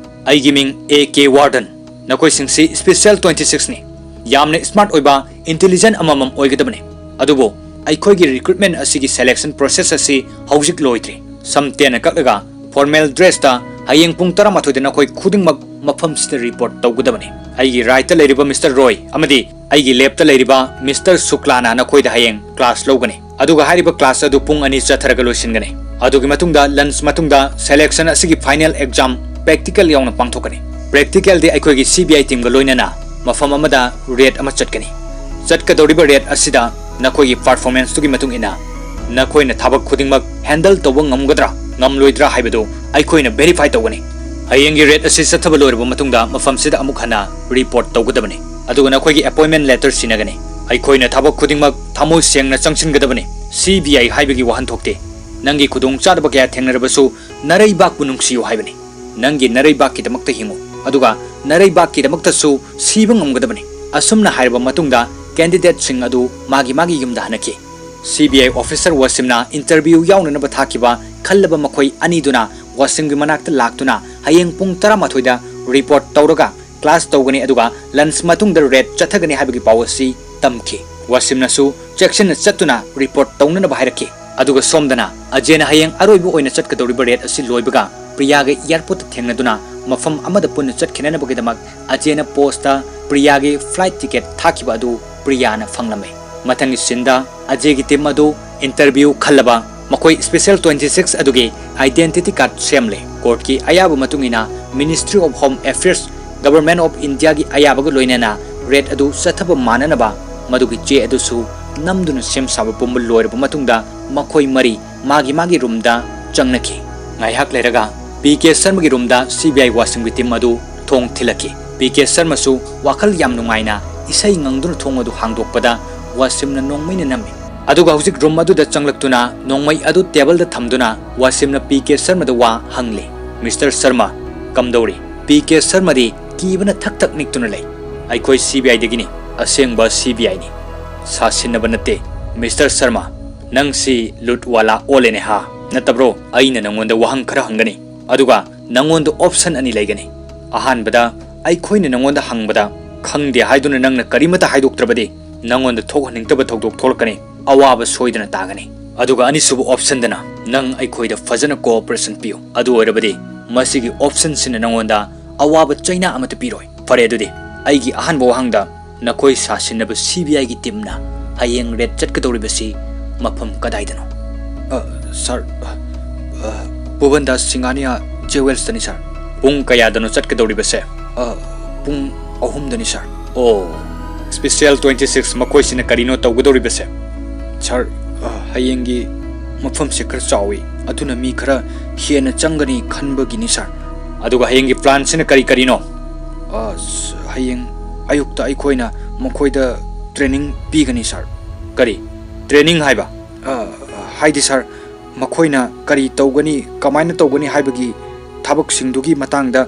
ꯑꯩꯒꯤ ꯃꯤꯡ A K Warden꯫ ꯅꯈꯣꯏꯁꯤꯡꯁꯤ special twenty sixꯅꯤ꯫ ꯌꯥꯝꯅ smart ꯑꯣꯏꯕ, intelligent ꯑꯃꯃꯝ ꯑꯣꯏꯒꯗꯕꯅꯤ꯫ ꯑꯗꯨꯕꯨ ꯑꯩꯈꯣꯏꯒꯤ recruitment ꯑꯁꯤꯒꯤ selection process ꯑꯁꯤ ꯍꯧꯖꯤꯛ ꯂꯣꯏꯗ꯭ꯔꯤ꯫ ꯁꯝ ꯇꯦꯟꯅ ꯀꯛꯂꯒ formal dressꯇ ꯍꯌꯦꯡ ꯄꯨꯡ ꯇꯔꯥꯃꯥꯊꯣꯏꯗ ꯅꯈꯣꯏ ꯈꯨꯗꯤꯡꯃꯛ ꯃꯐꯝꯁꯤꯗ report ꯇꯧꯒꯗꯕꯅꯤ꯫ ꯑꯩꯒꯤ rightꯇ ꯂꯩꯔꯤꯕ Mister Roy ꯑꯃꯗꯤ ꯑꯩꯒꯤ leftꯇ ꯂꯩꯔꯤꯕ Mister ꯁꯨꯀ꯭ꯂꯥꯅ ꯅꯈꯣꯏꯗ ꯍꯌꯦꯡ class ꯂꯧꯒꯅꯤ꯫ ꯑꯗꯨꯒ ꯍꯥꯏꯔꯤꯕ class ꯑꯗꯨ ꯄꯨꯡ ꯑꯅꯤ ꯆꯠꯊꯔꯒ ꯂꯣꯏꯁꯤꯟꯒꯅꯤ꯫ ꯑꯗꯨꯒꯤ ꯃꯇꯨꯡꯗ lunch ꯃꯇꯨꯡꯗ selection ꯑꯁꯤꯒꯤ final exam practical ꯌꯥꯎꯅ ꯄꯥꯡꯊꯣꯛꯀꯅꯤ꯫ Practicalꯗꯤ ꯑꯩꯈꯣꯏꯒꯤ CBI teamꯒ ꯂꯣꯏꯅꯅ ꯃꯐꯝ ꯑꯃꯗ raid ꯑꯃ ꯆꯠꯀꯅꯤ꯫ ꯆꯠꯀꯗꯧꯔꯤꯕ raid ꯑꯁꯤꯗ ꯅꯈꯣꯏꯒꯤ performanceꯇꯨꯒꯤ ꯃꯇꯨꯡ ꯏꯟꯅ ꯅꯈꯣꯏꯅ ꯊꯕꯛ ꯈꯨꯗꯤꯡꯃꯛ handle ꯇꯧꯕ ꯉꯝꯒꯗ꯭ꯔꯥ ꯉꯝꯂꯣꯏꯗ꯭ꯔꯥ ꯍꯥꯏꯕꯗꯨ ꯑꯩꯈꯣꯏꯅ verify ꯇꯧꯒꯅꯤ꯫ ꯍꯌꯦꯡꯒꯤ raid ꯑꯁꯤ ꯆꯠꯊꯕ ꯂꯣꯏꯔꯕ ꯃꯇꯨꯡꯗ ꯃꯐꯝꯁꯤꯗ ꯑꯃꯨꯛ ꯍꯟꯅ report ꯇꯧꯒꯗꯕꯅꯤ꯫ ꯑꯗꯨꯒ ꯅꯈꯣꯏꯒꯤ appointment letter ꯁꯤꯟꯅꯒꯅꯤ꯫ ꯑꯩꯈꯣꯏꯅ ꯊꯕꯛ ꯈꯨꯗꯤꯡꯃꯛ ꯊꯃꯣꯏ ꯁꯦꯡꯅ ꯆꯪꯁꯤꯟꯒꯗꯕꯅꯤ꯫ CBI ꯍꯥꯏꯕꯒꯤ ꯋꯥꯍꯟꯊꯣꯛꯇꯤ ꯅꯪꯒꯤ ꯈꯨꯗꯣꯡꯆꯥꯗꯕ ꯀꯌꯥ ꯊꯦꯡꯅꯔꯕꯁꯨ ꯅꯔꯩꯕꯥꯛꯄꯨ ꯅꯨꯡꯁꯤꯌꯨ ꯍꯥꯏꯕꯅꯤ꯫ ꯅꯪꯒꯤ ꯅꯔꯩꯕꯥꯛꯀꯤꯗꯃꯛꯇ ꯍꯤꯡꯉꯨ, ꯑꯗꯨꯒ ꯅꯔꯩꯕꯥꯛꯀꯤꯗꯃꯛꯇꯁꯨ ꯁꯤꯕ ꯉꯝꯒꯗꯕꯅꯤ꯫ ꯑꯁꯨꯝꯅ ꯍꯥꯏꯔꯕ ꯃꯇꯨꯡꯗ candidateꯁꯤꯡ ꯑꯗꯨ ꯃꯥꯒꯤ ꯃꯥꯒꯤ ꯌꯨꯝꯗ ꯍꯟꯅꯈꯤ꯫ CBI officer ꯋꯥꯁꯤꯝꯅ interview ꯌꯥꯎꯅꯅꯕ ꯊꯥꯈꯤꯕ ꯈꯜꯂꯕ ꯃꯈꯣꯏ ꯑꯅꯤꯗꯨꯅ ꯋꯥꯁꯤꯝꯒꯤ ꯃꯅꯥꯛꯇ ꯂꯥꯛꯇꯨꯅ ꯍꯌꯦꯡ ꯄꯨꯡ ꯇꯔꯥꯃꯥꯊꯣꯏꯗ report ꯇꯧꯔꯒ class ꯇꯧꯒꯅꯤ, ꯑꯗꯨꯒ lunch ꯃꯇꯨꯡꯗ raid ꯆꯠꯊꯒꯅꯤ ꯍꯥꯏꯕꯒꯤ ꯄꯥꯎ ꯑꯁꯤ ꯇꯝꯈꯤ꯫ ꯋꯥꯁꯤꯝꯅꯁꯨ ꯆꯦꯛꯁꯤꯟꯅ ꯆꯠꯇꯨꯅ report ꯇꯧꯅꯅꯕ ꯍꯥꯏꯔꯛꯈꯤ꯫ ꯑꯗꯨꯒ ꯁꯣꯝꯗꯅ ꯑꯖꯦꯅ ꯍꯌꯦꯡ ꯑꯔꯣꯏꯕ ꯑꯣꯏꯅ ꯆꯠꯀꯗꯧꯔꯤꯕ raid ꯑꯁꯤ ꯂꯣꯏꯕꯒ ꯄ꯭ꯔꯤꯌꯥꯒ airportꯇ ꯊꯦꯡꯅꯗꯨꯅ ꯃꯐꯝ ꯑꯃꯗ ꯄꯨꯟꯅ ꯆꯠꯈꯤꯅꯅꯕꯒꯤꯗꯃꯛ ꯑꯖꯦꯅ postꯇ ꯄ꯭ꯔꯤꯌꯥꯒꯤ flight ticket ꯊꯥꯈꯤꯕ ꯑꯗꯨ ꯄ꯭ꯔꯤꯌꯥꯅ ꯐꯪꯂꯝꯃꯤ꯫ ꯃꯊꯪꯒꯤ ꯁꯤꯟꯗ ꯑꯖꯦꯒꯤ ꯇꯤꯝ ꯑꯗꯨ ꯏꯟꯇꯔꯚ꯭ꯌꯨ ꯈꯜꯂꯕ ꯃꯈꯣꯏ ꯁ꯭ꯄꯦꯁꯦꯜ ꯇ꯭ꯋꯦꯟꯇꯤ ꯁꯤꯛꯁ ꯑꯗꯨꯒꯤ ꯑꯥꯏꯗꯦꯟꯇꯤꯇꯤ ꯀꯥꯔꯗ ꯁꯦꯝꯂꯦ꯫ ꯀꯣꯔꯠꯀꯤ ꯑꯌꯥꯕ ꯃꯇꯨꯡ ꯏꯟꯅ ministry of home affairs, government of ꯏꯟꯗꯤꯌꯥꯒꯤ ꯑꯌꯥꯕꯒ ꯂꯣꯏꯅꯅ ꯔꯦꯗ ꯑꯗꯨ ꯆꯠꯊꯕ ꯃꯥꯟꯅꯅꯕ ꯃꯗꯨꯒꯤ ꯆꯦ ꯑꯗꯨꯁꯨ ꯅꯝꯗꯨꯅ ꯁꯦꯝ ꯁꯥꯕ ꯄꯨꯝꯕ ꯂꯣꯏꯔꯕ ꯃꯇꯨꯡꯗ ꯃꯈꯣꯏ ꯃꯔꯤ ꯃꯥꯒꯤ ꯃꯥꯒꯤ ꯔꯨꯝꯗ ꯆꯪꯅꯈꯤ꯫ ꯉꯥꯏꯍꯥꯛ ꯂꯩꯔꯒ ꯄꯤ ꯀꯦ ꯁꯔꯃꯒꯤ ꯔꯨꯝꯗ ꯁꯤ ꯕꯤ ꯑꯥꯏ ꯋꯥꯁꯤꯝꯒꯤ ꯇꯤꯝ ꯑꯗꯨ ꯊꯣꯡ ꯊꯤꯜꯂꯛꯈꯤ꯫ ꯄꯤ ꯀꯦ ꯁꯔꯃꯁꯨ ꯋꯥꯈꯜ ꯌꯥꯝ ꯅꯨꯡꯉꯥꯏꯅ ꯏꯁꯩ ꯉꯪꯗꯨꯅ ꯊꯣꯡ ꯑꯗꯨ ꯍꯥꯡꯗꯣꯛꯄꯗ ꯋꯥꯁꯤꯝꯅ ꯅꯣꯡꯃꯩꯅ ꯅꯝꯃꯤ꯫ ꯑꯗꯨꯒ ꯍꯧꯖꯤꯛ ꯔꯨꯝ ꯑꯗꯨꯗ ꯆꯪꯂꯛꯇꯨꯅ ꯅꯣꯡꯃꯩ ꯑꯗꯨ ꯇꯦꯕꯜꯗ ꯊꯝꯗꯨꯅ ꯋꯥꯁꯤꯝꯅ ꯄꯤ ꯀꯦ ꯁꯔꯃꯗ ꯋꯥ ꯍꯪꯂꯤ, "ꯃꯤꯁꯇꯔ ꯁꯔꯃ, ꯀꯝꯗꯧꯔꯤ?" ꯄꯤ ꯀꯦ ꯁꯔꯃꯗꯤ ꯀꯤꯕꯅ ꯊꯛ ꯊꯛ ꯅꯤꯛꯇꯨꯅ ꯂꯩ꯫ "ꯑꯩꯈꯣꯏ ꯁꯤ ꯕꯤ ꯑꯥꯏꯗꯒꯤꯅꯤ, ꯑꯁꯦꯡꯕ ꯁꯤ ꯕꯤ ꯑꯥꯏꯅꯤ꯫ ꯁꯥꯁꯤꯟꯅꯕ ꯅꯠꯇꯦ꯫ ꯃꯤꯁꯇꯔ ꯁꯔꯃ, ꯅꯪꯁꯤ ꯂꯨꯠꯋꯥꯂꯥ ꯑꯣꯜꯂꯦꯅꯦ ꯍꯥ? ꯅꯠꯇꯕ꯭ꯔꯣ? ꯑꯩꯅ ꯅꯪꯉꯣꯟꯗ ꯋꯥꯍꯪ ꯈꯔ ꯍꯪꯒꯅꯤ, ꯑꯗꯨꯒ ꯅꯪꯉꯣꯟꯗ ꯑꯣꯞꯁꯟ ꯑꯅꯤ ꯂꯩꯒꯅꯤ꯫ ꯑꯍꯥꯟꯕꯗ, ꯑꯩꯈꯣꯏꯅ ꯅꯪꯉꯣꯟꯗ ꯍꯪꯕꯗ ꯈꯪꯗꯦ ꯍꯥꯏꯗꯨꯅ ꯅꯪꯅ ꯀꯔꯤꯃꯠꯇ ꯍꯥꯏꯗꯣꯛꯇ꯭ꯔꯕꯗꯤ ꯅꯪꯉꯣꯟꯗ ꯊꯣꯛꯍꯟꯅꯤꯡꯗꯕ ꯊꯧꯗꯣꯛ ꯊꯣꯛꯂꯛꯀꯅꯤ, ꯑꯋꯥꯕ ꯁꯣꯏꯗꯅ ꯇꯥꯒꯅꯤ꯫ ꯑꯗꯨꯒ ꯑꯅꯤꯁꯨꯕ ꯑꯣꯞꯁꯟꯗꯅ ꯅꯪ ꯑꯩꯈꯣꯏꯗ ꯐꯖꯅ ꯀꯣꯑꯣꯄꯔꯦꯁꯟ ꯄꯤꯌꯨ꯫ ꯑꯗꯨ ꯑꯣꯏꯔꯕꯗꯤ ꯃꯁꯤꯒꯤ ꯑꯣꯞꯁꯟꯁꯤꯅ ꯅꯪꯉꯣꯟꯗ ꯑꯋꯥꯕ ꯆꯩꯅꯥ ꯑꯃꯠꯇ ꯄꯤꯔꯣꯏ꯫ ꯐꯔꯦ, ꯑꯗꯨꯗꯤ ꯑꯩꯒꯤ ꯑꯍꯥꯟꯕ ꯋꯥꯍꯪꯗ, ꯅꯈꯣꯏ ꯁꯥꯁꯤꯟꯅꯕ ꯁꯤ ꯕꯤ ꯑꯥꯏꯒꯤ ꯇꯤꯝꯅ ꯍꯌꯦꯡ ꯔꯦꯗ ꯆꯠꯀꯗꯧꯔꯤꯕꯁꯤ ꯃꯐꯝ ꯀꯗꯥꯏꯗꯅꯣ?" "ꯑ, ꯁꯥꯔ, ꯑ, ꯑ, ꯚꯨꯕꯟ ꯗꯥꯁ ꯁꯤꯡꯍꯥꯅꯤꯌꯥ ꯖꯦꯋꯦꯜꯁꯇꯅꯤ, ꯁꯥꯔ꯫" "ꯄꯨꯡ ꯀꯌꯥꯗꯅꯣ ꯆꯠꯀꯗꯧꯔꯤꯕꯁꯦ?" "ꯑ, ꯄꯨꯡ ꯑꯍꯨꯝꯗꯅꯤ, ꯁꯥꯔ꯫" "ꯑꯣ, ꯁ꯭ꯄꯦꯁꯦꯜ ꯇ꯭ꯋꯦꯟꯇꯤ ꯁꯤꯛꯁ ꯃꯈꯣꯏꯁꯤꯅ ꯀꯔꯤꯅꯣ ꯇꯧꯒꯗꯧꯔꯤꯕꯁꯦ?" "ꯁꯥꯔ, ꯑ, ꯍꯌꯦꯡꯒꯤ ꯃꯐꯝꯁꯦ ꯈꯔ ꯆꯥꯎꯏ, ꯑꯗꯨꯅ ꯃꯤ ꯈꯔ ꯍꯦꯟꯅ ꯆꯪꯒꯅꯤ ꯈꯟꯕꯒꯤꯅꯤ, ꯁꯥꯔ꯫" "ꯑꯗꯨꯒ ꯍꯌꯦꯡꯒꯤ ꯄ꯭ꯂꯥꯟꯁꯤꯅ ꯀꯔꯤ ꯀꯔꯤꯅꯣ?" "ꯑ, ꯁ-, ꯍꯌꯦꯡ ꯑꯌꯨꯛꯇ ꯑꯩꯈꯣꯏꯅ ꯃꯈꯣꯏꯗ ꯇ꯭ꯔꯦꯅꯤꯡ ꯄꯤꯒꯅꯤ, ꯁꯥꯔ꯫" "ꯀꯔꯤ ꯇ꯭ꯔꯦꯅꯤꯡ ꯍꯥꯏꯕ?" "ꯑ, ꯍꯥꯏꯗꯤ, ꯁꯥꯔ, ꯃꯈꯣꯏꯅ ꯀꯔꯤ ꯇꯧꯒꯅꯤ, ꯀꯃꯥꯏꯅ ꯇꯧꯒꯅꯤ ꯍꯥꯏꯕꯒꯤ ꯊꯕꯛꯁꯤꯡꯗꯨꯒꯤ ꯃꯇꯥꯡꯗ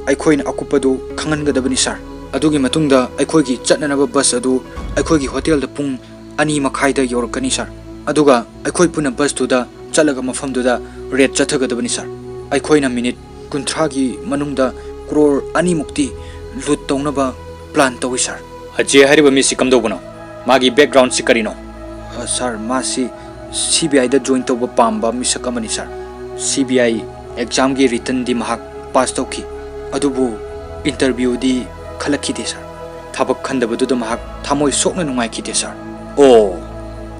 ꯑꯩꯈꯣꯏꯅ ꯑꯀꯨꯞꯄꯗꯨ ꯈꯪꯍꯟꯒꯗꯕꯅꯤ, ꯁꯥꯔ꯫ ꯑꯗꯨꯒꯤ ꯃꯇꯨꯡꯗ ꯑꯩꯈꯣꯏꯒꯤ ꯆꯠꯅꯅꯕ ꯕꯁ ꯑꯗꯨ ꯑꯩꯈꯣꯏꯒꯤ ꯍꯣꯇꯦꯜꯗ ꯄꯨꯡ ꯑꯅꯤ ꯃꯈꯥꯏꯗ ꯌꯧꯔꯛꯀꯅꯤ, ꯁꯥꯔ꯫ ꯑꯗꯨꯒ ꯑꯩꯈꯣꯏ ꯄꯨꯟꯅ ꯕꯁꯇꯨꯗ ꯆꯠꯂꯒ ꯃꯐꯝꯗꯨꯗ ꯔꯦꯗ ꯆꯠꯊꯒꯗꯕꯅꯤ, ꯁꯥꯔ꯫ ꯑꯩꯈꯣꯏꯅ ꯃꯤꯅꯤꯠ ꯀꯨꯟꯊ꯭ꯔꯥꯒꯤ ꯃꯅꯨꯡꯗ ꯀ꯭ꯔꯣꯔ ꯑꯅꯤꯃꯨꯛꯇꯤ ꯂꯨꯠ ꯇꯧꯅꯕ ꯄ꯭ꯂꯥꯟ ꯇꯧꯏ, ꯁꯥꯔ꯫" "ꯑꯖꯦ ꯍꯥꯏꯔꯤꯕ ꯃꯤꯁꯤ ꯀꯝꯗꯧꯕꯅꯣ? ꯃꯥꯒꯤ ꯕꯦꯛꯒ꯭ꯔꯥꯎꯟꯁꯤ ꯀꯔꯤꯅꯣ?" "ꯑ, ꯁꯥꯔ, ꯃꯥꯁꯤ ꯁꯤ ꯕꯤ ꯑꯥꯏꯗ ꯖꯣꯏꯟ ꯇꯧꯕ ꯄꯥꯝꯕ ꯃꯤꯁꯛ ꯑꯃꯅꯤ, ꯁꯥꯔ꯫ ꯁꯤ ꯕꯤ ꯑꯥꯏ ꯑꯦꯛꯖꯥꯝꯒꯤ ꯔꯤꯇꯟꯗꯤ ꯃꯍꯥꯛ ꯄꯥꯁ ꯇꯧꯈꯤ, ꯑꯗꯨꯕꯨ ꯏꯟꯇꯔꯚ꯭ꯌꯨꯗꯤ ꯈꯜꯂꯛꯈꯤꯗꯦ, ꯁꯥꯔ꯫ ꯊꯕꯛ ꯈꯟꯗꯕꯗꯨꯗ ꯃꯍꯥꯛ ꯊꯃꯣꯏ ꯁꯣꯛꯅ ꯅꯨꯡꯉꯥꯏꯈꯤꯗꯦ, ꯁꯥꯔ꯫" ꯑꯣ,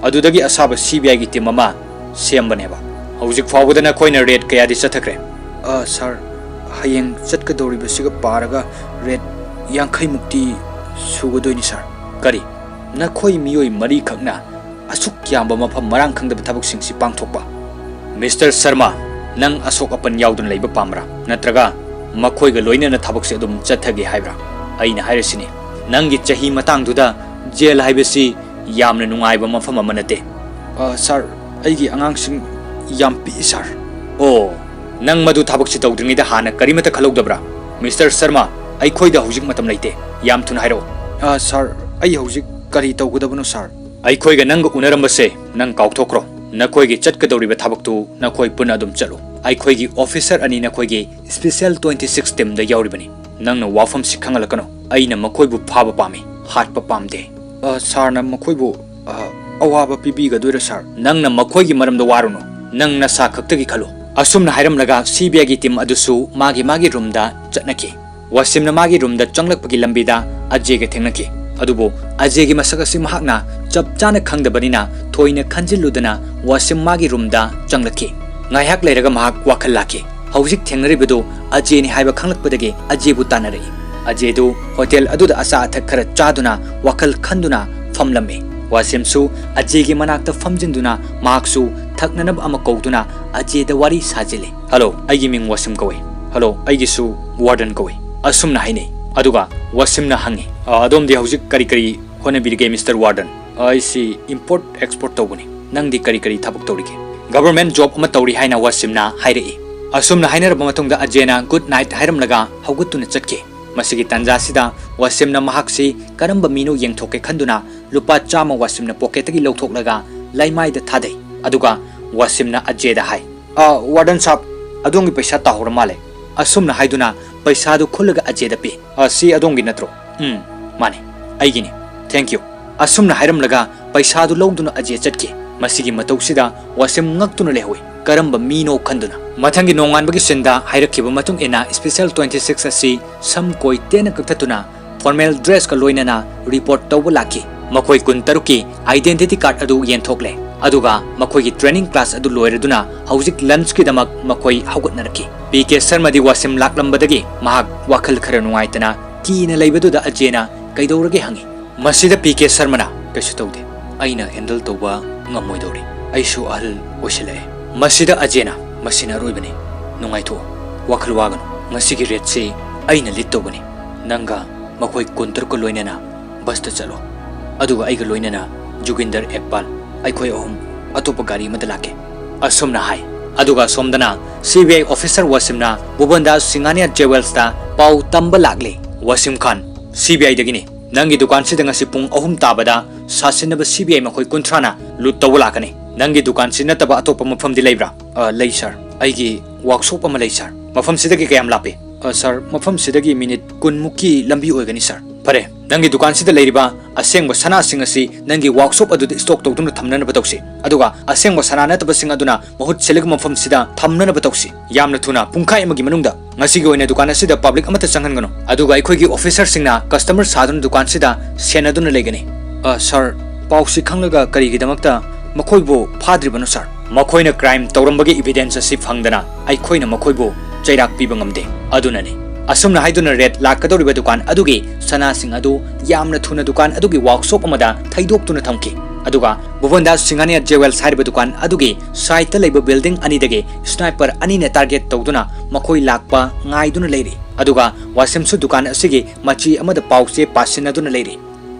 ꯑꯗꯨꯗꯒꯤ ꯑꯁꯥꯕ ꯁꯤ ꯕꯤ ꯑꯥꯏꯒꯤ ꯇꯤꯝ ꯑꯃ ꯁꯦꯝꯕꯅꯦꯕ꯫ ꯍꯧꯖꯤꯛ ꯐꯥꯎꯕꯗ ꯅꯈꯣꯏꯅ ꯔꯦꯗ ꯀꯌꯥꯗꯤ ꯆꯠꯊꯈ꯭ꯔꯦ? ꯑ, ꯁꯥꯔ, ꯍꯌꯦꯡ ꯆꯠꯀꯗꯧꯔꯤꯕꯁꯤꯒ ꯄꯥꯔꯒ ꯔꯦꯗ ꯌꯥꯡꯈꯩꯃꯨꯛꯇꯤ ꯁꯨꯒꯗꯣꯏꯅꯤ, ꯁꯥꯔ꯫ ꯀꯔꯤ? ꯅꯈꯣꯏ ꯃꯤꯑꯣꯏ ꯃꯔꯤꯈꯛꯅ ꯑꯁꯨꯛ ꯌꯥꯝꯕ ꯃꯐꯝ ꯃꯔꯥꯡ ꯈꯪꯗꯕ ꯊꯕꯛꯁꯤꯡꯁꯤ ꯄꯥꯡꯊꯣꯛꯄ? ꯃꯤꯁꯇꯔ ꯁꯔꯃ, ꯅꯪ ꯑꯁꯣꯛ ꯑꯄꯟ ꯌꯥꯎꯗꯅ ꯂꯩꯕ ꯄꯥꯝꯕ꯭ꯔꯥ? ꯅꯠꯇ꯭ꯔꯒ ꯃꯈꯣꯏꯒ ꯂꯣꯏꯅꯅ ꯊꯕꯛꯁꯦ ꯑꯗꯨꯝ ꯆꯠꯊꯒꯦ ꯍꯥꯏꯕ꯭ꯔꯥ? ꯑꯩꯅ ꯍꯥꯏꯔꯤꯁꯤꯅꯤ, ꯅꯪꯒꯤ ꯆꯍꯤ ꯃꯇꯥꯡꯗꯨꯗ ꯖꯦꯜ ꯍꯥꯏꯕꯁꯤ ꯌꯥꯝꯅ ꯅꯨꯡꯉꯥꯏꯕ ꯃꯐꯝ ꯑꯃ ꯅꯠꯇꯦ꯫ ꯑ, ꯁꯥꯔ, ꯑꯩꯒꯤ ꯑꯉꯥꯡꯁꯤꯡ ꯌꯥꯝ ꯄꯤꯛꯏ, ꯁꯥꯔ꯫ ꯑꯣ, ꯅꯪ ꯃꯗꯨ ꯊꯕꯛꯁꯤ ꯇꯧꯗ꯭ꯔꯤꯉꯩꯗ ꯍꯥꯟꯅ ꯀꯔꯤꯃꯠꯇ ꯈꯜꯍꯧꯗꯕ꯭ꯔꯥ? ꯃꯤꯁꯇꯔ ꯁꯔꯃ, ꯑꯩꯈꯣꯏꯗ ꯍꯧꯖꯤꯛ ꯃꯇꯝ ꯂꯩꯇꯦ꯫ ꯌꯥꯝ ꯊꯨꯅ ꯍꯥꯏꯔꯛꯑꯣ꯫ ꯑ, ꯁꯥꯔ, ꯑꯩ ꯍꯧꯖꯤꯛ ꯀꯔꯤ ꯇꯧꯒꯗꯕꯅꯣ, ꯁꯥꯔ? ꯑꯩꯈꯣꯏꯒ ꯅꯪꯒ ꯎꯅꯔꯝꯕꯁꯦ ꯅꯪ ꯀꯥꯎꯊꯣꯛꯈ꯭ꯔꯣ꯫ ꯅꯈꯣꯏꯒꯤ ꯆꯠꯀꯗꯧꯔꯤꯕ ꯊꯕꯛꯇꯨ ꯅꯈꯣꯏ ꯄꯨꯟꯅ ꯑꯗꯨꯝ ꯆꯠꯂꯨ꯫ ꯑꯩꯈꯣꯏꯒꯤ ꯑꯣꯐꯤꯁꯔ ꯑꯅꯤ ꯅꯈꯣꯏꯒꯤ ꯁ꯭ꯄꯦꯁꯦꯜ ꯇ꯭ꯋꯦꯟꯇꯤ ꯁꯤꯛꯁ ꯇꯤꯝꯗ ꯌꯥꯎꯔꯤꯕꯅꯤ꯫ ꯅꯪꯅ ꯋꯥꯐꯝꯁꯤ ꯈꯪꯍꯜꯂꯛꯀꯅꯨ꯫ ꯑꯩꯅ ꯃꯈꯣꯏꯕꯨ ꯐꯥꯕ ꯄꯥꯝꯃꯤ, ꯍꯥꯠꯄ ꯄꯥꯝꯗꯦ꯫ ꯑ, ꯁꯥꯔꯅ ꯃꯈꯣꯏꯕꯨ, ꯑ, ꯑꯋꯥꯕ ꯄꯤꯕꯤꯒꯗꯣꯏꯔꯥ, ꯁꯥꯔ? ꯅꯪꯅ ꯃꯈꯣꯏꯒꯤ ꯃꯔꯝꯗ ꯋꯥꯔꯨꯅꯨ, ꯅꯪ ꯅꯁꯥ ꯈꯛꯇꯒꯤ ꯈꯜꯂꯨ꯫ ꯑꯁꯨꯝꯅ ꯍꯥꯏꯔꯝꯂꯒ ꯁꯤ ꯕꯤ ꯑꯥꯏꯒꯤ ꯇꯤꯝ ꯑꯗꯨꯁꯨ ꯃꯥꯒꯤ ꯃꯥꯒꯤ ꯔꯨꯝꯗ ꯆꯠꯅꯈꯤ꯫ ꯋꯥꯁꯤꯝꯅ ꯃꯥꯒꯤ ꯔꯨꯝꯗ ꯆꯪꯂꯛꯄꯒꯤ ꯂꯝꯕꯤꯗ ꯑꯖꯦꯒ ꯊꯦꯡꯅꯈꯤ꯫ ꯑꯗꯨꯕꯨ ꯑꯖꯦꯒꯤ ꯃꯁꯛ ꯑꯁꯤ ꯃꯍꯥꯛꯅ ꯆꯞ ꯆꯥꯅ ꯈꯪꯗꯕꯅꯤꯅ ꯊꯣꯏꯅ ꯈꯟꯖꯤꯜꯂꯨꯗꯅ ꯋꯥꯁꯤꯝ ꯃꯥꯒꯤ ꯔꯨꯝꯗ ꯆꯪꯂꯛꯈꯤ꯫ ꯉꯥꯏꯍꯥꯛ ꯂꯩꯔꯒ ꯃꯍꯥꯛ ꯋꯥꯈꯜ ꯂꯥꯛꯈꯤ꯫ ꯍꯧꯖꯤꯛ ꯊꯦꯡꯅꯔꯤꯕꯗꯨ ꯑꯖꯦꯅꯤ ꯍꯥꯏꯕ ꯈꯪꯂꯛꯄꯗꯒꯤ ꯑꯖꯦꯕꯨ ꯇꯥꯟꯅꯔꯛꯏ꯫ ꯑꯖꯦꯗꯨ ꯍꯣꯇꯦꯜ ꯑꯗꯨꯗ ꯑꯆꯥ ꯑꯊꯛ ꯈꯔ ꯆꯥꯗꯨꯅ ꯋꯥꯈꯜ ꯈꯟꯗꯨꯅ ꯐꯝꯂꯝꯃꯤ꯫ ꯋꯥꯁꯤꯝꯁꯨ ꯑꯖꯦꯒꯤ ꯃꯅꯥꯛꯇ ꯐꯝꯖꯤꯟꯗꯨꯅ ꯃꯍꯥꯛꯁꯨ ꯊꯛꯅꯅꯕ ꯑꯃ ꯀꯧꯗꯨꯅ ꯑꯖꯦꯗ ꯋꯥꯔꯤ ꯁꯥꯖꯤꯜꯂꯤ꯫ "ꯍꯜꯂꯣ, ꯑꯩꯒꯤ ꯃꯤꯡ ꯋꯥꯁꯤꯝ ꯀꯧꯏ꯫ ꯍꯜꯂꯣ, ꯑꯩꯒꯤꯁꯨ ꯋꯥꯔꯗꯟ ꯀꯧꯏ", ꯑꯁꯨꯝꯅ ꯍꯥꯏꯅꯩ꯫ ꯑꯗꯨꯒ ꯋꯥꯁꯤꯝꯅ ꯍꯪꯉꯤ, "ꯑ, ꯑꯗꯣꯝꯗꯤ ꯍꯧꯖꯤꯛ ꯀꯔꯤ ꯀꯔꯤ ꯍꯣꯠꯅꯕꯤꯔꯤꯒꯦ, ꯃꯤꯁꯇꯔ ꯋꯥꯔꯗꯟ?" "ꯑꯩꯁꯤ ꯏꯝꯄꯣꯔꯠ ꯑꯦꯛꯁꯄꯣꯔꯠ ꯇꯧꯕꯅꯤ꯫ ꯅꯪꯗꯤ ꯀꯔꯤ ꯀꯔꯤ ꯊꯕꯛ ꯇꯧꯔꯤꯒꯦ?" "ꯒꯚꯔꯟꯃꯦꯟꯠ ꯖꯣꯕ ꯑꯃ ꯇꯧꯔꯤ", ꯍꯥꯏꯅ ꯋꯥꯁꯤꯝꯅ ꯍꯥꯏꯔꯛꯏ꯫ ꯑꯁꯨꯝꯅ ꯍꯥꯏꯅꯔꯕ ꯃꯇꯨꯡꯗ ꯑꯖꯦꯅ ꯒꯨꯗ ꯅꯥꯏꯠ ꯍꯥꯏꯔꯝꯂꯒ ꯍꯧꯒꯠꯇꯨꯅ ꯆꯠꯈꯤ꯫ ꯃꯁꯤꯒꯤ ꯇꯥꯟꯖꯥꯁꯤꯗ ꯋꯥꯁꯤꯝꯅ ꯃꯍꯥꯛꯁꯤ ꯀꯔꯝꯕ ꯃꯤꯅꯣ ꯌꯦꯡꯊꯣꯛꯀꯦ ꯈꯟꯗꯨꯅ ꯂꯨꯄꯥ ꯆꯥꯝꯃ ꯋꯥꯁꯤꯝꯅ ꯄꯣꯀꯦꯠꯇꯒꯤ ꯂꯧꯊꯣꯛꯂꯒ ꯂꯩꯃꯥꯏꯗ ꯊꯥꯗꯩ꯫ ꯑꯗꯨꯒ ꯋꯥꯁꯤꯝꯅ ꯑꯖꯦꯗ ꯍꯥꯏ, "ꯑ, ꯋꯥꯔꯗꯟ ꯁꯥꯕ, ꯑꯗꯣꯝꯒꯤ ꯄꯩꯁꯥ ꯇꯥꯍꯧꯔ ꯃꯥꯜꯂꯦ"꯫ ꯑꯁꯨꯝꯅ ꯍꯥꯏꯗꯨꯅ ꯄꯩꯁꯥꯗꯨ ꯈꯨꯜꯂꯒ ꯑꯖꯦꯗ ꯄꯤ꯫ "ꯑ, ꯁꯤ ꯑꯗꯣꯝꯒꯤ ꯅꯠꯇ꯭ꯔꯣ?" "ꯎꯝ, ꯃꯥꯅꯦ, ꯑꯩꯒꯤꯅꯤ꯫ Thank you", ꯑꯁꯨꯝꯅ ꯍꯥꯏꯔꯝꯂꯒ ꯄꯩꯁꯥꯗꯨ ꯂꯧꯗꯨꯅ ꯑꯖꯦ ꯆꯠꯈꯤ꯫ ꯃꯁꯤꯒꯤ ꯃꯇꯧꯁꯤꯗ ꯋꯥꯁꯤꯝ ꯉꯛꯇꯨꯅ ꯂꯩꯍꯧꯏ꯫ ꯀꯔꯝꯕ ꯃꯤꯅꯣ ꯈꯟꯗꯨꯅ꯫ ꯃꯊꯪꯒꯤ ꯅꯣꯡꯉꯥꯟꯕꯒꯤ ꯁꯤꯟꯗ ꯍꯥꯏꯔꯛꯈꯤꯕ ꯃꯇꯨꯡ ꯏꯟꯅ, ꯁ꯭ꯄꯦꯁꯦꯜ ꯇ꯭ꯋꯦꯟꯇꯤ ꯁꯤꯛꯁ ꯑꯁꯤ ꯁꯝ ꯀꯣꯏ ꯇꯦꯟꯅ ꯀꯛꯊꯠꯇꯨꯅ ꯐꯣꯔꯃꯦꯜ ꯗ꯭ꯔꯦꯁꯀ ꯂꯣꯏꯅꯅ ꯔꯤꯄꯣꯔꯠ ꯇꯧꯕ ꯂꯥꯛꯈꯤ꯫ ꯃꯈꯣꯏ ꯀꯨꯟꯇꯔꯨꯛꯀꯤ identity card ꯑꯗꯨ ꯌꯦꯟꯊꯣꯛꯂꯦ꯫ ꯑꯗꯨꯒ ꯃꯈꯣꯏꯒꯤ training class ꯑꯗꯨ ꯂꯣꯏꯔꯗꯨꯅ ꯍꯧꯖꯤꯛ lunchꯀꯤꯗꯃꯛ ꯃꯈꯣꯏ ꯍꯧꯒꯠꯅꯔꯛꯈꯤ꯫ ꯄꯤ ꯀꯦ ꯁꯔꯃꯗꯤ ꯋꯥꯁꯤꯝ ꯂꯥꯛꯂꯝꯕꯗꯒꯤ ꯃꯍꯥꯛ ꯋꯥꯈꯜ ꯈꯔ ꯅꯨꯡꯉꯥꯏꯇꯅ ꯀꯤꯅ ꯂꯩꯕꯗꯨꯗ ꯑꯖꯦꯅ ꯀꯩꯗꯧꯔꯒꯦ ꯍꯪꯉꯤ꯫ ꯃꯁꯤꯗ ꯄꯤ ꯀꯦ ꯁꯔꯃꯅ, "ꯀꯩꯁꯨ ꯇꯧꯗꯦ, ꯑꯩꯅ handle ꯇꯧꯕ ꯉꯝꯃꯣꯏꯗꯧꯔꯦ꯫ ꯑꯩꯁꯨ ꯑꯍꯜ ꯑꯣꯏꯁꯤꯜꯂꯛꯑꯦ꯫" ꯃꯁꯤꯗ ꯑꯖꯦꯅ, "ꯃꯁꯤꯅ ꯑꯔꯣꯏꯕꯅꯤ, ꯅꯨꯡꯉꯥꯏꯊꯣꯛꯑꯣ, ꯋꯥꯈꯜ ꯋꯥꯒꯅꯨ꯫ ꯉꯁꯤꯒꯤ raidꯁꯤ ꯑꯩꯅ lead ꯇꯧꯒꯅꯤ꯫ ꯅꯪꯒ ꯃꯈꯣꯏ ꯀꯨꯟꯇꯔꯨꯛꯀ ꯂꯣꯏꯅꯅ busꯇ ꯆꯠꯂꯣ, ꯑꯗꯨꯒ ꯑꯩꯒ ꯂꯣꯏꯅꯅ ꯖꯨꯒꯤꯟꯗꯔ ꯑꯦꯛꯄꯥꯜ, ꯑꯩꯈꯣꯏ ꯑꯍꯨꯝ ꯑꯇꯣꯞꯄ ꯒꯥꯔꯤ ꯑꯃꯗ ꯂꯥꯛꯀꯦ꯫" ꯑꯁꯨꯝꯅ ꯍꯥꯏ꯫ ꯑꯗꯨꯒ ꯑꯁꯣꯝꯗꯅ C B I officer ꯋꯥꯁꯤꯝꯅ ꯚꯨꯕꯟꯗꯥꯁ ꯁꯤꯡꯍꯥꯅꯤꯌꯥ Jewelsꯇ ꯄꯥꯎ ꯇꯝꯕ ꯂꯥꯛꯂꯦ꯫ "ꯋꯥꯁꯤꯝ ꯈꯥꯟ, C B Iꯗꯒꯤꯅꯤ꯫ ꯅꯪꯒꯤ ꯗꯨꯀꯥꯟꯁꯤꯗ ꯉꯁꯤ ꯄꯨꯡ ꯑꯍꯨꯝ ꯇꯥꯕꯗ ꯁꯥꯁꯤꯟꯅꯕ C B I ꯃꯈꯣꯏ ꯀꯨꯟꯊ꯭ꯔꯥꯅ loot ꯇꯧꯕ ꯂꯥꯛꯀꯅꯤ꯫ ꯅꯪꯒꯤ ꯗꯨꯀꯥꯟꯁꯤ ꯅꯠꯇꯕ ꯑꯇꯣꯞꯄ ꯃꯐꯝꯗꯤ ꯂꯩꯕ꯭ꯔꯥ?" "ꯑ, ꯂꯩ sir꯫ ꯑꯩꯒꯤ workshop ꯑꯃ ꯂꯩ sir꯫" "ꯃꯐꯝꯁꯤꯗꯒꯤ ꯀꯌꯥꯝ ꯂꯥꯞꯄꯤ?" "ꯑ, sir, ꯃꯐꯝꯁꯤꯗꯒꯤ minute ꯀꯨꯟꯃꯨꯛꯀꯤ ꯂꯝꯕꯤ ꯑꯣꯏꯒꯅꯤ sir꯫" "ꯐꯔꯦ, ꯅꯪꯒꯤ ꯗꯨꯀꯥꯟꯁꯤꯗ ꯂꯩꯔꯤꯕ ꯑꯁꯦꯡꯕ ꯁꯅꯥꯁꯤꯡ ꯑꯁꯤ ꯅꯪꯒꯤ workshop ꯑꯗꯨꯗ stock ꯇꯧꯗꯨꯅ ꯊꯝꯅꯅꯕ ꯇꯧꯁꯤ, ꯑꯗꯨꯒ ꯑꯁꯦꯡꯕ ꯁꯅꯥ ꯅꯠꯇꯕꯁꯤꯡ ꯑꯗꯨꯅ ꯃꯍꯨꯠ ꯁꯤꯜꯂꯒ ꯃꯐꯝꯁꯤꯗ ꯊꯝꯅꯅꯕ ꯇꯧꯁꯤ꯫ ꯌꯥꯝꯅ ꯊꯨꯅ, ꯄꯨꯡꯈꯥꯏ ꯑꯃꯒꯤ ꯃꯅꯨꯡꯗ꯫ ꯉꯁꯤꯒꯤ ꯑꯣꯏꯅ ꯗꯨꯀꯥꯟ ꯑꯁꯤꯗ public ꯑꯃꯠꯇ ꯆꯪꯍꯟꯒꯅꯨ, ꯑꯗꯨꯒ ꯑꯩꯈꯣꯏꯒꯤ officerꯁꯤꯡꯅ customer ꯁꯥꯗꯨꯅ ꯗꯨꯀꯥꯟꯁꯤꯗ ꯁꯦꯟꯅꯗꯨꯅ ꯂꯩꯒꯅꯤ꯫" "ꯑ, sir, ꯄꯥꯎꯁꯤ ꯈꯪꯂꯒ ꯀꯔꯤꯒꯤꯗꯃꯛꯇ ꯃꯈꯣꯏꯕꯨ ꯐꯥꯗ꯭ꯔꯤꯕꯅꯣ sir?" "ꯃꯈꯣꯏꯅ crime ꯇꯧꯔꯝꯕꯒꯤ evidence ꯑꯁꯤ ꯐꯪꯗꯅ ꯑꯩꯈꯣꯏꯅ ꯃꯈꯣꯏꯕꯨ ꯆꯩꯔꯥꯛ ꯄꯤꯕ ꯉꯝꯗꯦ, ꯑꯗꯨꯅꯅꯤ꯫" ꯑꯁꯨꯝꯅ ꯍꯥꯏꯗꯨꯅ raid ꯂꯥꯛꯀꯗꯧꯔꯤꯕ ꯗꯨꯀꯥꯟ ꯑꯗꯨꯒꯤ ꯁꯅꯥꯁꯤꯡ ꯑꯗꯨ ꯌꯥꯝꯅ ꯊꯨꯅ ꯗꯨꯀꯥꯟ ꯑꯗꯨꯒꯤ workshop ꯑꯃꯗ ꯊꯩꯗꯣꯛꯇꯨꯅ ꯊꯝꯈꯤ꯫ ꯑꯗꯨꯒ ꯚꯨꯕꯟꯗꯥꯁ ꯁꯤꯡꯍꯥꯅꯤꯌꯥ Jewels ꯍꯥꯏꯔꯤꯕ ꯗꯨꯀꯥꯟ ꯑꯗꯨꯒꯤ sideꯇ ꯂꯩꯕ building ꯑꯅꯤꯗꯒꯤ sniper ꯑꯅꯤꯅ target ꯇꯧꯗꯨꯅ ꯃꯈꯣꯏ ꯂꯥꯛꯄ ꯉꯥꯏꯗꯨꯅ ꯂꯩꯔꯤ꯫ ꯑꯗꯨꯒ ꯋꯥꯁꯤꯝꯁꯨ ꯗꯨꯀꯥꯟ ꯑꯁꯤꯒꯤ ꯃꯆꯤ ꯑꯃꯗ ꯄꯥꯎ ꯆꯦ ꯄꯥꯁꯤꯟꯅꯗꯨꯅ ꯂꯩꯔꯤ꯫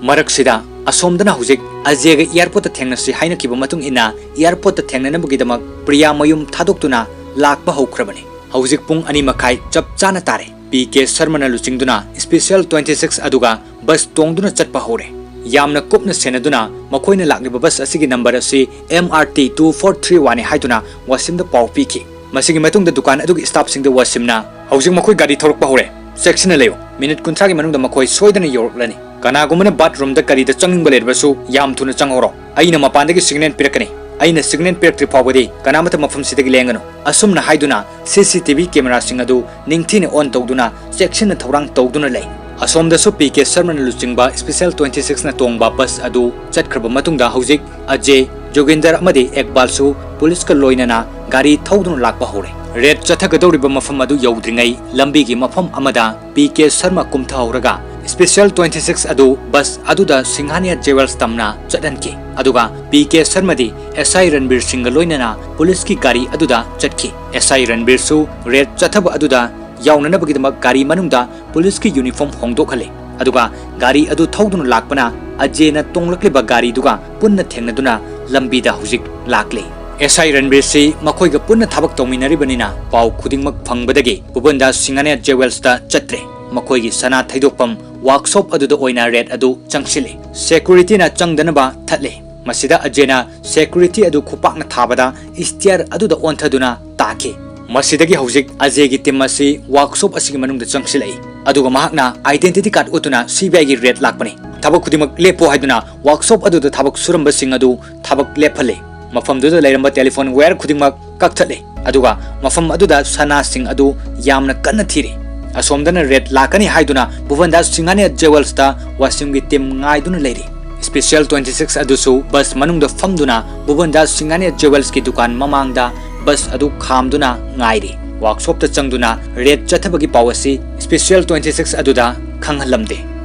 ꯃꯔꯛꯁꯤꯗ ꯑꯁꯣꯝꯗꯅ ꯍꯧꯖꯤꯛ ꯑꯖꯦꯒ airportꯇ ꯊꯦꯡꯅꯁꯤ ꯍꯥꯏꯅꯈꯤꯕ ꯃꯇꯨꯡ ꯏꯟꯅ airportꯇ ꯊꯦꯡꯅꯅꯕꯒꯤꯗꯃꯛ ꯄ꯭ꯔꯤꯌꯥ ꯃꯌꯨꯝ ꯊꯥꯗꯣꯛꯇꯨꯅ ꯂꯥꯛꯄ ꯍꯧꯈ꯭ꯔꯕꯅꯤ꯫ ꯍꯧꯖꯤꯛ ꯄꯨꯡ ꯑꯅꯤ ꯃꯈꯥꯏ ꯆꯞ ꯆꯥꯅ ꯇꯥꯔꯦ꯫ ꯄꯤ ꯀꯦ ꯁꯔꯃꯅ ꯂꯨꯆꯤꯡꯗꯨꯅ special twenty six ꯑꯗꯨꯒ bus ꯇꯣꯡꯗꯨꯅ ꯆꯠꯄ ꯍꯧꯔꯦ꯫ ꯌꯥꯝꯅ ꯀꯨꯞꯅ ꯁꯦꯟꯅꯗꯨꯅ ꯃꯈꯣꯏꯅ ꯂꯥꯛꯂꯤꯕ bus ꯑꯁꯤꯒꯤ number ꯑꯁꯤ M R T two four three one ꯅꯤ ꯍꯥꯏꯗꯨꯅ ꯋꯥꯁꯤꯝꯗ ꯄꯥꯎ ꯄꯤꯈꯤ꯫ ꯃꯁꯤꯒꯤ ꯃꯇꯨꯡꯗ ꯗꯨꯀꯥꯟ ꯑꯗꯨꯒꯤ staffꯁꯤꯡꯗ ꯋꯥꯁꯤꯝꯅ, "ꯍꯧꯖꯤꯛ ꯃꯈꯣꯏ ꯒꯥꯔꯤ ꯊꯧꯔꯛꯄ ꯍꯧꯔꯦ, ꯆꯦꯛꯁꯤꯟꯅ ꯂꯩꯌꯨ꯫ Minute ꯀꯨꯟꯊ꯭ꯔꯥꯒꯤ ꯃꯅꯨꯡꯗ ꯃꯈꯣꯏ ꯁꯣꯏꯗꯅ ꯌꯧꯔꯛꯂꯅꯤ꯫ ꯀꯅꯥꯒꯨꯝꯕꯅ bathroomꯗ ꯀꯔꯤꯗ ꯆꯪꯅꯤꯡꯕ ꯂꯩꯔꯕꯁꯨ ꯌꯥꯝ ꯊꯨꯅ ꯆꯪꯍꯧꯔꯣ꯫ ꯑꯩꯅ ꯃꯄꯥꯟꯗꯒꯤ signal ꯄꯤꯔꯛꯀꯅꯤ꯫ ꯑꯩꯅ signal ꯄꯤꯔꯛꯇ꯭ꯔꯤ ꯐꯥꯎꯕꯗꯤ ꯀꯅꯥꯃꯠꯇ ꯃꯐꯝꯁꯤꯗꯒꯤ ꯂꯦꯡꯒꯅꯨ꯫" ꯑꯁꯨꯝꯅ ꯍꯥꯏꯗꯨꯅ C C T V cameraꯁꯤꯡ ꯑꯗꯨ ꯅꯤꯡꯊꯤꯅ on ꯇꯧꯗꯨꯅ ꯆꯦꯛꯁꯤꯟꯅ ꯊꯧꯔꯥꯡ ꯇꯧꯗꯨꯅ ꯂꯩ꯫ ꯑꯁꯣꯝꯗꯁꯨ ꯄꯤ ꯀꯦ ꯁꯔꯃꯅ ꯂꯨꯆꯤꯡꯕ ꯁ꯭ꯄꯦꯁꯤꯌꯦꯜ ꯇ꯭ꯋꯦꯟꯇꯤ ꯁꯤꯛꯁꯅ ꯇꯣꯡꯕ ꯕꯁ ꯑꯗꯨ ꯆꯠꯈ꯭ꯔꯕ ꯃꯇꯨꯡꯗ ꯍꯧꯖꯤꯛ ꯑꯖꯦ, ꯖꯣꯒꯤꯟꯗꯔ ꯑꯃꯗꯤ ꯑꯦꯛꯕꯥꯜꯁꯨ ꯄꯨꯂꯤꯁꯀ ꯂꯣꯏꯅꯅ ꯒꯥꯔꯤ ꯊꯧꯗꯨꯅ ꯂꯥꯛꯄ ꯍꯧꯔꯦ꯫ ꯔꯦꯗ ꯆꯠꯊꯒꯗꯧꯔꯤꯕ ꯃꯐꯝ ꯑꯗꯨ ꯌꯧꯗ꯭ꯔꯤꯉꯩ ꯂꯝꯕꯤꯒꯤ ꯃꯐꯝ ꯑꯃꯗ ꯄꯤ ꯀꯦ ꯁꯔꯃ ꯀꯨꯝꯊꯍꯧꯔꯒ ꯁ꯭ꯄꯦꯁꯤꯌꯦꯜ ꯇ꯭ꯋꯦꯟꯇꯤ ꯁꯤꯛꯁ ꯑꯗꯨ ꯕꯁ ꯑꯗꯨꯗ ꯁꯤꯡꯍꯥꯅꯤꯌꯥ ꯖꯦꯋꯦꯜꯁ ꯇꯝꯅ ꯆꯠꯍꯟꯈꯤ꯫ ꯑꯗꯨꯒ ꯄꯤ ꯀꯦ ꯁꯔꯃꯗꯤ ꯑꯦꯁ ꯑꯥꯏ ꯔꯟꯕꯤꯔ ꯁꯤꯡꯒ ꯂꯣꯏꯅꯅ ꯄꯨꯂꯤꯁꯀꯤ ꯒꯥꯔꯤ ꯑꯗꯨꯗ ꯆꯠꯈꯤ꯫ ꯑꯦꯁ ꯑꯥꯏ ꯔꯟꯕꯤꯔꯁꯨ ꯔꯦꯗ ꯆꯠꯊꯕ ꯑꯗꯨꯗ ꯌꯥꯎꯅꯅꯕꯒꯤꯗꯃꯛ ꯒꯥꯔꯤ ꯃꯅꯨꯡꯗ ꯄꯨꯂꯤꯁꯀꯤ ꯌꯨꯅꯤꯐꯣꯔꯝ ꯍꯣꯡꯗꯣꯛꯍꯜꯂꯦ꯫ ꯑꯗꯨꯒ ꯒꯥꯔꯤ ꯑꯗꯨ ꯊꯧꯗꯨꯅ ꯂꯥꯛꯄꯅ ꯑꯖꯦꯅ ꯇꯣꯡꯂꯛꯂꯤꯕ ꯒꯥꯔꯤꯗꯨꯒ ꯄꯨꯟꯅ ꯊꯦꯡꯅꯗꯨꯅ ꯂꯝꯕꯤꯗ ꯍꯧꯖꯤꯛ ꯂꯥꯛꯂꯦ꯫ ꯑꯦꯁ ꯑꯥꯏ ꯔꯟꯕꯤꯔꯁꯤ ꯃꯈꯣꯏꯒ ꯄꯨꯟꯅ ꯊꯕꯛ ꯇꯧꯃꯤꯟꯅꯔꯤꯕꯅꯤꯅ ꯄꯥꯎ ꯈꯨꯗꯤꯡꯃꯛ ꯐꯪꯕꯗꯒꯤ ꯚꯨꯕꯟꯗꯥꯁ ꯁꯤꯡꯍꯥꯅꯤꯌꯥ ꯖꯦꯋꯦꯜꯁꯇ ꯆꯠꯇ꯭ꯔꯦ꯫ ꯃꯈꯣꯏꯒꯤ ꯁꯅꯥ ꯊꯩꯗꯣꯛꯐꯝ ꯋꯥꯔꯛꯁꯣꯞ ꯑꯗꯨꯗ ꯑꯣꯏꯅ ꯔꯦꯗ ꯑꯗꯨ ꯆꯪꯁꯤꯜꯂꯦ꯫ ꯁꯦꯀ꯭ꯌꯨꯔꯤꯇꯤꯅ ꯆꯪꯗꯅꯕ ꯊꯠꯂꯦ꯫ ꯃꯁꯤꯗ ꯑꯖꯦꯅ ꯁꯦꯀ꯭ꯌꯨꯔꯤꯇꯤ ꯑꯗꯨ ꯈꯨꯄꯥꯛꯅ ꯊꯥꯕꯗ ꯏꯁꯇꯤꯌꯥꯔ ꯑꯗꯨꯗ ꯑꯣꯟꯊꯗꯨꯅ ꯇꯥꯈꯤ꯫ ꯃꯁꯤꯗꯒꯤ ꯍꯧꯖꯤꯛ ꯑꯖꯦꯒꯤ ꯇꯤꯝ ꯑꯁꯤ ꯋꯥꯔꯛꯁꯣꯞ ꯑꯁꯤꯒꯤ ꯃꯅꯨꯡꯗ ꯆꯪꯁꯤꯜꯂꯛꯏ꯫ ꯑꯗꯨꯒ ꯃꯍꯥꯛꯅ ꯑꯥꯏꯗꯦꯟꯇꯤꯇꯤ ꯀꯥꯔꯗ ꯎꯠꯇꯨꯅ ꯁꯤ ꯕꯤ ꯑꯥꯏꯒꯤ ꯔꯦꯗ ꯂꯥꯛꯄꯅꯤ꯫ ꯊꯕꯛ ꯈꯨꯗꯤꯡꯃꯛ ꯂꯦꯞꯄꯣ ꯍꯥꯏꯗꯨꯅ ꯋꯥꯔꯛꯁꯣꯞ ꯑꯗꯨꯗ ꯊꯕꯛ ꯁꯨꯔꯝꯕꯁꯤꯡ ꯑꯗꯨ ꯊꯕꯛ ꯂꯦꯞꯍꯜꯂꯦ꯫ ꯃꯐꯝꯗꯨꯗ ꯂꯩꯔꯝꯕ ꯇꯦꯂꯤꯐꯣꯟ ꯋꯥꯌꯔ ꯈꯨꯗꯤꯡꯃꯛ ꯀꯛꯊꯠꯂꯦ꯫ ꯑꯗꯨꯒ ꯃꯐꯝ ꯑꯗꯨꯗ ꯁꯅꯥꯁꯤꯡ ꯑꯗꯨ ꯌꯥꯝꯅ ꯀꯟꯅ ꯊꯤꯔꯤ꯫ ꯑꯁꯣꯝꯗꯅ ꯔꯦꯗ ꯂꯥꯛꯀꯅꯤ ꯍꯥꯏꯗꯨꯅ ꯚꯨꯕꯟꯗꯥꯁ ꯁꯤꯡꯍꯥꯅꯤꯌꯥ ꯖꯦꯋꯦꯜꯁꯇ ꯋꯥꯁꯤꯝꯒꯤ ꯇꯤꯝ ꯉꯥꯏꯗꯨꯅ ꯂꯩꯔꯤ꯫ ꯁ꯭ꯄꯦꯁꯤꯌꯦꯜ ꯇ꯭ꯋꯦꯟꯇꯤ ꯁꯤꯛꯁ ꯑꯗꯨꯁꯨ ꯕꯁ ꯃꯅꯨꯡꯗ ꯐꯝꯗꯨꯅ ꯚꯨꯕꯟꯗꯥꯁ ꯁꯤꯡꯍꯥꯅꯤꯌꯥ ꯖꯦꯋꯦꯜꯁꯀꯤ ꯗꯨꯀꯥꯟ ꯃꯃꯥꯡꯗ ꯕꯁ ꯑꯗꯨ ꯈꯥꯝꯗꯨꯅ ꯉꯥꯏꯔꯤ꯫ ꯋꯥꯔꯛꯁꯣꯞꯇ ꯆꯪꯗꯨꯅ ꯔꯦꯗ ꯆꯠꯊꯕꯒꯤ ꯄꯥꯎ ꯑꯁꯤ ꯁ꯭ꯄꯦꯁꯤꯌꯦꯜ ꯇ꯭ꯋꯦꯟꯇꯤ ꯁꯤꯛꯁ ꯑꯗꯨꯗ ꯈꯪꯍꯜꯂꯝꯗꯦ꯫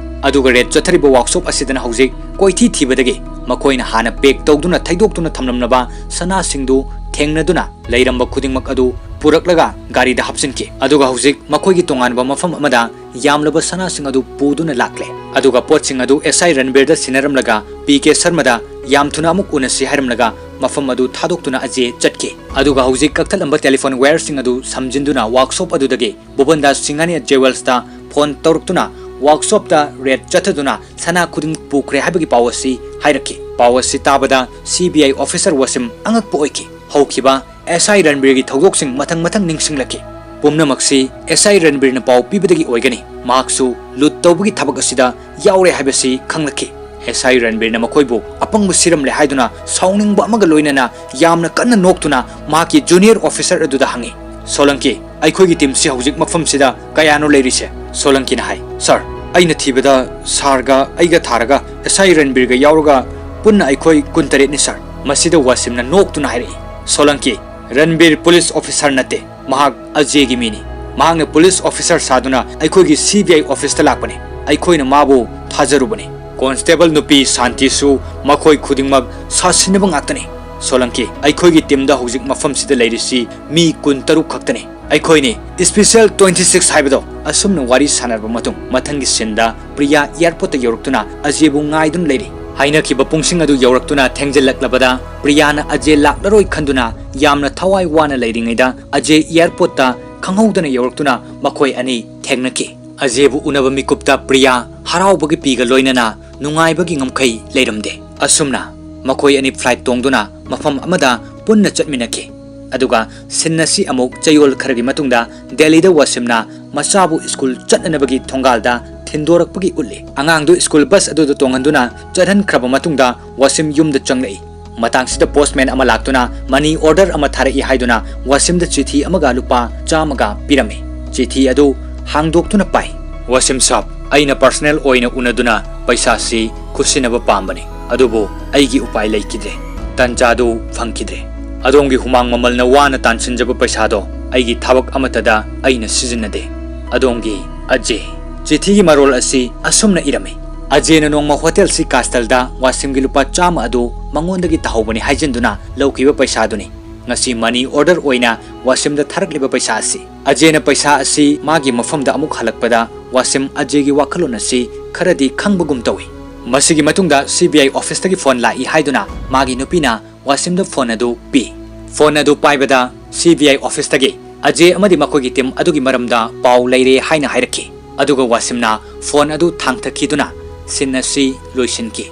ꯑꯗꯨꯒ ꯔꯦꯗ ꯆꯠꯊꯔꯤꯕ ꯋꯥꯔꯛꯁꯣꯞ ꯑꯁꯤꯗꯅ ꯍꯧꯖꯤꯛ ꯀꯣꯏꯊꯤ ꯊꯤꯕꯗꯒꯤ ꯃꯈꯣꯏꯅ ꯍꯥꯟꯅ ꯄꯦꯛ ꯇꯧꯗꯨꯅ ꯊꯩꯗꯣꯛꯇꯨꯅ ꯊꯝꯂꯝꯂꯕ ꯁꯅꯥꯁꯤꯡꯗꯨ ꯊꯦꯡꯅꯗꯨꯅ ꯂꯩꯔꯝꯕ ꯈꯨꯗꯤꯡꯃꯛ ꯑꯗꯨ ꯄꯨꯔꯛꯂꯒ ꯒꯥꯔꯤꯗ ꯍꯥꯞꯆꯤꯟꯈꯤ꯫ ꯑꯗꯨꯒ ꯍꯧꯖꯤꯛ ꯃꯈꯣꯏꯒꯤ ꯇꯣꯉꯥꯟꯕ ꯃꯐꯝ ꯑꯃꯗ ꯌꯥꯝꯂꯕ ꯁꯅꯥꯁꯤꯡ ꯑꯗꯨ ꯄꯨꯗꯨꯅ ꯂꯥꯛꯂꯦ꯫ ꯑꯗꯨꯒ ꯄꯣꯠꯁꯤꯡ ꯑꯗꯨ ꯑꯦꯁ ꯑꯥꯏ ꯔꯟꯕꯤꯔꯗ ꯁꯤꯟꯅꯔꯝꯂꯒ ꯄꯤ ꯀꯦ ꯁꯔꯃꯗ ꯌꯥꯝ ꯊꯨꯅ ꯑꯃꯨꯛ ꯎꯅꯁꯤ ꯍꯥꯏꯔꯝꯂꯒ ꯃꯐꯝ ꯑꯗꯨ ꯊꯥꯗꯣꯛꯇꯨꯅ ꯑꯖꯦ ꯆꯠꯈꯤ꯫ ꯑꯗꯨꯒ ꯍꯧꯖꯤꯛ ꯀꯛꯊꯠꯂꯝꯕ ꯇꯦꯂꯤꯐꯣꯟ ꯋꯥꯌꯔꯁꯤꯡ ꯑꯗꯨ ꯁꯝꯖꯤꯟꯗꯨꯅ ꯋꯥꯔꯛꯁꯣꯞ ꯑꯗꯨꯗꯒꯤ ꯚꯨꯕꯟꯗꯥꯁ ꯁꯤꯡꯍꯥꯅꯤꯌꯥ ꯖꯦꯋꯦꯜꯁꯇ ꯐꯣꯟ ꯇꯧꯔꯛꯇꯨꯅ ꯋꯥꯔꯛꯁꯣꯞꯇ ꯔꯦꯗ ꯆꯠꯊꯗꯨꯅ ꯁꯅꯥ ꯈꯨꯗꯤꯡꯃꯛ ꯄꯨꯈ꯭ꯔꯦ ꯍꯥꯏꯕꯒꯤ ꯄꯥꯎ ꯑꯁꯤ ꯍꯥꯏꯔꯛꯈꯤ꯫ ꯄꯥꯎ ꯑꯁꯤ ꯇꯥꯕꯗ ꯁꯤ ꯕꯤ ꯑꯥꯏ ꯑꯣꯐꯤꯁꯔ ꯋꯥꯁꯤꯝ ꯑꯉꯛꯄ ꯑꯣꯏꯈꯤ꯫ ꯍꯧꯈꯤꯕ ꯑꯦꯁ ꯑꯥꯏ ꯔꯟꯕꯤꯔꯒꯤ ꯊꯧꯗꯣꯛꯁꯤꯡ ꯃꯊꯪ ꯃꯊꯪ ꯅꯤꯡꯁꯤꯡꯂꯛꯈꯤ꯫ ꯄꯨꯝꯅꯃꯛꯁꯤ ꯑꯦꯁ ꯑꯥꯏ ꯔꯟꯕꯤꯔꯅ ꯄꯥꯎ ꯄꯤꯕꯗꯒꯤ ꯑꯣꯏꯒꯅꯤ꯫ ꯃꯍꯥꯛꯁꯨ ꯂꯨꯠ ꯇꯧꯕꯒꯤ ꯊꯕꯛ ꯑꯁꯤꯗ ꯌꯥꯎꯔꯦ ꯍꯥꯏꯕꯁꯤ ꯈꯪꯂꯛꯈꯤ꯫ ꯑꯦꯁ ꯑꯥꯏ ꯔꯟꯕꯤꯔꯅ ꯃꯈꯣꯏꯕꯨ ꯑꯄꯪꯕ ꯁꯤꯔꯝꯂꯦ ꯍꯥꯏꯗꯨꯅ ꯁꯥꯎꯅꯤꯡꯕ ꯑꯃꯒ ꯂꯣꯏꯅꯅ ꯌꯥꯝꯅ ꯀꯟꯅ ꯅꯣꯛꯇꯨꯅ ꯃꯍꯥꯛꯀꯤ ꯖꯨꯅꯤꯌꯔ ꯑꯣꯐꯤꯁꯔ ꯑꯗꯨꯗ ꯍꯪꯉꯤ, "ꯁꯣꯂꯪꯀꯤ, ꯑꯩꯈꯣꯏꯒꯤ ꯇꯤꯝꯁꯤ ꯍꯧꯖꯤꯛ ꯃꯐꯝꯁꯤꯗ ꯀꯌꯥꯅꯣ ꯂꯩꯔꯤꯁꯦ?" ꯁꯣꯂꯪꯀꯤꯅ ꯍꯥꯏ, "ꯁꯥꯔ, ꯑꯩꯅ ꯊꯤꯕꯗ ꯁꯥꯔꯒ ꯑꯩꯒ ꯊꯥꯔꯒ ꯑꯦꯁ ꯑꯥꯏ ꯔꯟꯕꯤꯔꯒ ꯌꯥꯎꯔꯒ ꯄꯨꯟꯅ ꯑꯩꯈꯣꯏ ꯀꯨꯟꯇꯔꯦꯠꯅꯤ ꯁꯥꯔ꯫ ꯃꯁꯤꯗ ꯋꯥꯁꯤꯝꯅ ꯅꯣꯛꯇꯨꯅ ꯍꯥꯏꯔꯛꯏ, "ꯁꯣꯂꯪꯀꯤ, ꯔꯟꯕꯤꯔ ꯄꯨꯂꯤꯁ ꯑꯣꯐꯤꯁꯥꯔ ꯅꯠꯇꯦ, ꯃꯍꯥꯛ ꯑꯖꯦꯒꯤ ꯃꯤꯅꯤ꯫ ꯃꯍꯥꯛꯅ ꯄꯨꯂꯤꯁ ꯑꯣꯐꯤꯁꯥꯔ ꯁꯥꯗꯨꯅ ꯑꯩꯈꯣꯏꯒꯤ ꯁꯤ ꯕꯤ ꯑꯥꯏ ꯑꯣꯐꯤꯁꯇ ꯂꯥꯛꯄꯅꯤ꯫ ꯑꯩꯈꯣꯏꯅ ꯃꯥꯕꯨ ꯊꯥꯖꯔꯨꯕꯅꯤ꯫" ꯀꯣꯟꯁꯇꯦꯕꯜ ꯅꯨꯄꯤ ꯁꯥꯟꯇꯤꯁꯨ ꯃꯈꯣꯏ ꯈꯨꯗꯤꯡꯃꯛ ꯁꯥꯁꯤꯟꯅꯕ ꯉꯥꯛꯇꯅꯤ꯫ "ꯁꯣꯂꯪꯀꯤ, ꯑꯩꯈꯣꯏꯒꯤ ꯇꯤꯝꯗ ꯍꯧꯖꯤꯛ ꯃꯐꯝꯁꯤꯗ ꯂꯩꯔꯤꯁꯤ ꯃꯤ ꯀꯨꯟꯇꯔꯨꯛ ꯈꯛꯇꯅꯤ꯫ ꯑꯩꯈꯣꯏꯅꯤ ꯁ꯭ꯄꯦꯁꯦꯜ ꯇ꯭ꯋꯦꯟꯇꯤ ꯁꯤꯛꯁ ꯍꯥꯏꯕꯗꯣ꯫" ꯑꯁꯨꯝꯅ ꯋꯥꯔꯤ ꯁꯥꯟꯅꯔꯕ ꯃꯇꯨꯡ ꯃꯊꯪꯒꯤ ꯁꯤꯟꯗ ꯄ꯭ꯔꯤꯌꯥ ꯑꯦꯌꯔꯄꯣꯔꯠꯇ ꯌꯧꯔꯛꯇꯨꯅ ꯑꯖꯦꯕꯨ ꯉꯥꯏꯗꯨꯅ ꯂꯩꯔꯤ꯫ ꯍꯥꯏꯅꯈꯤꯕ ꯄꯨꯡꯁꯤꯡ ꯑꯗꯨ ꯌꯧꯔꯛꯇꯨꯅ ꯊꯦꯡꯖꯤꯜꯂꯛꯂꯕꯗ ꯄ꯭ꯔꯤꯌꯥꯅ ꯑꯖꯦ ꯂꯥꯛꯂꯔꯣꯏ ꯈꯟꯗꯨꯅ ꯌꯥꯝꯅ ꯊꯋꯥꯏ ꯋꯥꯅ ꯂꯩꯔꯤꯉꯩꯗ ꯑꯖꯦ ꯑꯦꯌꯔꯄꯣꯔꯠꯇ ꯈꯪꯍꯧꯗꯅ ꯌꯧꯔꯛꯇꯨꯅ ꯃꯈꯣꯏ ꯑꯅꯤ ꯊꯦꯡꯅꯈꯤ꯫ ꯑꯖꯦꯕꯨ ꯎꯅꯕ ꯃꯤꯀꯨꯞꯇ ꯄ꯭ꯔꯤꯌꯥ ꯍꯔꯥꯎꯕꯒꯤ ꯄꯤꯒ ꯂꯣꯏꯅꯅ ꯅꯨꯡꯉꯥꯏꯕꯒꯤ ꯉꯝꯈꯩ ꯂꯩꯔꯝꯗꯦ꯫ ꯑꯁꯨꯝꯅ ꯃꯈꯣꯏ ꯑꯅꯤ ꯐ꯭ꯂꯥꯏꯠ ꯇꯣꯡꯗꯨꯅ ꯃꯐꯝ ꯑꯃꯗ ꯄꯨꯟꯅ ꯆꯠꯃꯤꯟꯅꯈꯤ꯫ ꯑꯗꯨꯒ ꯁꯤꯟ ꯑꯁꯤ ꯑꯃꯨꯛ ꯆꯌꯣꯜ ꯈꯔꯒꯤ ꯃꯇꯨꯡꯗ ꯗꯦꯜꯂꯤꯗ ꯋꯥꯁꯤꯝꯅ ꯃꯆꯥꯕꯨ ꯁ꯭ꯀꯨꯜ ꯆꯠꯅꯅꯕꯒꯤ ꯊꯣꯡꯒꯥꯜꯗ ꯊꯤꯟꯗꯣꯔꯛꯄꯒꯤ ꯎꯠꯂꯤ꯫ ꯑꯉꯥꯡꯗꯨ ꯁ꯭ꯀꯨꯜ ꯕꯁ ꯑꯗꯨꯗ ꯇꯣꯡꯍꯟꯗꯨꯅ ꯆꯠꯍꯟꯈ꯭ꯔꯕ ꯃꯇꯨꯡꯗ ꯋꯥꯁꯤꯝ ꯌꯨꯝꯗ ꯆꯪꯂꯛꯏ꯫ ꯃꯇꯥꯡꯁꯤꯗ ꯄꯣꯁꯃꯦꯟ ꯑꯃ ꯂꯥꯛꯇꯨꯅ ꯃꯅꯤ ꯑꯣꯔꯗꯔ ꯑꯃ ꯊꯥꯔꯛꯏ ꯍꯥꯏꯗꯨꯅ ꯋꯥꯁꯤꯝꯗ ꯆꯤꯊꯤ ꯑꯃꯒ ꯂꯨꯄꯥ ꯆꯥꯝꯃꯒ ꯄꯤꯔꯝꯃꯤ꯫ ꯆꯤꯊꯤ ꯑꯗꯨ ꯍꯥꯡꯗꯣꯛꯇꯨꯅ ꯄꯥꯏ꯫ "ꯋꯥꯁꯤꯝ ꯁꯥꯕ, ꯑꯩꯅ ꯄꯔꯁꯅꯦꯜ ꯑꯣꯏꯅ ꯎꯅꯗꯨꯅ ꯄꯩꯁꯥꯁꯤ ꯈꯨꯠꯁꯤꯟꯅꯕ ꯄꯥꯝꯕꯅꯤ, ꯑꯗꯨꯕꯨ ꯑꯩꯒꯤ ꯎꯄꯥꯏ ꯂꯩꯈꯤꯗ꯭ꯔꯦ꯫ ꯇꯟꯖꯥꯗꯨ ꯐꯪꯈꯤꯗ꯭ꯔꯦ꯫ ꯑꯗꯣꯝꯒꯤ ꯍꯨꯃꯥꯡ ꯃꯃꯜꯅ ꯋꯥꯅ ꯇꯥꯟꯁꯤꯟꯖꯕ ꯄꯩꯁꯥꯗꯣ ꯑꯩꯒꯤ ꯊꯕꯛ ꯑꯃꯠꯇꯗ ꯑꯩꯅ ꯁꯤꯖꯤꯟꯅꯗꯦ꯫ ꯑꯗꯣꯝꯒꯤ ꯑꯖꯦ꯫" ꯆꯤꯊꯤꯒꯤ ꯃꯔꯣꯜ ꯑꯁꯤ ꯑꯁꯨꯝꯅ ꯏꯔꯝꯃꯤ, "ꯑꯖꯦꯅ ꯅꯣꯡꯃ ꯍꯣꯇꯦꯜ ꯁꯤ ꯀꯥꯁꯇꯜꯗ ꯋꯥꯁꯤꯝꯒꯤ ꯂꯨꯄꯥ ꯆꯥꯝꯃ ꯑꯗꯨ ꯃꯉꯣꯟꯗꯒꯤ ꯇꯥꯍꯧꯕꯅꯤ ꯍꯥꯏꯖꯤꯟꯗꯨꯅ ꯂꯧꯈꯤꯕ ꯄꯩꯁꯥꯗꯨꯅꯤ ꯉꯁꯤ ꯃꯅꯤ ꯑꯣꯔꯗꯔ ꯑꯣꯏꯅ ꯋꯥꯁꯤꯝꯗ ꯊꯥꯔꯛꯂꯤꯕ ꯄꯩꯁꯥ ꯑꯁꯤ꯫" ꯑꯖꯦꯅ ꯄꯩꯁꯥ ꯑꯁꯤ ꯃꯥꯒꯤ ꯃꯐꯝꯗ ꯑꯃꯨꯛ ꯍꯜꯂꯛꯄꯗ ꯋꯥꯁꯤꯝ ꯑꯖꯦꯒꯤ ꯋꯥꯈꯜꯂꯣꯟ ꯑꯁꯤ ꯈꯔꯗꯤ ꯈꯪꯕꯒꯨꯝ ꯇꯧꯏ꯫ ꯃꯁꯤꯒꯤ ꯃꯇꯨꯡꯗ ꯁꯤ ꯕꯤ ꯑꯥꯏ ꯑꯣꯐꯤꯁꯇꯒꯤ ꯐꯣꯟ ꯂꯥꯛꯏ ꯍꯥꯏꯗꯨꯅ ꯃꯥꯒꯤ ꯅꯨꯄꯤꯅ ꯋꯥꯁꯤꯝꯗ ꯐꯣꯟ ꯑꯗꯨ ꯄꯤ꯫ ꯐꯣꯟ ꯑꯗꯨ ꯄꯥꯏꯕꯗ ꯁꯤ ꯕꯤ ꯑꯥꯏ ꯑꯣꯐꯤꯁꯇꯒꯤ ꯑꯖꯦ ꯑꯃꯗꯤ ꯃꯈꯣꯏꯒꯤ ꯇꯤꯝ ꯑꯗꯨꯒꯤ ꯃꯔꯝꯗ ꯄꯥꯎ ꯂꯩꯔꯦ ꯍꯥꯏꯅ ꯍꯥꯏꯔꯛꯈꯤ꯫ ꯑꯗꯨꯒ ꯋꯥꯁꯤꯝꯅ ꯐꯣꯟ ꯑꯗꯨ ꯊꯥꯡꯊꯈꯤꯗꯨꯅ ꯁꯤꯟ ꯑꯁꯤ ꯂꯣꯏꯁꯤꯟꯈꯤ꯫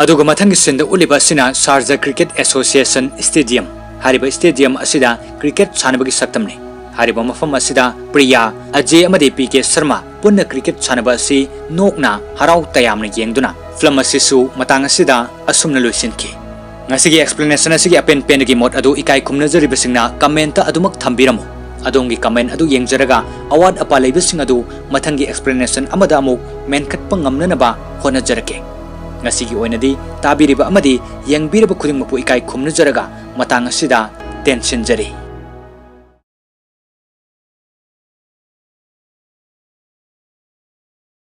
ꯑꯗꯨꯒ ꯃꯊꯪꯒꯤ ꯁꯤꯟꯗ ꯎꯠꯂꯤꯕ ꯑꯁꯤꯅ ꯁꯥꯔꯖꯥ ꯀ꯭ꯔꯤꯀꯦꯠ ꯑꯦꯁꯣꯁꯤꯌꯦꯁꯟ ꯁ꯭ꯇꯦꯗꯤꯌꯝ꯫ ꯍꯥꯏꯔꯤꯕ ꯁ꯭ꯇꯦꯗꯤꯌꯝ ꯑꯁꯤꯗ ꯀ꯭ꯔꯤꯀꯦꯠ ꯁꯥꯟꯅꯕꯒꯤ ꯁꯛꯇꯝꯅꯤ꯫ ꯍꯥꯏꯔꯤꯕ ꯃꯐꯝ ꯑꯁꯤꯗ ꯄ꯭ꯔꯤꯌꯥ, ꯑꯖꯦ ꯑꯃꯗꯤ ꯄꯤ ꯀꯦ ꯁꯔꯃ ꯄꯨꯟꯅ ꯀ꯭ꯔꯤꯀꯦꯠ ꯁꯥꯟꯅꯕ ꯑꯁꯤ ꯅꯣꯛꯅ ꯍꯔꯥꯎ ꯇꯌꯥꯝꯅ ꯌꯦꯡꯗꯨꯅ ꯐꯤꯂꯝ ꯑꯁꯤꯁꯨ ꯃꯇꯥꯡ ꯑꯁꯤꯗ ꯑꯁꯨꯝꯅ ꯂꯣꯏꯁꯤꯟꯈꯤ꯫ ꯉꯁꯤꯒꯤ ꯑꯦꯛꯁꯄ꯭ꯂꯦꯅꯦꯁꯟ ꯑꯁꯤꯒꯤ ꯑꯄꯦꯟ ꯄꯦꯟꯗꯒꯤ ꯃꯣꯠ ꯑꯗꯨ ꯏꯀꯥꯏ ꯈꯨꯝꯅꯖꯔꯤꯕꯁꯤꯡꯅ ꯀꯃꯦꯟꯇ ꯑꯗꯨꯃꯛ ꯊꯝꯕꯤꯔꯝꯃꯨ꯫ ꯑꯗꯣꯝꯒꯤ comment ꯑꯗꯨ ꯌꯦꯡꯖꯔꯒ ꯑꯋꯥꯠ ꯑꯄꯥ ꯂꯩꯕꯁꯤꯡ ꯑꯗꯨ ꯃꯊꯪꯒꯤ explanation ꯑꯃꯗ ꯑꯃꯨꯛ ꯃꯦꯟꯈꯠꯄ ꯉꯝꯅꯅꯕ ꯍꯣꯠꯅꯖꯔꯛꯀꯦ꯫ ꯉꯁꯤꯒꯤ ꯑꯣꯏꯅꯗꯤ ꯇꯥꯕꯤꯔꯤꯕ ꯑꯃꯗꯤ ꯌꯦꯡꯕꯤꯔꯤꯕ ꯈꯨꯗꯤꯡꯃꯛꯄꯨ ꯏꯀꯥꯏ ꯈꯨꯝꯅꯖꯔꯒ ꯃꯇꯥꯡ ꯑꯁꯤꯗ ꯇꯦꯟꯁꯤꯟꯖꯔꯤ꯫